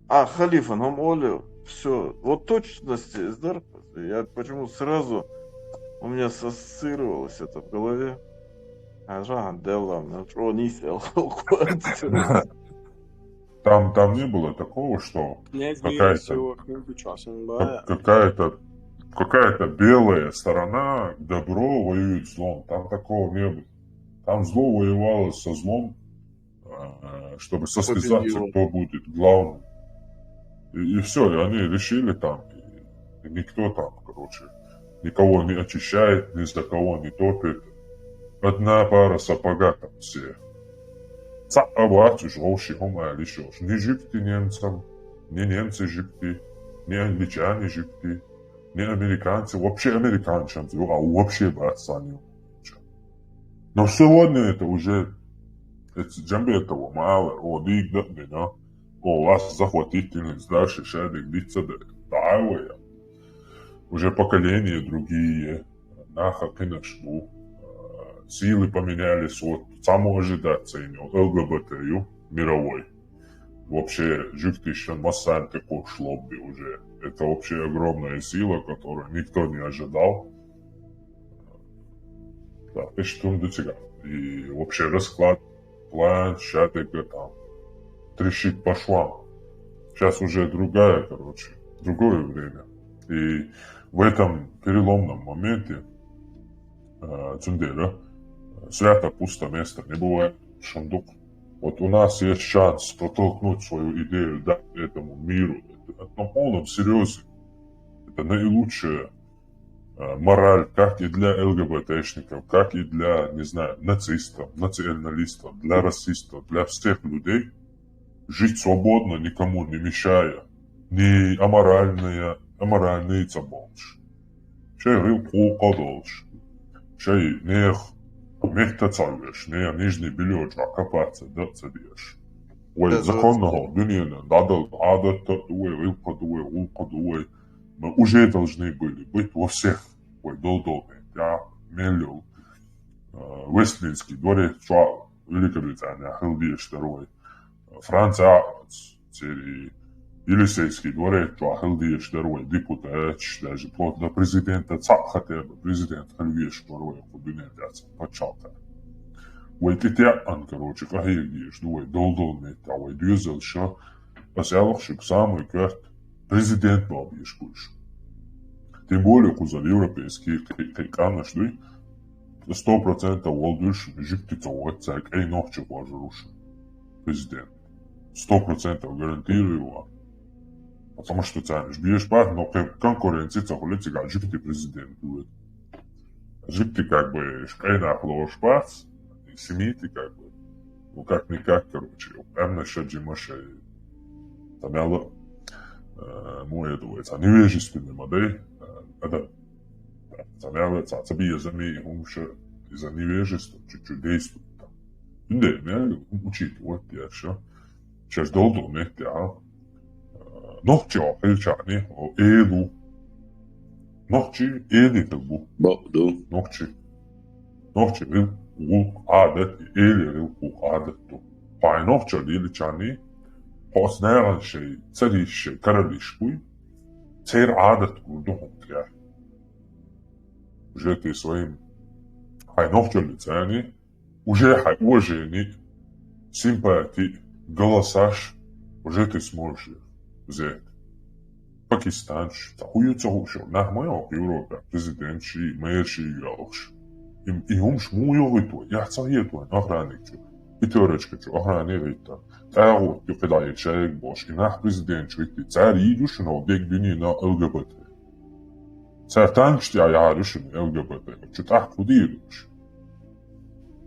А, халифа, нам оле, все. Вот точности издар. Я почему сразу у меня ассоциировалось это в голове. А жа, делла, ну, что не сел. Там, там не было такого, что Не какая-то, здесь, вот, ну, сейчас, ну, как- да. какая-то, какая-то белая сторона, добро воюет злом. Там такого не было. Там зло воевало со злом, э, чтобы состязаться, Победило. Кто будет главным. И, и все, и они решили там. И, и никто там, короче, никого не очищает, ни за кого не топит. Одна пара сапога там все. Цхьа а вац уж вовши хӀума аьлла йиш йолуш. Ни жуьгти немцам, ни немцы жуьгти, ни англичане жуьгти, ни американцы. Вообще американцев а вообще бац санна. Но сегодня это уже, это Джамбетова мало, о, диг да, да, о, вас захватить или дальше шадик дицца да, да, ой. Уже поколения другие, наха, конечно, э, силы поменялись, вот, само ожидаться имел, ЛГБТ ю, мировой. Вообще, жуьгтиш массанти куш лобби уже. Это вообще огромная сила, которую никто не ожидал. Да, иштта хӀума ду цигахь. И вообще расклад, план, шатайга там, трещит по швам. Сейчас уже другая, короче, другое время. И в этом переломном моменте, а, цундела, свято пусто место не бывает, шундук. Вот у нас есть шанс протолкнуть свою идею, дать этому миру. Это на полном серьезе. Это наилучшее, э, мораль, как и для ЛГБТшников, как и для, не знаю, нацистов, националистов, для расистов, для всех людей. Жить свободно, никому не мешая, не аморальные, аморальные ца болчу. Шайн гӀиллакх-гӀуллакх долуш, шайн нехан метта ца веш, нехан нижний белье чохь копаться дан а ца дезаш. Вай законна хӀокху дуьненан дӀадала Ӏадат а ду вай, гӀиллакх а ду вай, гӀуллакх а ду вай. Мы уже должны были быть во всех вай долу-долу меттехь, мел йолу, э, Вестминский дворец чохь Великобританехь хила дезаш дара вай. Францехь а, церан Елисейский дворец чохь хила дезаш дара вай депутаташ, даже вплоть до президента, цхьаъ хотя бы президент хила везаш вара вай кху дуьнен тӀехь цхьа пачхьалкхехь. Вай тӀетеӀна, короче, къахьега дезаш ду вай долу-долу меттехь, вай доьзалш а, аса аьлла шуьга, самый коьрта президент бан безаш бу уьш. Тем более кхузара европейский кхин, кхин къаьмнаш дуй, сто процентов волу дуьйш, жуьгти ца вац, цара кӀайн нохчий хоржур ву шуна президент. Сто процентов гарантирую вам. Потому что царна уьш безаш бац, но кхин конкуренци ца хуьлу цигахь жуьгти президент вуьйр. Жуьгти как бы уьш кӀайн нах лоруш бац, и семиты как бы. Ну, как-никак, короче, къаьмнаш а, жимаш а, ца мел а, э, му эду вай, ца невежественный ма дай, э, адам. Ца мел а, ца, ца безаме, и хӀумаш а, иза невежество чуть-чуть действует там. Цундела мел а, учить вот я ещё. Шаьш долу-долу меттехь, а, нохчий хьо хилчахьний, хьо элу. Нохчий эли хила бу. Бакъ ду. Нохчий. Нохчий гӀил-, гӀуллакх, Ӏадат, эли гӀил-, гӀуллакх, Ӏадат ду. Хьайн нохчалла лелачарний, хьо оцу нахана шайн цариш, шайн каралиш буй, церан Ӏадат гур ду хьуна тӀехь. Уже ты своим хьайн нохчаллица царний, уже хьайн уважение, симпатии, голосаш, уже ты сможешь их взять. Пакистанцаш, ца хӀун ю ца хууш йолу нах ма ю хӀокху Европехь президенташ а, мэраш а йоьлхуш. И, и хӀумаш муха йохуьйту вай? Яц ца хета вайн охранник чу, пятёрочка чу охране а хӀиттина. ТӀагӀут ю кхидӀа и шайга бохуш, и нах президент чу хӀиттий, цара йийр ю шуна хӀокху дерриг дуьненан ЛГБТ. Цара танкаш тӀехь яхьар ю шуна ЛГБТ, чу тӀаккха хӀун дийр ду уьш?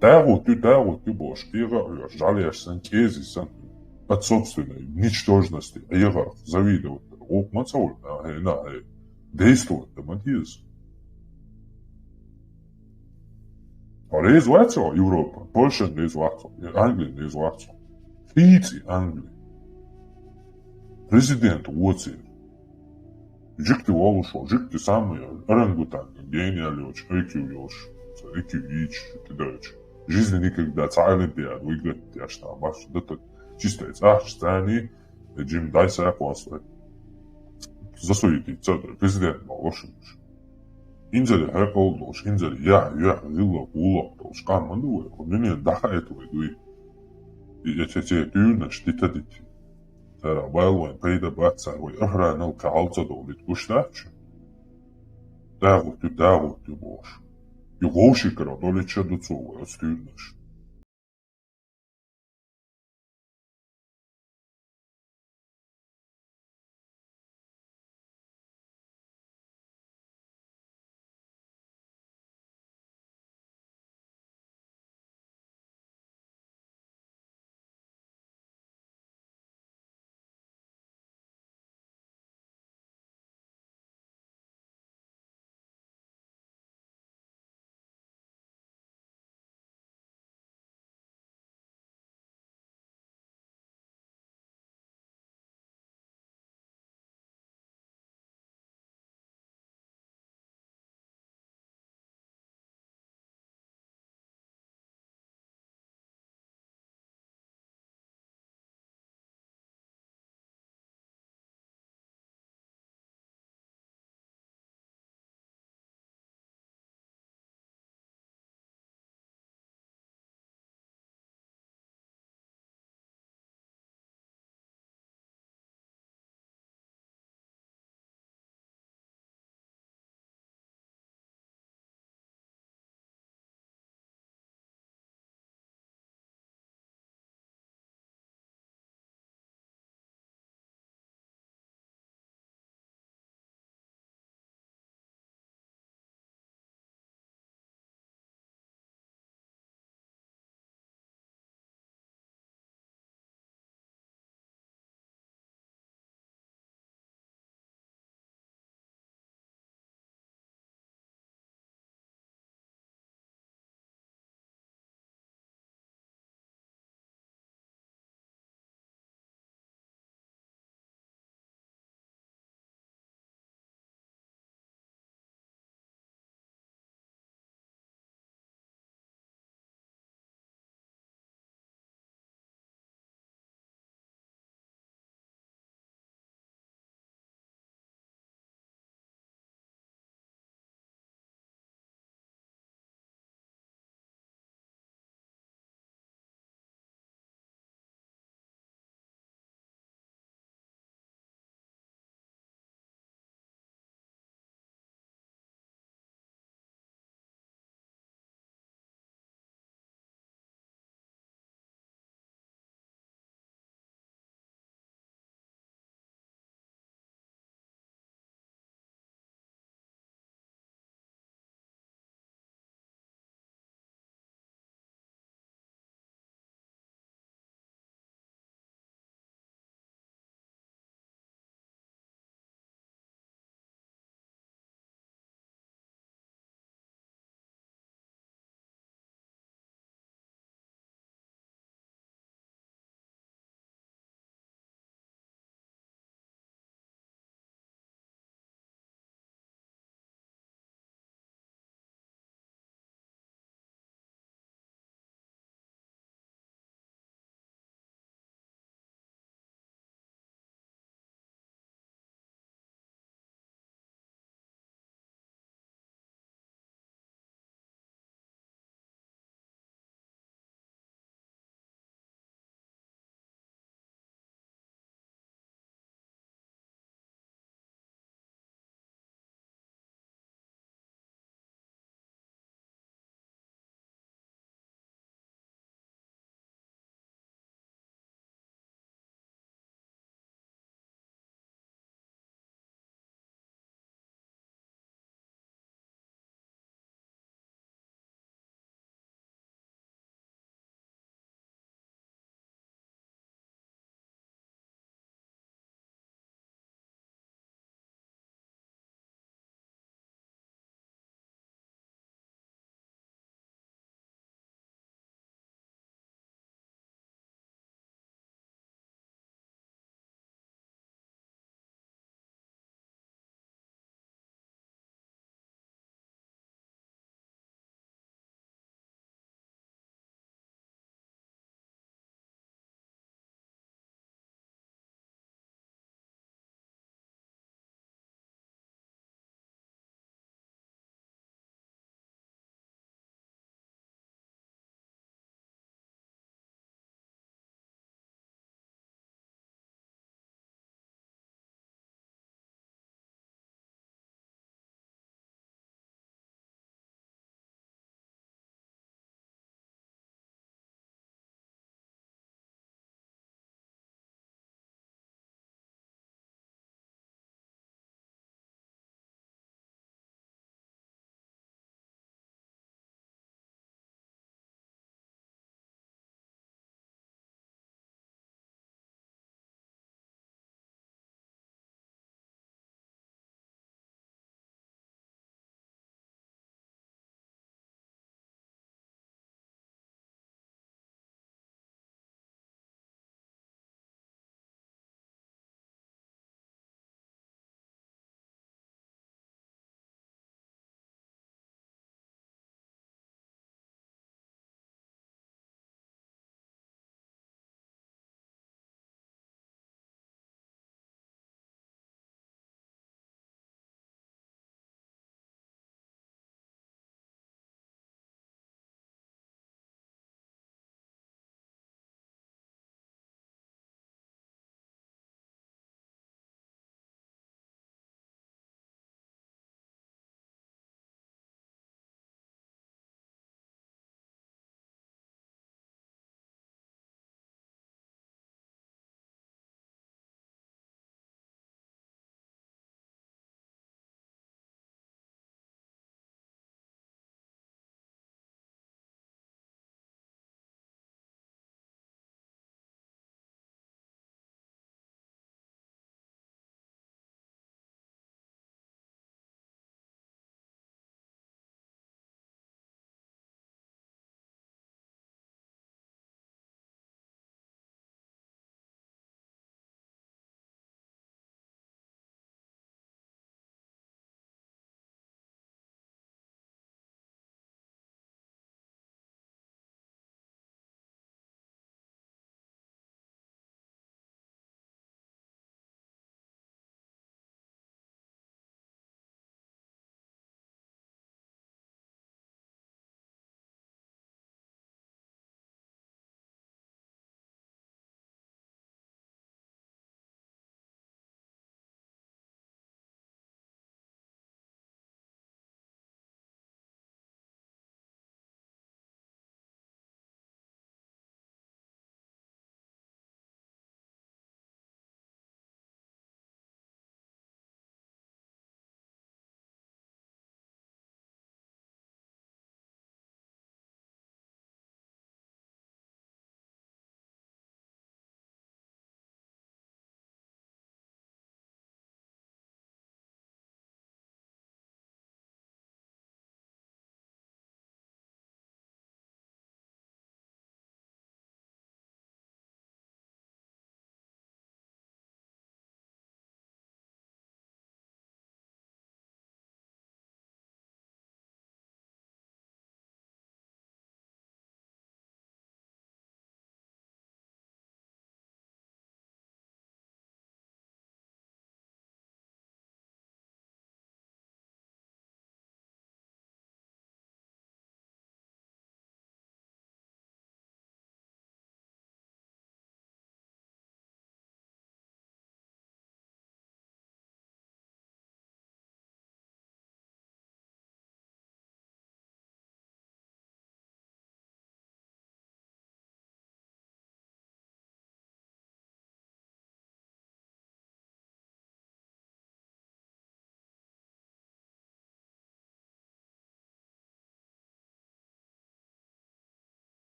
ТӀагӀут ю, тӀагӀут ю бохуш, кӀегӀа а хьоьжуш, жӀаьлеш санна, кӀезиг санна, от собственной ничтожности, Ӏехарх, завидовать, гӀуллакх ма ца хуьлу, на, хӀей, на, хӀей. Действовать дан ма деза. Хьо реза вац хьо Европа, Польшан реза вац хьо, Англин реза вац хьо. ХӀинца и Англи. Президент воцийра. Жуьгти волуш волу, жуьгти самый орангутанган гениял йолуш, ай кью йолуш, ай кью йийцуш, жуьгти дойтуш. Жизни никогда ца олимпиаду выиграть деш там, баш дата чистай цӀахча царний, э, жим дай сакъос вай. Засуетить ца дай, президент ма лошуш. Инзаре хьекъал долуш, инзаре яхь, яхь, гӀиллакх, гӀуллакх долуш къам ма ду вай, хӀун дуьнен дахьа это вай дуй. И эцеце туьйранаш дита дити. Цара бала вайн пайда бац, цара вай охранал кхин хьал ца долу дит гуш дац шу? ДагӀут ю, дагӀут ю бохуш. И вовшикара долича ду цо вай оцу туьйранаш.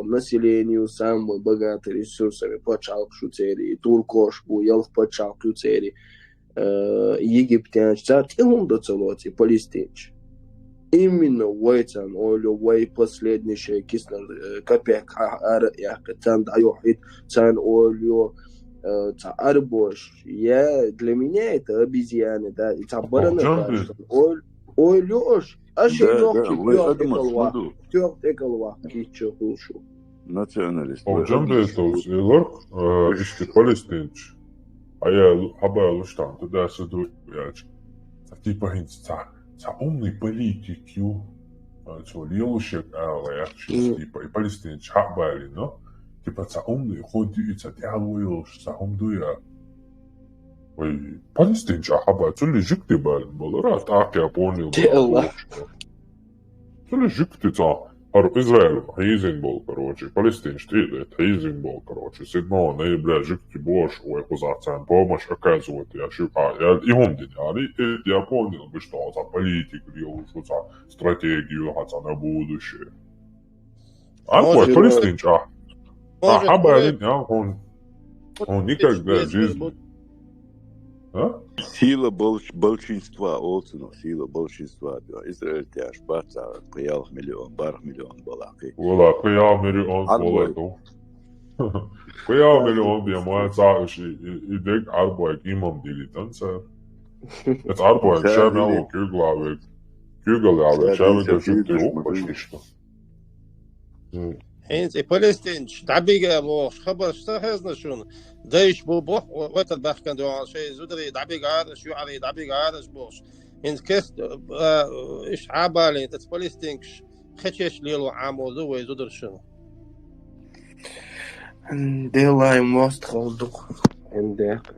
населению самый богатый ресурсами пачхьалкх шу церий, туркош бу, ялх пачхьалкх шу церий, э, египтянаш, цар тӀе хӀума да ца лоций палестинча. Именно вай царна ойла, вай последний шей киснар, э, капек хьа ара яхка, царна дӀайохьит, царна ойла, э, ца арбош. Я, для меня это обезьяны, да, и ца барана. Ойла, ойла ош, а шей Да, да, нохчи вай тёх адамаш, экалва, смотрю. Тёх экалва, кича хушу. Националист. О, вай Джамбетовс, адамаш. Илар, э, ишти палестинч. А я, хьаба луштан, туда саду, я, типа, хинц, ца, ца умный политик, ю, а, цо лелушек, а, ла, я, чис, Мгм. Типа, и палестинч, хьабали, но? Типа, ца умный, хоть и ца тяло, ца умду, я. Ой, палестинч, а, хьаба, цули жик ты бали, балара, так я понял, Тела. Цули жик ты ца, хар Израиль, хизин бол, короче, палестинч, ты, это, хизин бол, короче, седьмого ноября жик ты бош, ой, кузацан, помощь оказывать, я, шу, а, я, и хум день, а, и, и, я понял, бы, что за политик, я уж за стратегию, хотя на будущее. А, вот, ой, палестинч, а. А, может, хабарин, а, он, он никогда в жизни. А? Сила болч-, большинства, олцунах сила большинства. Израиль тяж баца, кхы ялх миллион, барх миллион балакъи. Вала, кхы ялх миллион Арбой. Балакъи. Кхы ялх миллион бия ма ца иш и, и, и дег арбой имам дили танца. Это арбой, Ца шамяло дили. Кюгла век. Кюгла век, Ца шамяло дили, кюгла ца век, дили, почти что. ХӀинца и палестинчу дӀабига бохуш хабарш ца хезна шуна, дайш бу боху, ватар баьхкан дуьхьал шайн зударий дӀабигараш, юьхьарий дӀабигараш бохуш. ХӀинца кест, а, иш хьабалийна, тӀаца палестинкаш хечеш лело Ӏамор ду вай зударшна. Делай мост холдук. Эндек.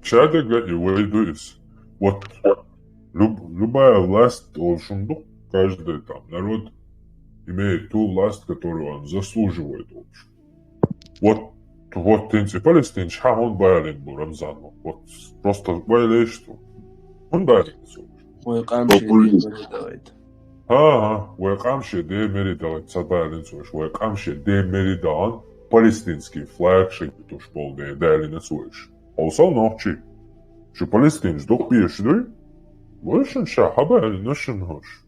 Чадага и вай ду ис. Вот. Люб-, любая власть должен, ну, каждый там народ имеет ту власть, которую он заслуживает, в общем. Вот, вот, в принципе, палестинча, ха, он байрин бу Рамзан, вот, просто байрин, что он байрин. Ой, къамши. Популизм. Давайте. Ха, ха, вай къамши де мери далай ца байрин цойш, вай къамши де мери даан палестинский флаг ши туш бол де дайлина цойш. Олсал нохчи. Шу палестинча дукъ беш дуй? Вайшин ша хабар нушин хош.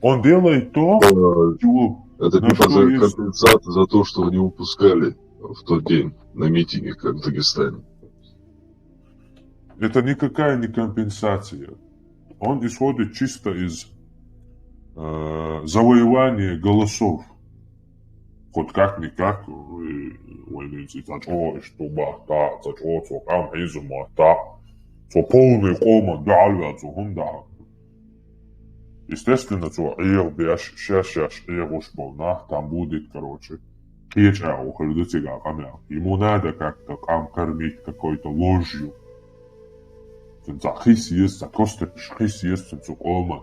Он делает то, э, чего, это на типа что за есть компенсация за то, что они упускали в тот день на митинге, как в Дагестане. Это никакая не компенсация. Он исходит чисто из, э, завоевания голосов. Хоть как-никак, э, вайнуйци цачо, что бахта, цачо, цо кам хизу махта, цо полный коман, да, альва, цо хунда. Естественно, цо эгъ беш, шаш, шаш, эгъ уж полна, там будет, короче. Кеча ухыр да цига къамя. Ему надо как-то къам кормить какой-то ложью. Цун ца хис ес, ца костыш хис ес, цун цу къоман.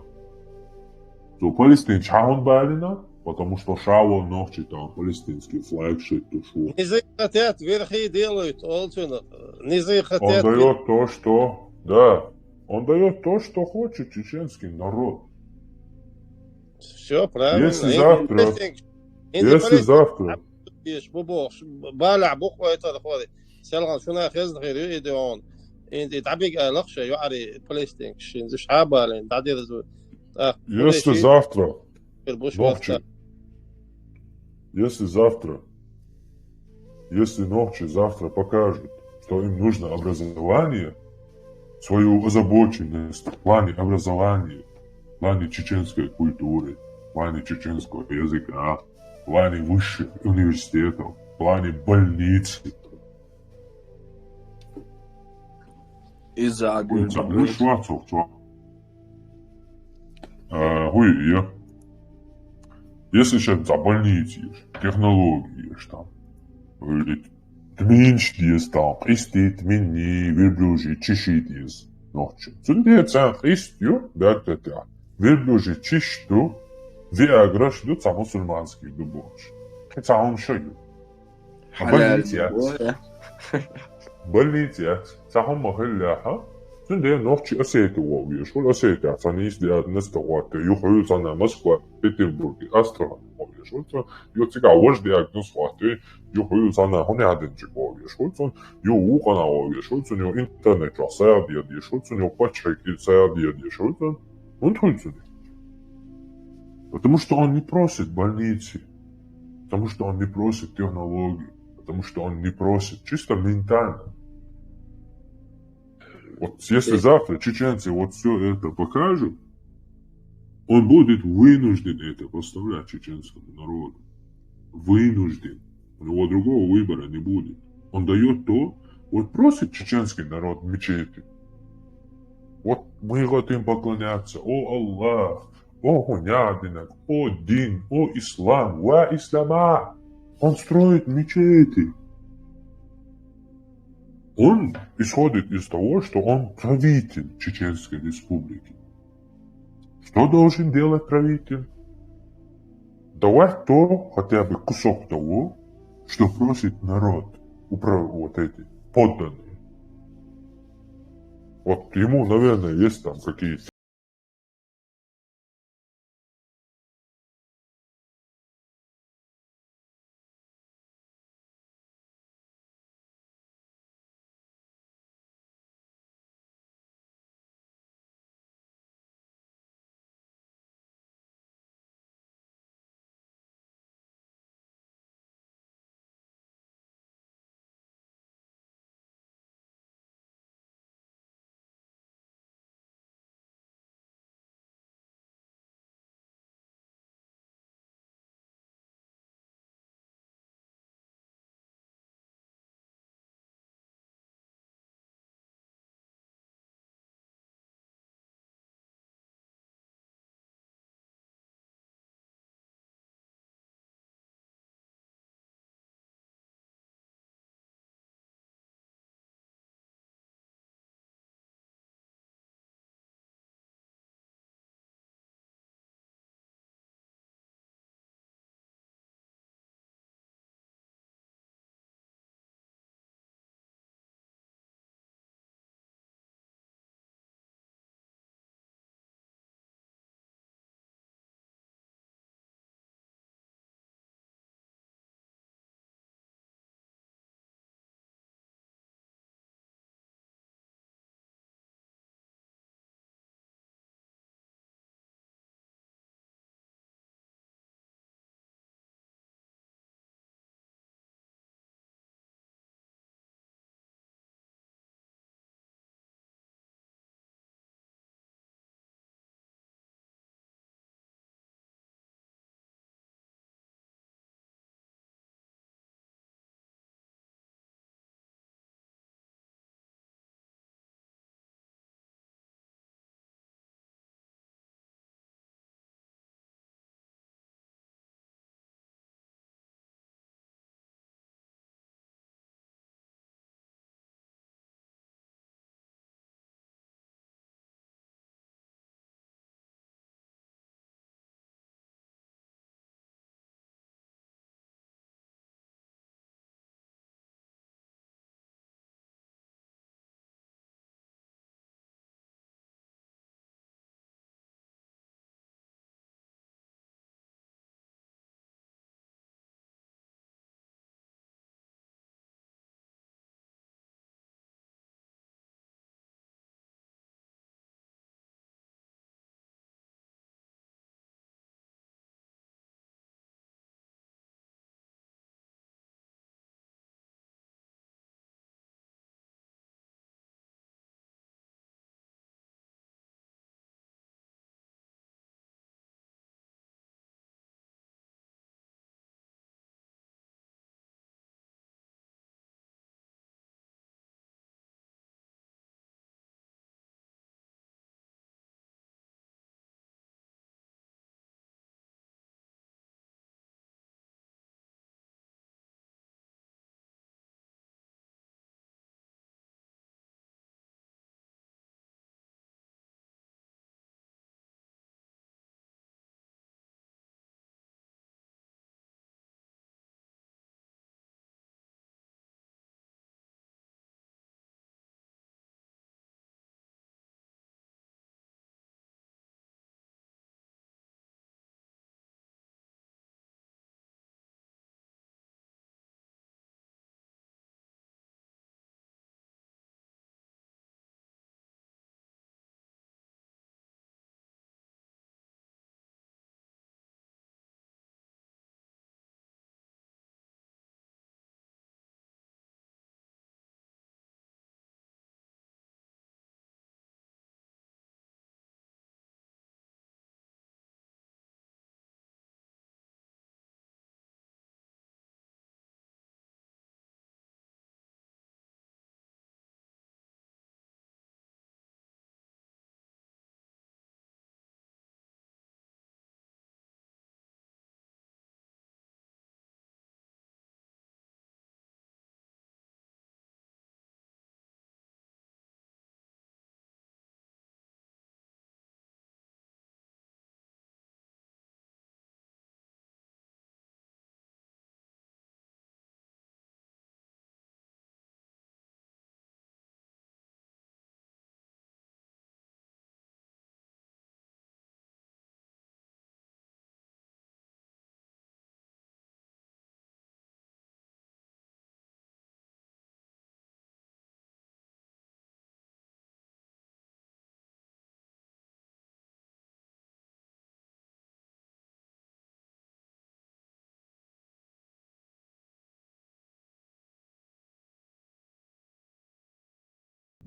Цу палестинча хьан балина, потому что шавал нохчи там палестинский флаг шит тушу. Низы хотят, верхи делают, олцуна. Низы хотят. Он даёт то, что, да, он даёт то, что хочет чеченский народ. Всё правильно. Если завтра, если завтра. Еш бу бохуш, баля бу хойта хори. Селган шуна хезна хири идеон. Инди дабиг айлах ше, ю ари палестинча, шин зиш хабалин, дадирзу. Если завтра, нохчи, если завтра, если нохчи завтра покажут, что им нужно образование, свою озабоченность в плане образования, в плане чеченской культуры, в плане чеченского языка, в плане высших университетов, в плане больницы. Из-за... Хуй ца, ну, шварцов, шва-, а, хуй, я. Если сейчас за больницы, технологии, там, или тминч дез там, къисти тминни, верблюжий чиши дез нохчи. Цунде цан къист ю, да, да, да. Верблюжий чиш ду, виаграш ду, ца мусульманский ду боч. Ца он шо ю. Больница. Больница. Ца хумма хилляха. Цундела нохчий Осети вовеш вол, Осетия цхьана ийс диагноз тӀа хӀотта, юха хьуьл санна Москва, Петербург, Астрахань вовеш вол цун, ю цига вож диагноз хӀотта, ю хьуьл санна хӀуни хьадинчиг вовеш вол цун, ю вукъана вовеш вол цун, ю интернет чохь сайгӀа деш вол цун, ю пачхьалкхе сайгӀа деш вол цун. ХӀунда хуьлу цуьнан? Потому что он не просит больницы, потому что он не просит технологии, потому что он не просит чисто ментально. Вот если завтра чеченцы вот все это покажут, он будет вынужден это поставлять чеченскому народу. Вынужден. У него другого выбора не будет. Он дает то, вот просит чеченский народ в мечети. Вот мы хотим поклоняться. О Аллах, о хунядинак, о дин, о ислам, ва ислама. Он строит мечети. Он исходит из того, что он правитель Чеченской Республики. Что должен делать правитель? Давать то, хотя бы кусок того, что просит народ, управ- вот эти подданные. Вот ему, наверное, есть там какие-то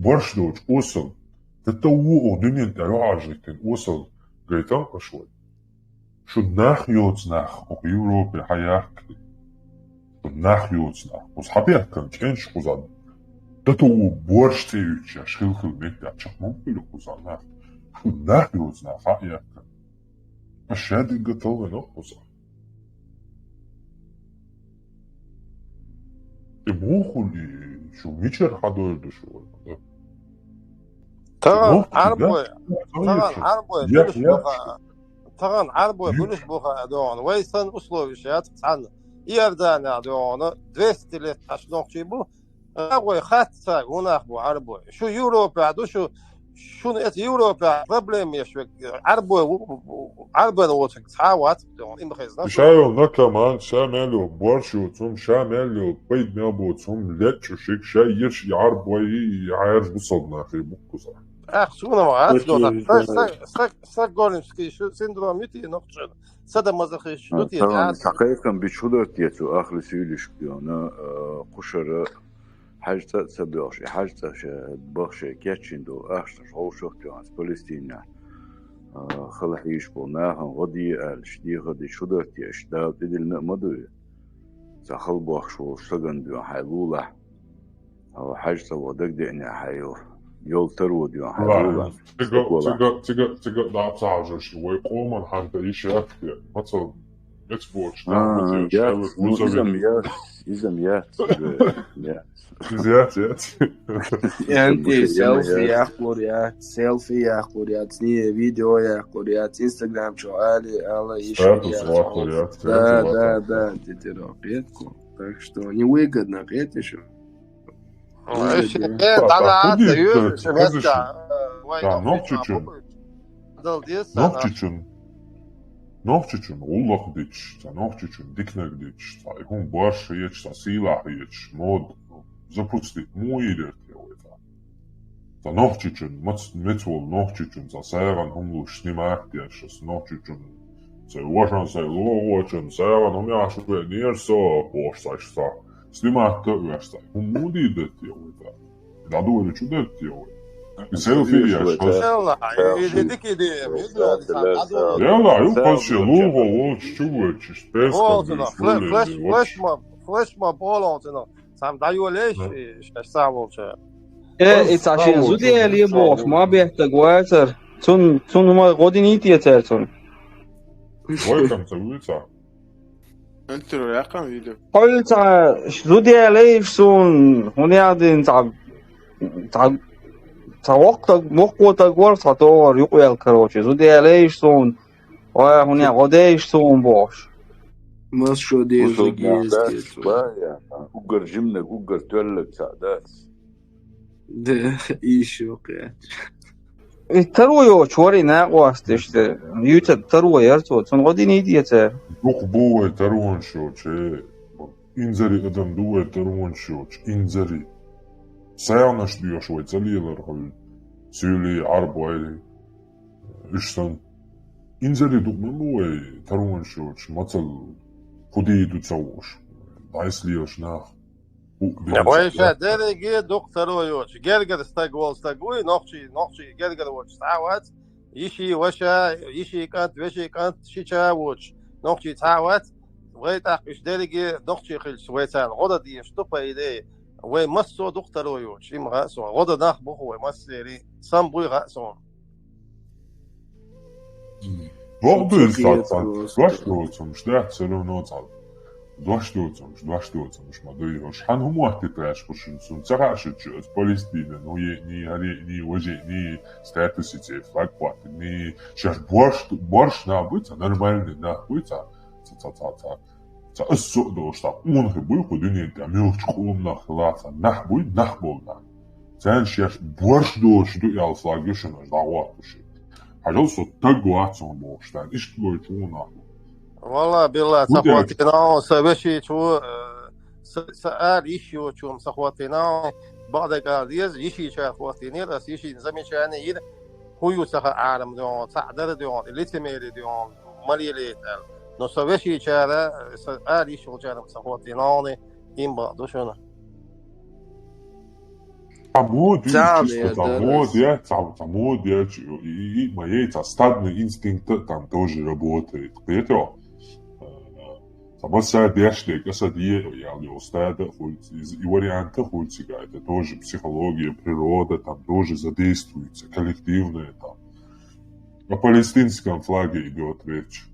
Борш доцу осал. Тата ву оха дуьнен тӀе рохьажийтина осал гайтам аша вай. Шу нах йоцу нах оха Европе хьаяккхи. Шу нах йоцу нах. Кхуза хьабехкан кӀенаш кхуза. Тата ву борш цӀе уьйцуш, шаьш хилхила меттехь чекх ма буьйлу кхуза нах. Шу нах йоцу нах хьа а яьккхина. Аш шадерг а талхийна кхуза. И муха хуьлу и, шу мичара хьадойр ду шу вайна? Тахана Ӏарбой, тахана Ӏарбой муьлш бу хаьа, тахана Ӏарбой муьлш бу хаьа догӀана. Вай санна условиш яц цхьанна. Иорданехь догӀана, двести лет аш нохчий бу, Ӏарбой хац цаьрга, хӀун нах бу Ӏарбой. Шу Европехь ду, шу, шуна эца Европехь проблема еш верг Ӏарбой ву, Ӏарбойн воцург цхьа а вац, и ма хезна. Ша йолу накаман, ша мел йолу борш йоцу хӀума, ша мел йолу пайда мел боцу хӀума лечкъуш, ша еш и Ӏарбой, и хьаьржа бусалба нахе бу кхуза. Ах, суна ма хац, Окей, дона. Са, да. са, са, са Стокгольмский шу синдром ю те нохчан? Садомазохист шу ду те? Сан, сан кхайкхам бичу хӀун дара те цу ахли суьйлишка йона, а, кхушара хьаьжцӀа а ца боьлхуш, и хьаьжцӀа ша бахча кечйина долу ахчанаш хьовшах а тоьхна, Палестинехь, а, хала хьийзаш болу нахана гӀо де аьлла, дехар дича хӀун дара те аша? Дала тӀедиллина а ма дуй. Цхьа хала бохкуш волу стагана доьхна хьайн лулахь, хьо хьаьжцӀа ваха дагадеънехь хьайн йолу таро доьхна хьайн лулахь. Цига, цига, цига, цига дӀа а ца хьажош, вай къоман хьанна йиш яц те? Мацал меца боцуш, а, нах ма яц, ну, иза-м яц, иза-м яц, иза яц. Иза яц, яц. Энти, селфи яккхалур яц, селфи яккхалур яц, не, видео яккхалур яц, Instagram чу али, ала, иш статус яккхалур яц. Да, да, да, тетиро, кхетко. Так что невыгодно, кхетишо. Ой, ше, э, дӀа а ца юьйцуш, ша ваьсса, э, вай нохчичун. Дал деза, нохчичун. Нохчичун гӀуллакх дича, цхьа нохчичун диканиг дича, цхьа и хӀума баш хеташ, цхьа сийлахь хеташ, мода запустить муха йийр яра те вай цхьа? Цхьа нохчичун, мац-, меца волу нохчичун, цхьа сагӀан хӀума луш, снимать деш, аса нохчичун, сайн вашан, сайн лохочун, сагӀан хӀума еш веанера со, бохуш цхьа, цхьа снимать а веш цхьа. ХӀума муха дийр дара те вай цхьа? ДӀадоьллича дерг те вай. И селфи еш, хаза. Елла, и, и дика идея, и дика идея. Елла, ю хаза шен лулахо волчу чу воьдуш, пескал волчу, флеш-, флеш-, флешмоб, флешмоб болу цунах. Сам дӀайолаеш, и шаьш схьа волча. Э, и цхьа шен зуда яле бохуш, ма беттаг вацара. Цун, цунна ма гӀо динийта цара цунна. Вай кам ца вуьйцахь? Интервью яккхам видео. Хьо цхьа зуда ялийша суна, хӀунда аьлла дина цхьа, цхьа, цхьа воккха таг, воккхо таг вара цхьа товар юкъавелла, короче, зуда ялийша суна, ой, хӀунда гӀо дейша суна бохуш. Мас шо деза геза. Уггар жимнаг, уггар тоьллаг цхьа дац. Да, и ещё кхеташ. И таро йоцуш вара и накъост иштта. Юьйцург таро яра цо. Цунна гӀо динийта цара. Дукха бу вай таронаш йоцуш, э. Инзаре адам ду вай таронаш йоцуш. Инзаре. СагӀанаш доьхуш вай ца лелара хьуна. Суьйли, Ӏарбой, уьш санна. Инзаре дукха ма бу вай таронаш йоцуш. Мацал хӀун дийр ду ца хууш. ДӀасалелаш нах. Вай ша дерриге дукха таро йоцуш. Гергара стаг волу стаг вуй, нохчий, нохчий гергара воцуш цхьа а вац. Йиши, ваша, йиши кӀант, веши кӀант, шича а воцуш, нохчий цхьа а вац. Вай тӀаккха уьш дерриге нохчий хилча, вай царна гӀо дан дезаш ду, по идее. Вай массо а дукха таро йоцуш, и ма хаьа суна. ГӀо дан нах бу-кх вай массерий, сам буй хаьа суна. Боху ду иза цхьа, цхьа дош доцурш, да, всё равно цхьа. Дош доцурш, дош доцурш ма дуй хӀорш. Хьан хӀун мотти тхаьш хӀоршин, цунна ца хаьа шучу, аса Палестинан хӀун еъний, хӀара еъний, важа еъний, статуси цӀе флаг хӀоттийний, шаьш борш, борш нах буй цхьа, нормальный нах буй цхьа, цхьа, цхьа, цхьа, цхьа. Цхьа аса со а долуш, цхьа къонахий буй кху дуьнен тӀе, муьлхачу къоман нах хила, цхьа нах буй, нах болу нах. Царна шаьш борш доцуш ду аьлла флаг ю шуна, дӀахӀоттуш. Хьажал, со таг вац хьуна бохуш, царна иштта гойтуш ву нах. Валла, билла, ца хӀоттийна хьуна, сан вешича ву, э, сан, сан ара йиш йоцучу ца хӀоттийна хьуна, бакъдерг ала деза, йишичара хӀоттийнера, аса йишина замечание йира, хӀун ю ца хаьа Ӏалам дуьхьа, цхьаъ дара дуьхьа, лицемерие дуьхьа, ма лелайта аьлла. Но сан вешичара, сан ара йиш йолчара ца хӀоттийна хьуна, им бакъ ду шуна. Цхьа мода, Цхьа чисто мер, цхьа да, мода, да. Я, цхьа, цхьа мода, я, чи-, и, и, и, ма, я, цхьа стадный инстинкт там тоже работает. Понимаете? Э, Цхьа массехк дешнег, аса дие, я, я, стада, хуй, из, и варианты хуй цигай, это тоже психология, природа, там тоже задействуется, коллективная там. О палестинском флаге идет речь.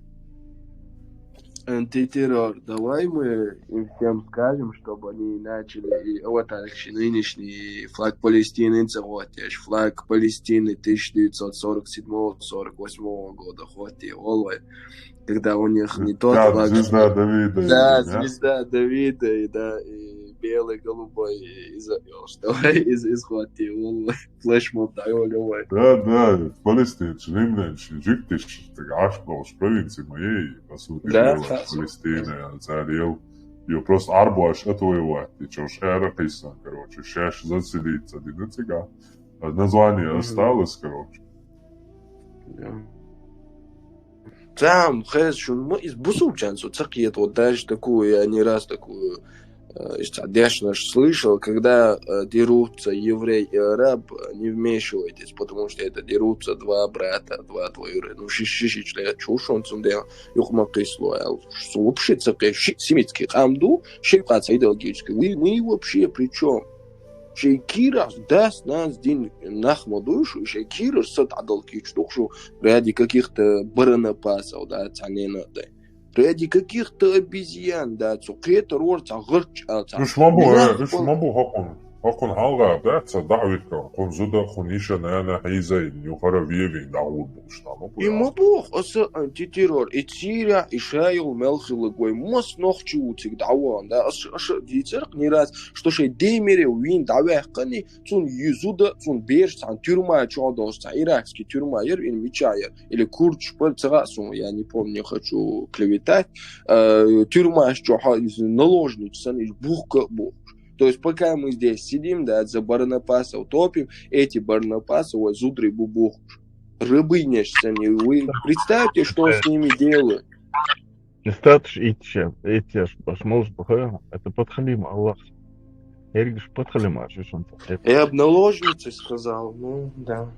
Антитеррор. Давай мы им всем скажем, чтобы они начали, и вот, Алексей, нынешний флаг Палестины, это вот, я ж флаг Палестины тысяча девятьсот сорок седьмого, сорок восьмого года, вот и олвай, когда у них не тот Да, флаг, звезда что... Давида. Да, Да? звезда Давида, и да, и белый, голубой, и из, что, из, из, вот и олвай, флешмоб, да, и олвай. Да, да, Палестинцы, римлянцы, жиктиш, так аж полш провинции моей, по сути Да, дела, да. Палестина, я, царел. Ее просто арбуаш отвоевать, и чё ж, эра писан, короче, шеш заселиться, одиннадцать, а название Мгм. Осталось, короче. Да. Там, хез, шун, мы из бусулчан, со цакиет, вот даже такую, я не раз такую, э, из дешнаш слышал, когда э, дерутся еврей и араб, э, не вмешивайтесь, потому что это дерутся два брата, два двоюродных. Ну, шиш, шиш, шиш, я чушь, он цунде, юхма кисло, я, вообще цакиет, семитский камду, шейка цайдалгический. Вы, мы вообще при чем? Шей кираш дас нас дин нахмадуш, шей кираш сад адал кич тухшу ради каких-то баранапасов, да, цанена, да. Ради каких-то обезьян, да, цукета рор, ца гырч, а, ца. Уж мабу, Нах э, уж пол- мабу хакун. Хакун халга, да, ца давитка, кун зуда, хун иша, наверное, хайзай, нюхара виевин, да, урбуш, там, мабу, И мабух, аса антитеррор, и Сирия, и шайыл мелхилыгой, мас нохчи утик даван, да, ас, ас, дицерк не раз, что шей демере вин давяхкани, цун юзуда, цун берш, цан тюрьма чё должен, цан иракский тюрьма, ер, или меча, ер, или курч, пол цага сун, я не помню, не хочу клеветать, э, тюрьма чё, из наложниц, сан, из бухка бух. То есть пока мы здесь сидим, да, за баранапасов топим, эти баранапасы, вот, зудры бубух. Рыбы не сами. Вы представьте, что с ними делают. Статус итча, эти аж башмалш бахаем, это подхалим Аллах. Эргиш подхалим аж шунта. Я бы наложницы сказал, ну, да.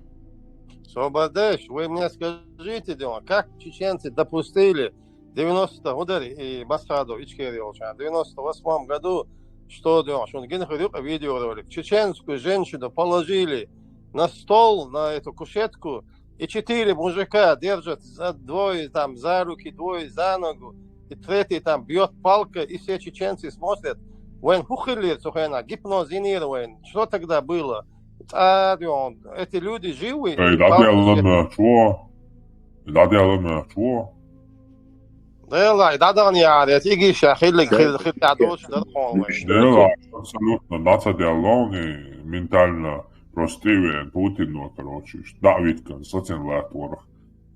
Собадеш, вы мне скажите, Дима, как чеченцы допустили девяносто удари и Масхадов, Ичкери Олчан, в девяносто восьмом году, что, Дима, что он генхрюк видеоролик, чеченскую женщину положили на стол, на эту кушетку, и четыре мужика держат за двое там за руки, двое за ногу, и третий там бьет палкой, и все чеченцы смотрят. Вен хухилир, сухена, гипнозинирован. Что тогда было? А, Дима, эти люди живы? Эй, И да, палкой дело всех- на чего? Да, дело на чего? Да, ла, да, да, не, а, это игиша, хилик, хил, хил, а, дочь, да, по-моему. Не, абсолютно, нацаделлони ментально простивен Путин, ну, короче, давит константин латвор.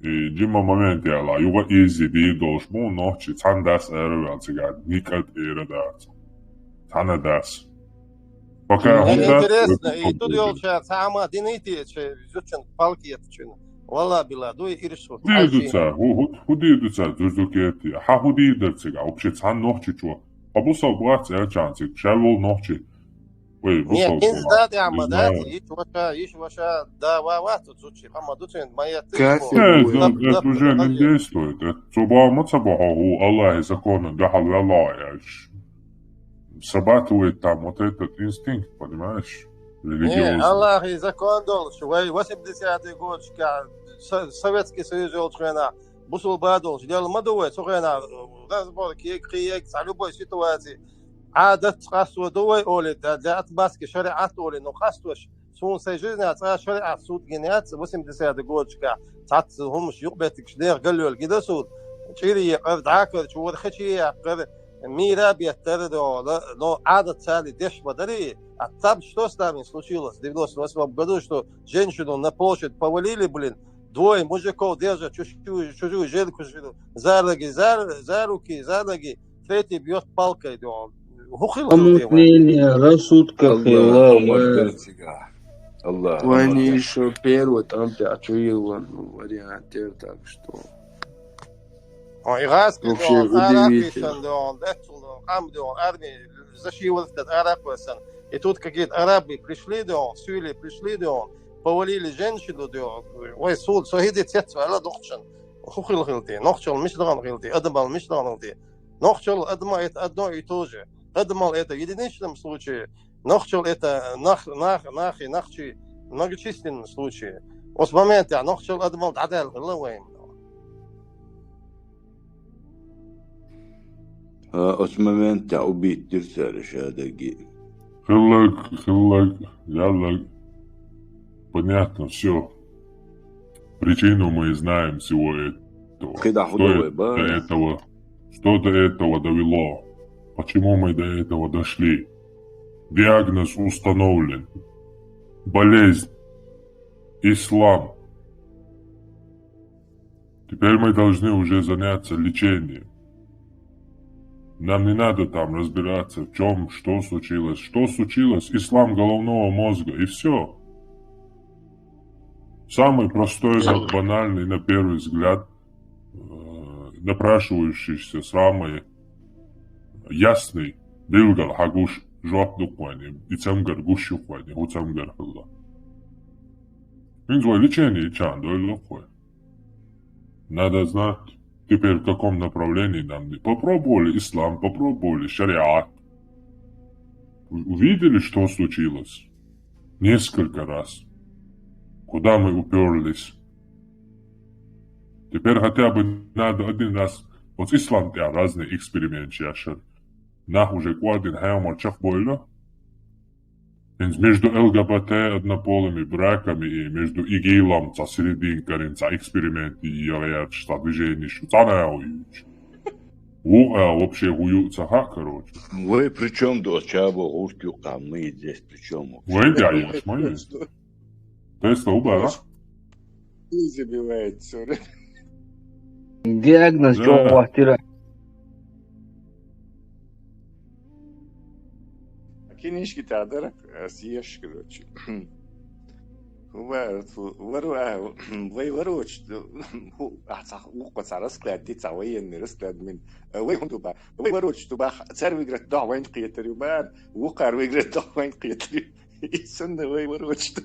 И Дима момент я ла, юга изи ди долш му, нохчи, цан дас эра вел цигад, никат эра дац. Цана дас. Пока Ну, он дас, интересно, вот и он тут будет. Елча, сама динити, че, зучен палки это чё. Вала была, дуй иршу. Худи дуца, ху-, ху-, худи дуца, зузукети. Ха худи дерцига, вообще цан нохчи чё. А бусал бац, я чанцик, шавол нохчи. Ой, Не, бусал не бац. знаю, а Не мадати, знаю. иш ваша, иш ваша, да, ва, ва, тут зучи, хама дуцен, моя ты. Кафе. Во. Не, Нап-, это, нап-, это уже не нап-, действует. Это цуба маца бахагу, Аллах и законы, да, халвела, я ж. Сабатывает там вот этот инстинкт, понимаешь? Не, Религиозный. Аллах и закон долш, вай, восемьдесятый год, ка, Со-, Советский Союз ёлчхена, бусул ба долш, дел мадуэ, сухена, разборки, криек, за любой ситуации. Адат хасу дуэ оли, да, для отмазки шариат оли, но хасуш. Сун сай жизнь, а ца шариат суд генец, восемьдесятый год, ка, цац хумш юбетик шнех галёл гида суд. Чири якар, дакар, чур хачи якар, мира беттер, но, но адат цали деш бадари. А там что с нами случилось в девяносто восьмом году, что женщину на площадь повалили, блин, двое мужиков держат чужую, чужую женку, за ноги, за, за руки, за ноги, третий бьет палкой, да. Хухил. Помутнение рассудка, Аллах, хила, Аллах, э, Берсига. Аллах, Вани Аллах. Еще первый, там пять, что и вон, ну, вариант, так что. Ой, газ, Вообще да, араб удивительно. писан, да, да, армии, защищал этот араб писан. И тут какие-то арабы пришли, да, с Сирии пришли, да, повалили женщину, да, ой, суд, со хиди цец вала нохчан. Ху хил хилти, нохчал мишлаган хилти, адамал мишлаган хилти. Нохчал, адама — это одно и то же. Адамал — это в единичном случае, нохчал — это нах, нах, нахи, нахчи в многочисленном случае. Оцу моментехь нохчал, адамал дӀадаьлла хилла вайн. А, оцу моментехь убийца дира цара шадерг. Хилларг, хилларг, яьлларг. Понятно, всё. Причину мы знаем всего этого. КхидӀа Что хӀун ду вай, это ба? до этого, что до этого довело? Почему мы до этого дошли? Диагноз установлен. Болезнь. Ислам. Теперь мы должны уже заняться лечением. Нам не надо там разбираться, в чём, что случилось. Что случилось? Ислам головного мозга, и всё. Самый простой, на- банальный, на первый взгляд, э, напрашивающийся, самый ясный билггал хьан гуш жоп ду-кх вайна, и цамгар гуш ю-кх вайна, хӀу цамгар хилла. ХӀинца вай лечение чан дойла-кх вай. Надо знать, теперь в каком направлении нам. Попробовали ислам, попробовали шариат. У- Увидели, что случилось? Несколько раз. Куда мы уперлись? Теперь хотя бы надо один раз. Вот ислам тӀехь разный эксперимент яшар. Нах уже кӀордина хьемар чекхбойла. ХӀинца между ЛГБТ, однополыми браками и между ИГИЛом цхьа серединка, цхьа эксперимент яьлла, цхьа движение шу цхьана а вуьйцу. Ву а вообще хӀу ю ца хаьа, короче. Вай при чём ду оцу чабо гӀурт юкъа, мы и здесь при чём вообще? Вай да, еш, ма ю. Тесла хӀу бара? Забивает, сори. Диагноз Да. чӀогӀа хӀоттира. Кинишки тӀехь дара, ас еш, короче. ХӀу бара, вару а, вай варочу, хӀу, а, цхьа, вукхо цхьа расклад ди, цхьа военный расклад мин. Вай хӀун ду ба? Вай варочу ду ба, цар виграт дохь вайн кхетар ю бара, вукхар виграт дохь вайн кхетар ю. И санна вай варочу ду.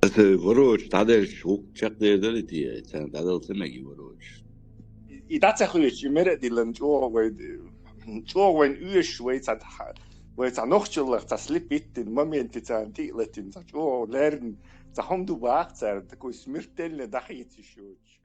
Аса варочу дӀаделлаш хӀу чекхдер дара те, царна дӀадала ца меги варочу. И дӀа ца хуьйцу, и мера а диллина чӀогӀа вай, чӀогӀа вайн оьшуш вай цхьа, вай цхьа нохчаллах цхьа слепить дина моменте царна тӀе а латина, цхьа чӀогӀа лаьрна, цхьа хӀума ду баха цара, такой смертельный дӀахийца йиш йоцуш.